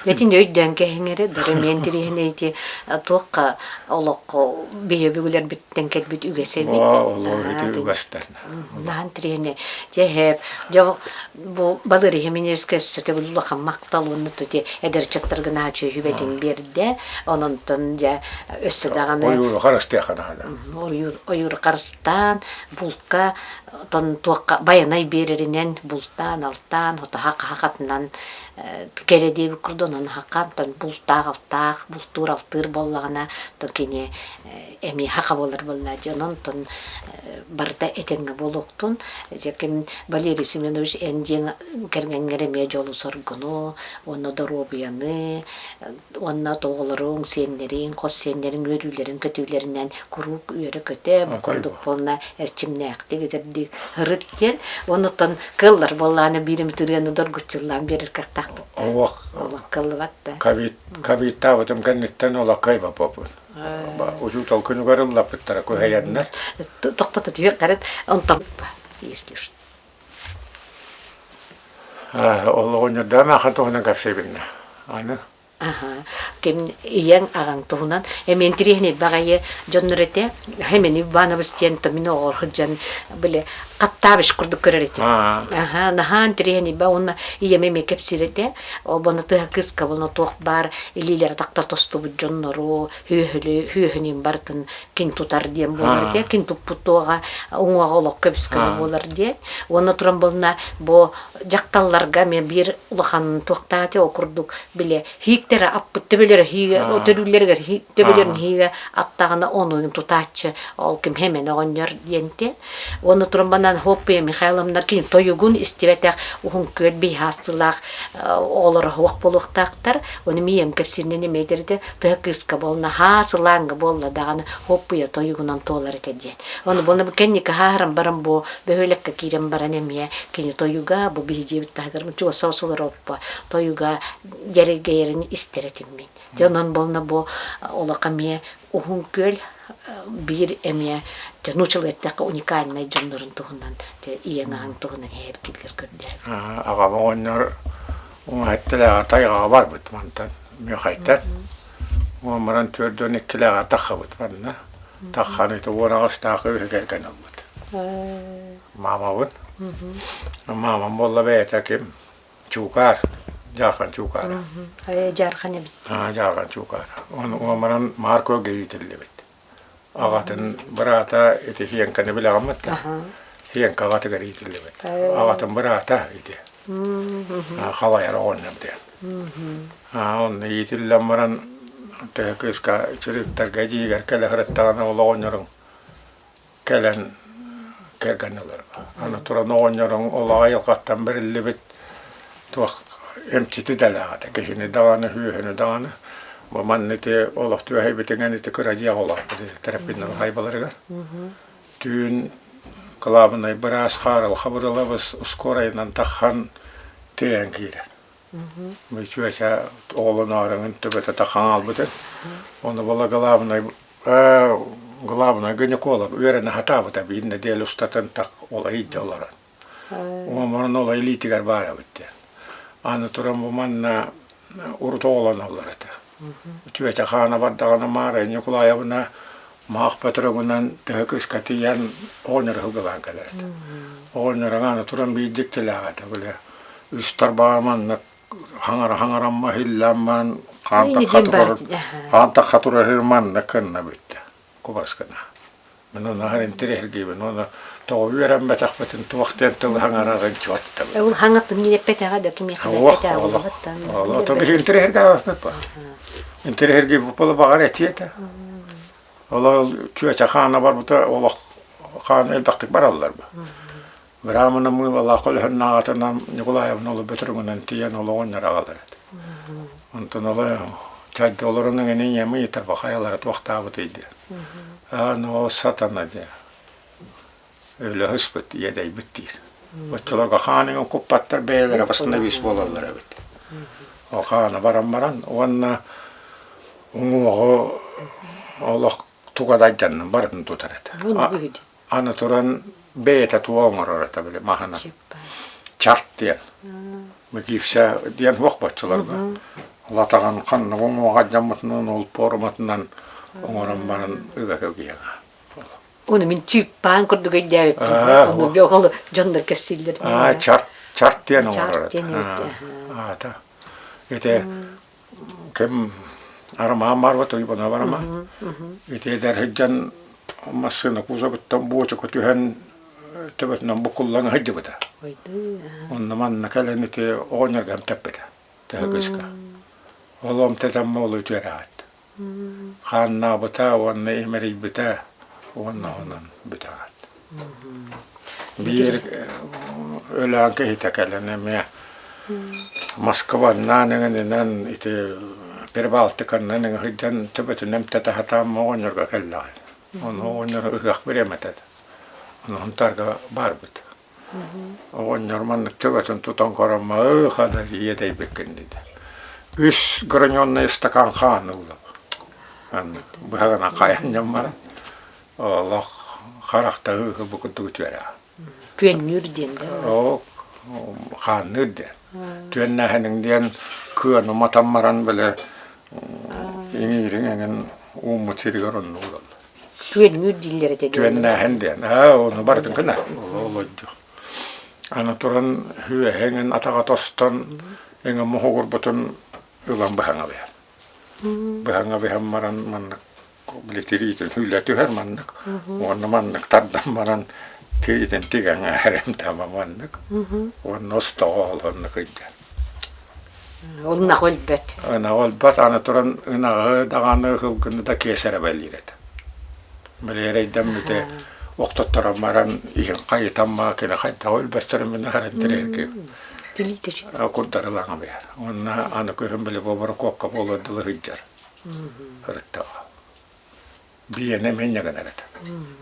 Итини өйдөөн кэһиҥэри дары мен тириэһинэйти туохха олоххо биһи бүгүлэрбиттэн кэлбит үгэс эбит. Олоо ити үгэстэр. Наһан тириэһинэй. Дьэ эһээп, дьэ бу Балыриһа Миневская өссө төгүл улахан махтал уонна ити эдэр ыччаттарга наһаа үчүгэй биэрдэ. Ононтон дьэ өссө даҕаны Ойууру харыстыаха наада. Ойуур харыстаан, булка Оттон туохха байанай биэрэринэн бултаан-алтаан, хатаһа-хахатынан кэрэ диэбит курдук онон хахаан бултаах-алтаах, бултуур-алтыыр буоллаҕына, то кини эмиэ хаха буолар буолла дьэ онон оттон барыта этэҥҥэ буолуохтун. Дьэ ким Валерий Семенович эн дьиэҥ кэргэҥҥэр эмиэ дьолу-соргуну уонна доруобуйаны уонна оҕолоруҥ, сиэннэриҥ, хос сиэннэриҥ үөрүүлэрин-көтүүлэринэн куруук үөрэ-көтө, бу курдук буолла эрчимнээхтик этэрдик һырыт диэн. Онуттан кыаллар буоллаҕына биир эмит ырыаны доргуччуллаан биэрэр кыахтаахпыт. Олох Олох кыаллыбат да. Ковид ковидтаабытым кэнниттэн олох кыайбаппын. Учуутал күнүгэр ыллаппыттара күһэйэннэр. Тохтото түһүөх онтон если что. Ол оҕонньордоох ахан туһунан кэпсиибиннэ. Аны Аха. Ким ийэҥ аҕаҥ туһунан эмиэ интириэһинэй баҕайы дьоннор этэ. Хемени Иванович диэн мин оҕор сылдьан били хаттаабыш курдук көрөр этим. Аха, наһаа интириэһинэй ба уонна ийэм эмиэ кэпсиир этэ. Обону тыһа кыыска буолна туох баар илиилэрэ тахтар тостубут дьоннору, хүөһүлү, хүөһүнүн барытын кин тутар диэн буолар этэ. Кин туппут туоҕа уҥуоҕа олох көбүскөнө буолар диэн. Уонна туран буолна бу дьахталларга эмиэ биир улахан туохтаати ол курдук бile хииктэрэ аппыт төбөлөрө хиигэ төрүүллэригэр төбөлөрүн хиигэ аттаҕына ону тутааччы ол ким хэмэн оҕонньор диэнте уонна туран банан Хоппуя Михайловна кини тойугун истибэтэх уһун күөл биһаастылаах оҕолоро суох буолуохтаахтар ону миэм кэпсииринэн эмиэ этэрите тыһа кыыска буолна хаа сылаанга буолла даҕаны Хоппуя тойугунан туолар этэ диэн ону буолна бу кэнники хааһыран баран бу бөһүөлэккэ киирэн баран эмиэ кини тойуга бу биһи дьиэбит таһыгар чугас олороппо тойуга дьэргэйэрин истэр этим мин. Дьэ онон буолна бу олох эмиэ Уһун Күөл биир эмиэ нууччалыы эттэххэ уникальнай дьоннорун туһунан ийэҥ аҕаҥ туһунан эһэргилгэр көрдөһөбүн. Аҕам оҕонньор уҥа тайҕаҕа барбыт мантан Мөхайтан. Уон баран түөрдүөн иккилээҕэ таххабыт манна. Таххан ити уон аҕыстаах үһү кэргэн ылбыт. Маамабын. Маамам буолла бэйэтэ ким? Чуукаар. Дьаархан Чуукаара. Дьаархан эбит. Дьаархан Чуукаара. Оны уомаран Марко иитиллибит. Аҕатын быраата ити Хиэнканы билэҕиммит да? Хиэнка аҕатыгар иитиллибит. Аҕатын быраата ити. Халайар оҕонньор диэн. Онно иитиллэн баран төһө кыыска чырыыктарга эдьиийигэр кэлэ сырыттаҕына ол оҕонньоруҥ кэлэн кэргэн ылар. Аны туран оҕонньоруҥ олох айылҕаттан бэриллибит туох эмчити дэлээх этэ. Киһини даҕаны, үөһүнү даҕаны. Бу манна ити олох түөһэйбитиҥэн ити кыра дьиэҕэ олорбут тэрэппиннэр хайбаларыгар. Түүн кылаабынай быраас Хаарыл Хабырылабыс ускуорайынан таххан тиэйэн киирэр. Чүөчэ оҕолонооруҥун төбөтө хаҥалбытын. Ону была главный. главный гинеколог үөрэнэ сатаабыта биир нэдиэлэ устатын так ол ыйда олорон. Уомурун ол илиитигэр баар эбит диэн. Аны туран бу манна урут оҕолоноллор этэ. Чүөчэ хаана бардаҕына Маарай Ньукулаайабына маах бөтөрөҥүнэн төһө кыыска тиийэн оҕонньор ыһылгылаан кэлэр этэ. Оҕонньор аны туран биир дьиктилээх этэ. Били үс тарбаҕар маннык хаҥара-хаҥарамма иһиллээн хаан тахха турар хаан тахха турар маннык гынна бүттэ кубас гына. Мин ону аһар интэриэһиргиибин уонна тоҕо үөрэммэтэхпитин туох диэн тылы хаҥарарын чуоттабын. Ол хаҥаттын миэппэтэҕэ да кимиэхэ да эппэтэҕэ буолуохтан. Ото биһи интэриэһиргээбэппит ба. Интэриэһиргиибит буола баҕар этиэ этэ. Ол чүөчэ хаана барбыта олох хаан элбэхтик бараллар ба. Быраамына мыылалаах көлөһүннааҕытынан Ньукулаайабына оло бөтөрүҥүнэн тиийэн олоҕун аҕалар этэ. Онтон оло чайда олорон эҥин ийэм ыйытар хайалара туохтаабытый диэн. Аа, но сатана диэ. Өлөһүспүт, иэдэйбит диир. Оччолорго хаан иҥэн куппаттар бэйэлэрэ баснавис буолаллар эбит. Ол хаана баран баран уонна уҥуоҕу олох туга да алдьаннын барытын тутар этэ. Аны туран бэйэтэ туох оҥорор этэ били маһынан. Чарт диэн. Гипсэ диэн суох боччуларга. Латаҕын ханнык уҥуоҕа дьаммытынан ол пуоруматынан оҥорон баран ыга кэлгийэҕэ. Ону мин чыыппаан курдук өйдөөбүппүн. Ону бөҕөл дьоннор кэссииллэр. Аа, чарт, чарт диэн оҥорор этэ. Аата. Ити ким Арамаан барбыт Уйбанов Арамаан. Ити эдэр сылдьан массыына кузовыттан буочука түһэн төбөтүнэн буккуллан сылдьыбыта. Онно манна кэлэн ити оҕонньорго эмтэппитэ төһө кыыска. Ол эмтэтэммэ ол үтүөрэҕит. Хааннаабыта уонна имэрийбитэ уонна онон бүтэҕит. Биир өлөөн киһитэ кэлэн эмиэ Москваннаан эҥининэн ити Прибалтиканнан эҥин сылдьан төбөтүн эмтэтэ сатаан оҕонньорго кэллэҕин. Ону оҕонньор ыһыах бириэмэтэ этэ. Ону Сунтаарга барбыт. Оҕонньор маннык төбөтүн тутан көрөн ыы хана иэдэйбиккин диэтэ. Үс граненный ыстакаан хаан ылла. Маннык быһаҕынан хайан дьон баран олох харахта ыһы бу курдук үтүөрэ. Түөннүүр диэн да. Оо, хаанныыр диэн. Түөннээһиниҥ диэн кыаны матан баран бile иҥиириҥ эҥин ууммут сиригэр оннук олороллор. Түөннүүр дииллэр этэ. Түөннээһин диэн. Аа, ону барытын гына. Олодьу. Аны туран үөһэ эҥин атаҕа тостон эҥин моһугурбутун ылан быһаҥа биһэн. Быһаҥа биһэн баран маннык били тириитин үлэ түһэр маннык уонна маннык тардан баран тириитин тигэн ээрэмтэма маннык уонна остоҕо олоннук ыйда Ынах өлбөт. Ынах өлбөт аны туран ынаҕы даҕаны ылгыны да киэсэрэ бэлиир этэ. Били эрэйдэммити охтотторон баран иһин хайытамма кини хайдах өлбөттөрүн мин аһаран тириэрги курдарылаҥа биһэр. Уонна аны күһүн били боборокуопка буолуор дылы сылдьар. Ырыттаҕа. Биэни эмиэ ньыгынар этэ.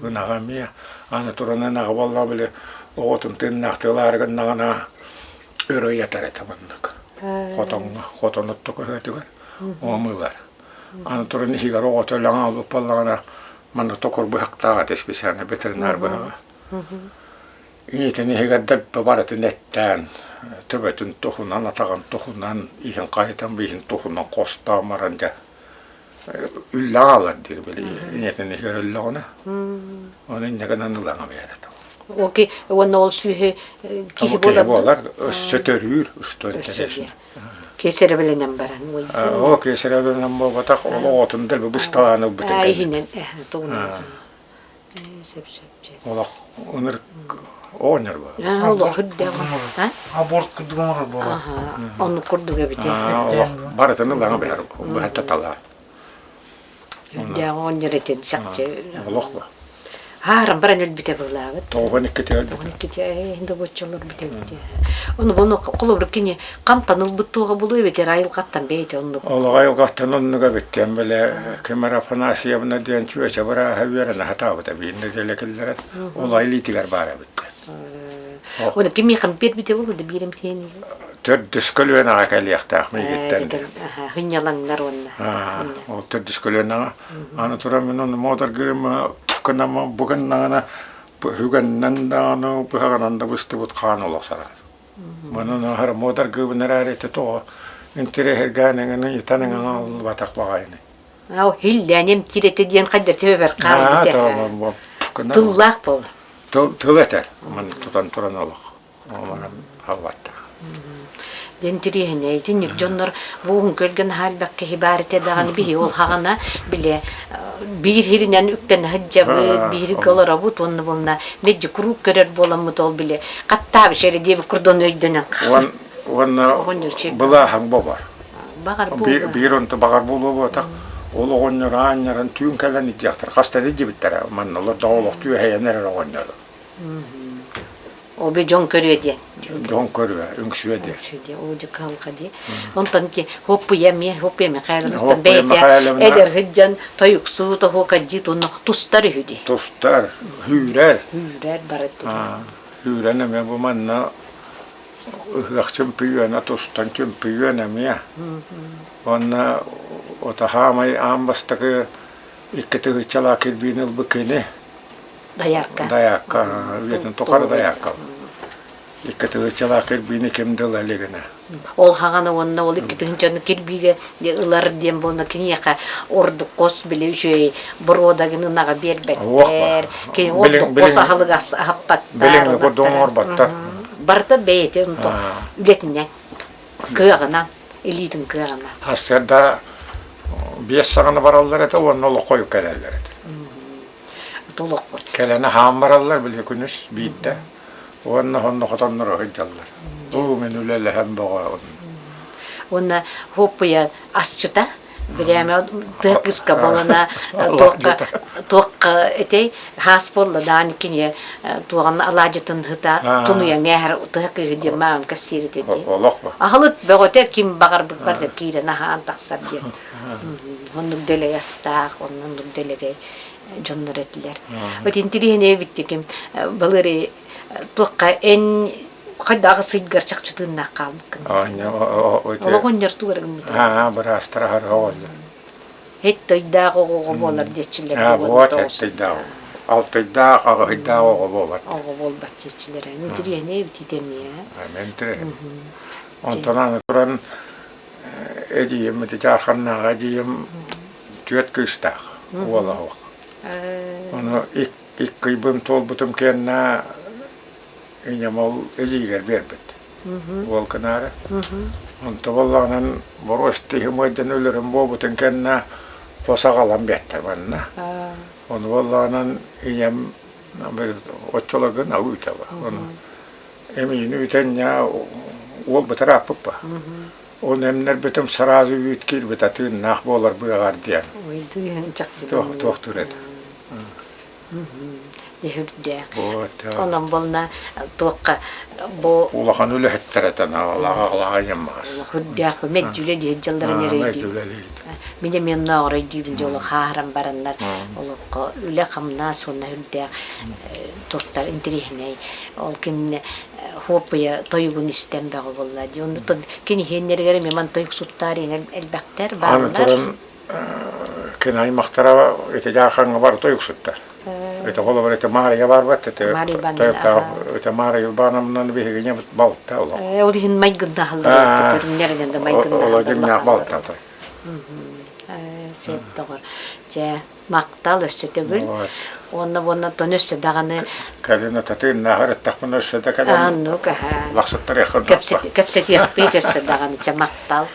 Ынаҕа эмиэ аны туран ынаҕа буолла били оҕотун тыыннаах тыылаары гыннаҕына өрө ыйатар этэ маннык. Хотоҥҥо, хотон отто көһөөтүгэр оомылар. Аны туран иһигэр оҕото өлөн хаалбыт буоллаҕына манна токур быһахтаах этэ специально ветеринар быһаҕа. Ийэтин иһигэр дэлби барытын эттээн, төбөтүн туһунан, атаҕын туһунан, иһин хайытан бииһин туһунан хостоон баран дьэ үллэ хаалар диир били ийэтин иһигэр өллөҕүнэ. Ону инньэ гынан ылаҥа биэрэр этэ. Оки уонна ол сүөһү киһи буолар буолар өссө төрүүр что интересно. Кесаревленэн баран. Оо кесаревленэн буолбатах ол оҕотун дэлби бысталаан ылбытын кэннэ. Иһинэн тугунан. Сөп-сөп. Олох ынырык оҕонньор буолар. Олох үрдээх. Аборт курдук оҥорор буолар. Оннук курдук эбит. Олох барытын ылаҥа быһар быһа талаан. Үрдээх оҕонньор этин чахчы. Олох ба. Хааран баран өлбүтэ быһылаабыт. 92-те өлбүтэ. 92-те ээ добоччолор бүтэ Ону буну холобур кини хантан ылбыт туоҕа булуо эбэтэр айылҕаттан бэйэтэ оннук. Олох айылҕаттан оннук эбиттэн бile Кемер Афанасьевна диэн чүөчэ бырааһа үөрэнэ сатаабыта биир нэдиэлэ киллэрэн ол илиитигэр баар эбит. Оны кимиэхэ биэрбитэ буолуо да биирим тиэн. Төрдүс көлүөнэҕэ кэлиэхтээх миигиттэн. Хынньалаҥнар уонна. Ол төрдүс көлүөнэҕэ. Аны туран мин ону муодаргырым гынама бу гыннаҕына үгэннэн даҕаны быһаҕынан да быстыбыт хаан олох сараар. Манан аһара муодаргыыбын эрээри ити тоҕо интириэһиргээн эҥин ыйытан эҥин аллыбатах баҕайыны. Ау хиллээн эмтиир этэ диэн хайдар төбөбөр хаалбыт Тыллаах буол. Тыл тыл этэр. Маны тутан туран олох. Онон албатта. Диэн тириэһинэй итинник дьоннор бу уһун күөлгэ наһаа элбэх киһи баар этэ даҕаны биһи ол хаҕана биле биир хиринэн үктэнэ сылдьабыт бииргэ олоробут уонна буолна меджи куруук көрөр буоламмыт ол биле хаттаабыш эрэ диэбит курдук өйдөнөн хаалбыт. Уонна былааһаҥ бобор. Баҕар буолуо. Биир онто баҕар буолуо буотах ол оҕонньор аанньаран түүн кэлэн илдьиэхтэр хаста да илдьибиттэрэ манна олордоҕо олох түөһэйэн эрэр оҕонньору. Ол би дьон көрүө диэн. Дьон көрүө, үҥсүө диэн. Үҥсүө диэн, оо дьэ кыһалҕа дии. Онтон ки Хоппуйа эмиэ, Хоппуйа Михайловна бэйэтэ эдэр сылдьан тойуксуу тоһуокадьыт уонна тустар үһү дии. Тустар, үүрэр. Үүрэр барыт. Үүрэн эмиэ бу манна ыһыах чөмпүйүөнэ тустан чөмпүйүөн эмиэ. Уонна отаһаамай аан бастакы икки тыһыынчалаах кирбиини ылбыт кини. Дайаакка. Дайаакка, үйэтин тухары дайаакка. Икки тыһыынчалаах кирбиини ким да ыла илигинэ. Ол хаҕана уонна ол икки тыһыынчаны кирбиигэ ылар диэн буолна киниэхэ ордук хос били үчүгэй боруодагын ынаҕа биэрбэттэр. Кини ордук хос аһылык аһаппаттар. Билиҥҥи курдук оҥорботтор. Барыта бэйэтин үлэтинэн, кыаҕынан, илиитин кыаҕынан. Сарсыарда биэс саҕана бараллар этэ уонна олоххо кэлэллэр этэ. Толохпут. Кэлэн аһаан бараллар били күнүс биирдэ уонна онно хотонноро сылдьаллар. Бу мин үлэлэһэн бөҕө. Уонна хоппуйа асчыта бирээмэ тыа кыыска буолана туохха туохха этэй хаас буолла даан кини туоҕан алаадьытын ыта тунуйан ээһэр тыа кыыһы диэн маам кэпсиир этэ дии. Олох ба. Аһылыт бөҕөтө ким баҕарбыт барда киирэн аһаан тахсар диэн. Оннук дэлэй астаах, оннук дэлэгэй дьоннор этилэр. Вот интириэһинэй эбиттиким былыр туохха эн хайдах сыйгар чахчы тыыннаах хаалбыккын. Олох онньор тугар гыммыта. Аа, быраастар аһар оҕоллор. Эт тыйдаах оҕоҕо буолар диэччилэр. Аа, вот эт тыйдаах. Алтыйдаах, аҕыһыйдаах оҕо буолбат. Оҕо буолбат диэччилэр. Интириэһинэй эбит итэмиэ. Интириэһинэй. Онтон аны туран эдьиийим ити Дьаарханнааҕы эдьиийим түөрт кыыстаах уола суох. Ону икки ыйбын туолбутум кэннэ ийэм ол эдьиийигэр биэрбит. Уол кынаары. Онто буоллаҕынан боруос тиһим ыйдан өлөрүм буолбутун кэннэ хос аҕалан биэртэ манна. Ону буоллаҕынан ийэм оччолорго нал үүтэ бар. Ону эмиини үтэн ньаа уол бытарааппыт ба. Ол эмнэрбитим сразу үүт киирбитэ тыыннаах буолар быаҕар диэн. Ой, дыыһын чахчы Туохтуур этэ. Дьүһүрдээх. Онон буолна туохха бу улахан үлэһиттэр этэн аҕалаах ийэммаас. Хүрдээх мэддьүлэ диэн дьалларын эрэй Мин эмиэ оннооҕор өйдүүбүн дьэ олох хааһыран бараннар олоххо үлэ-хамнас уонна үрдээх туохтар интэриэһинэй ол кимнэ хуоппуйа тойугун истэн бөҕө буолла дии оннуттан кини иһиэннэригэр эмиэ ман тойук суттаар элбэхтэр бааллар бааллар туран кини аймахтара ити Дьаархаҥҥа бары тойуксуттар. Ити холобур ити Маарыйа барбат ити тойуктаах ити Маарыйа Ивановнаны биһигини балта олох. Ол иһин майгыннаһаллар көрүҥнэринэн да майгыннаһаллар. Оло дьиҥнээх балта той. Сөп доҕор. Дьэ, махтал өссө төгүл. Уонна уонна тон өссө даҕаны Кэлин ататыыннааҕар эттэхпинэ өссө да кэлэн Аннук аха. лахсыттарыахха Кэпсэтиэхпит өссө даҕаны чэ махтал.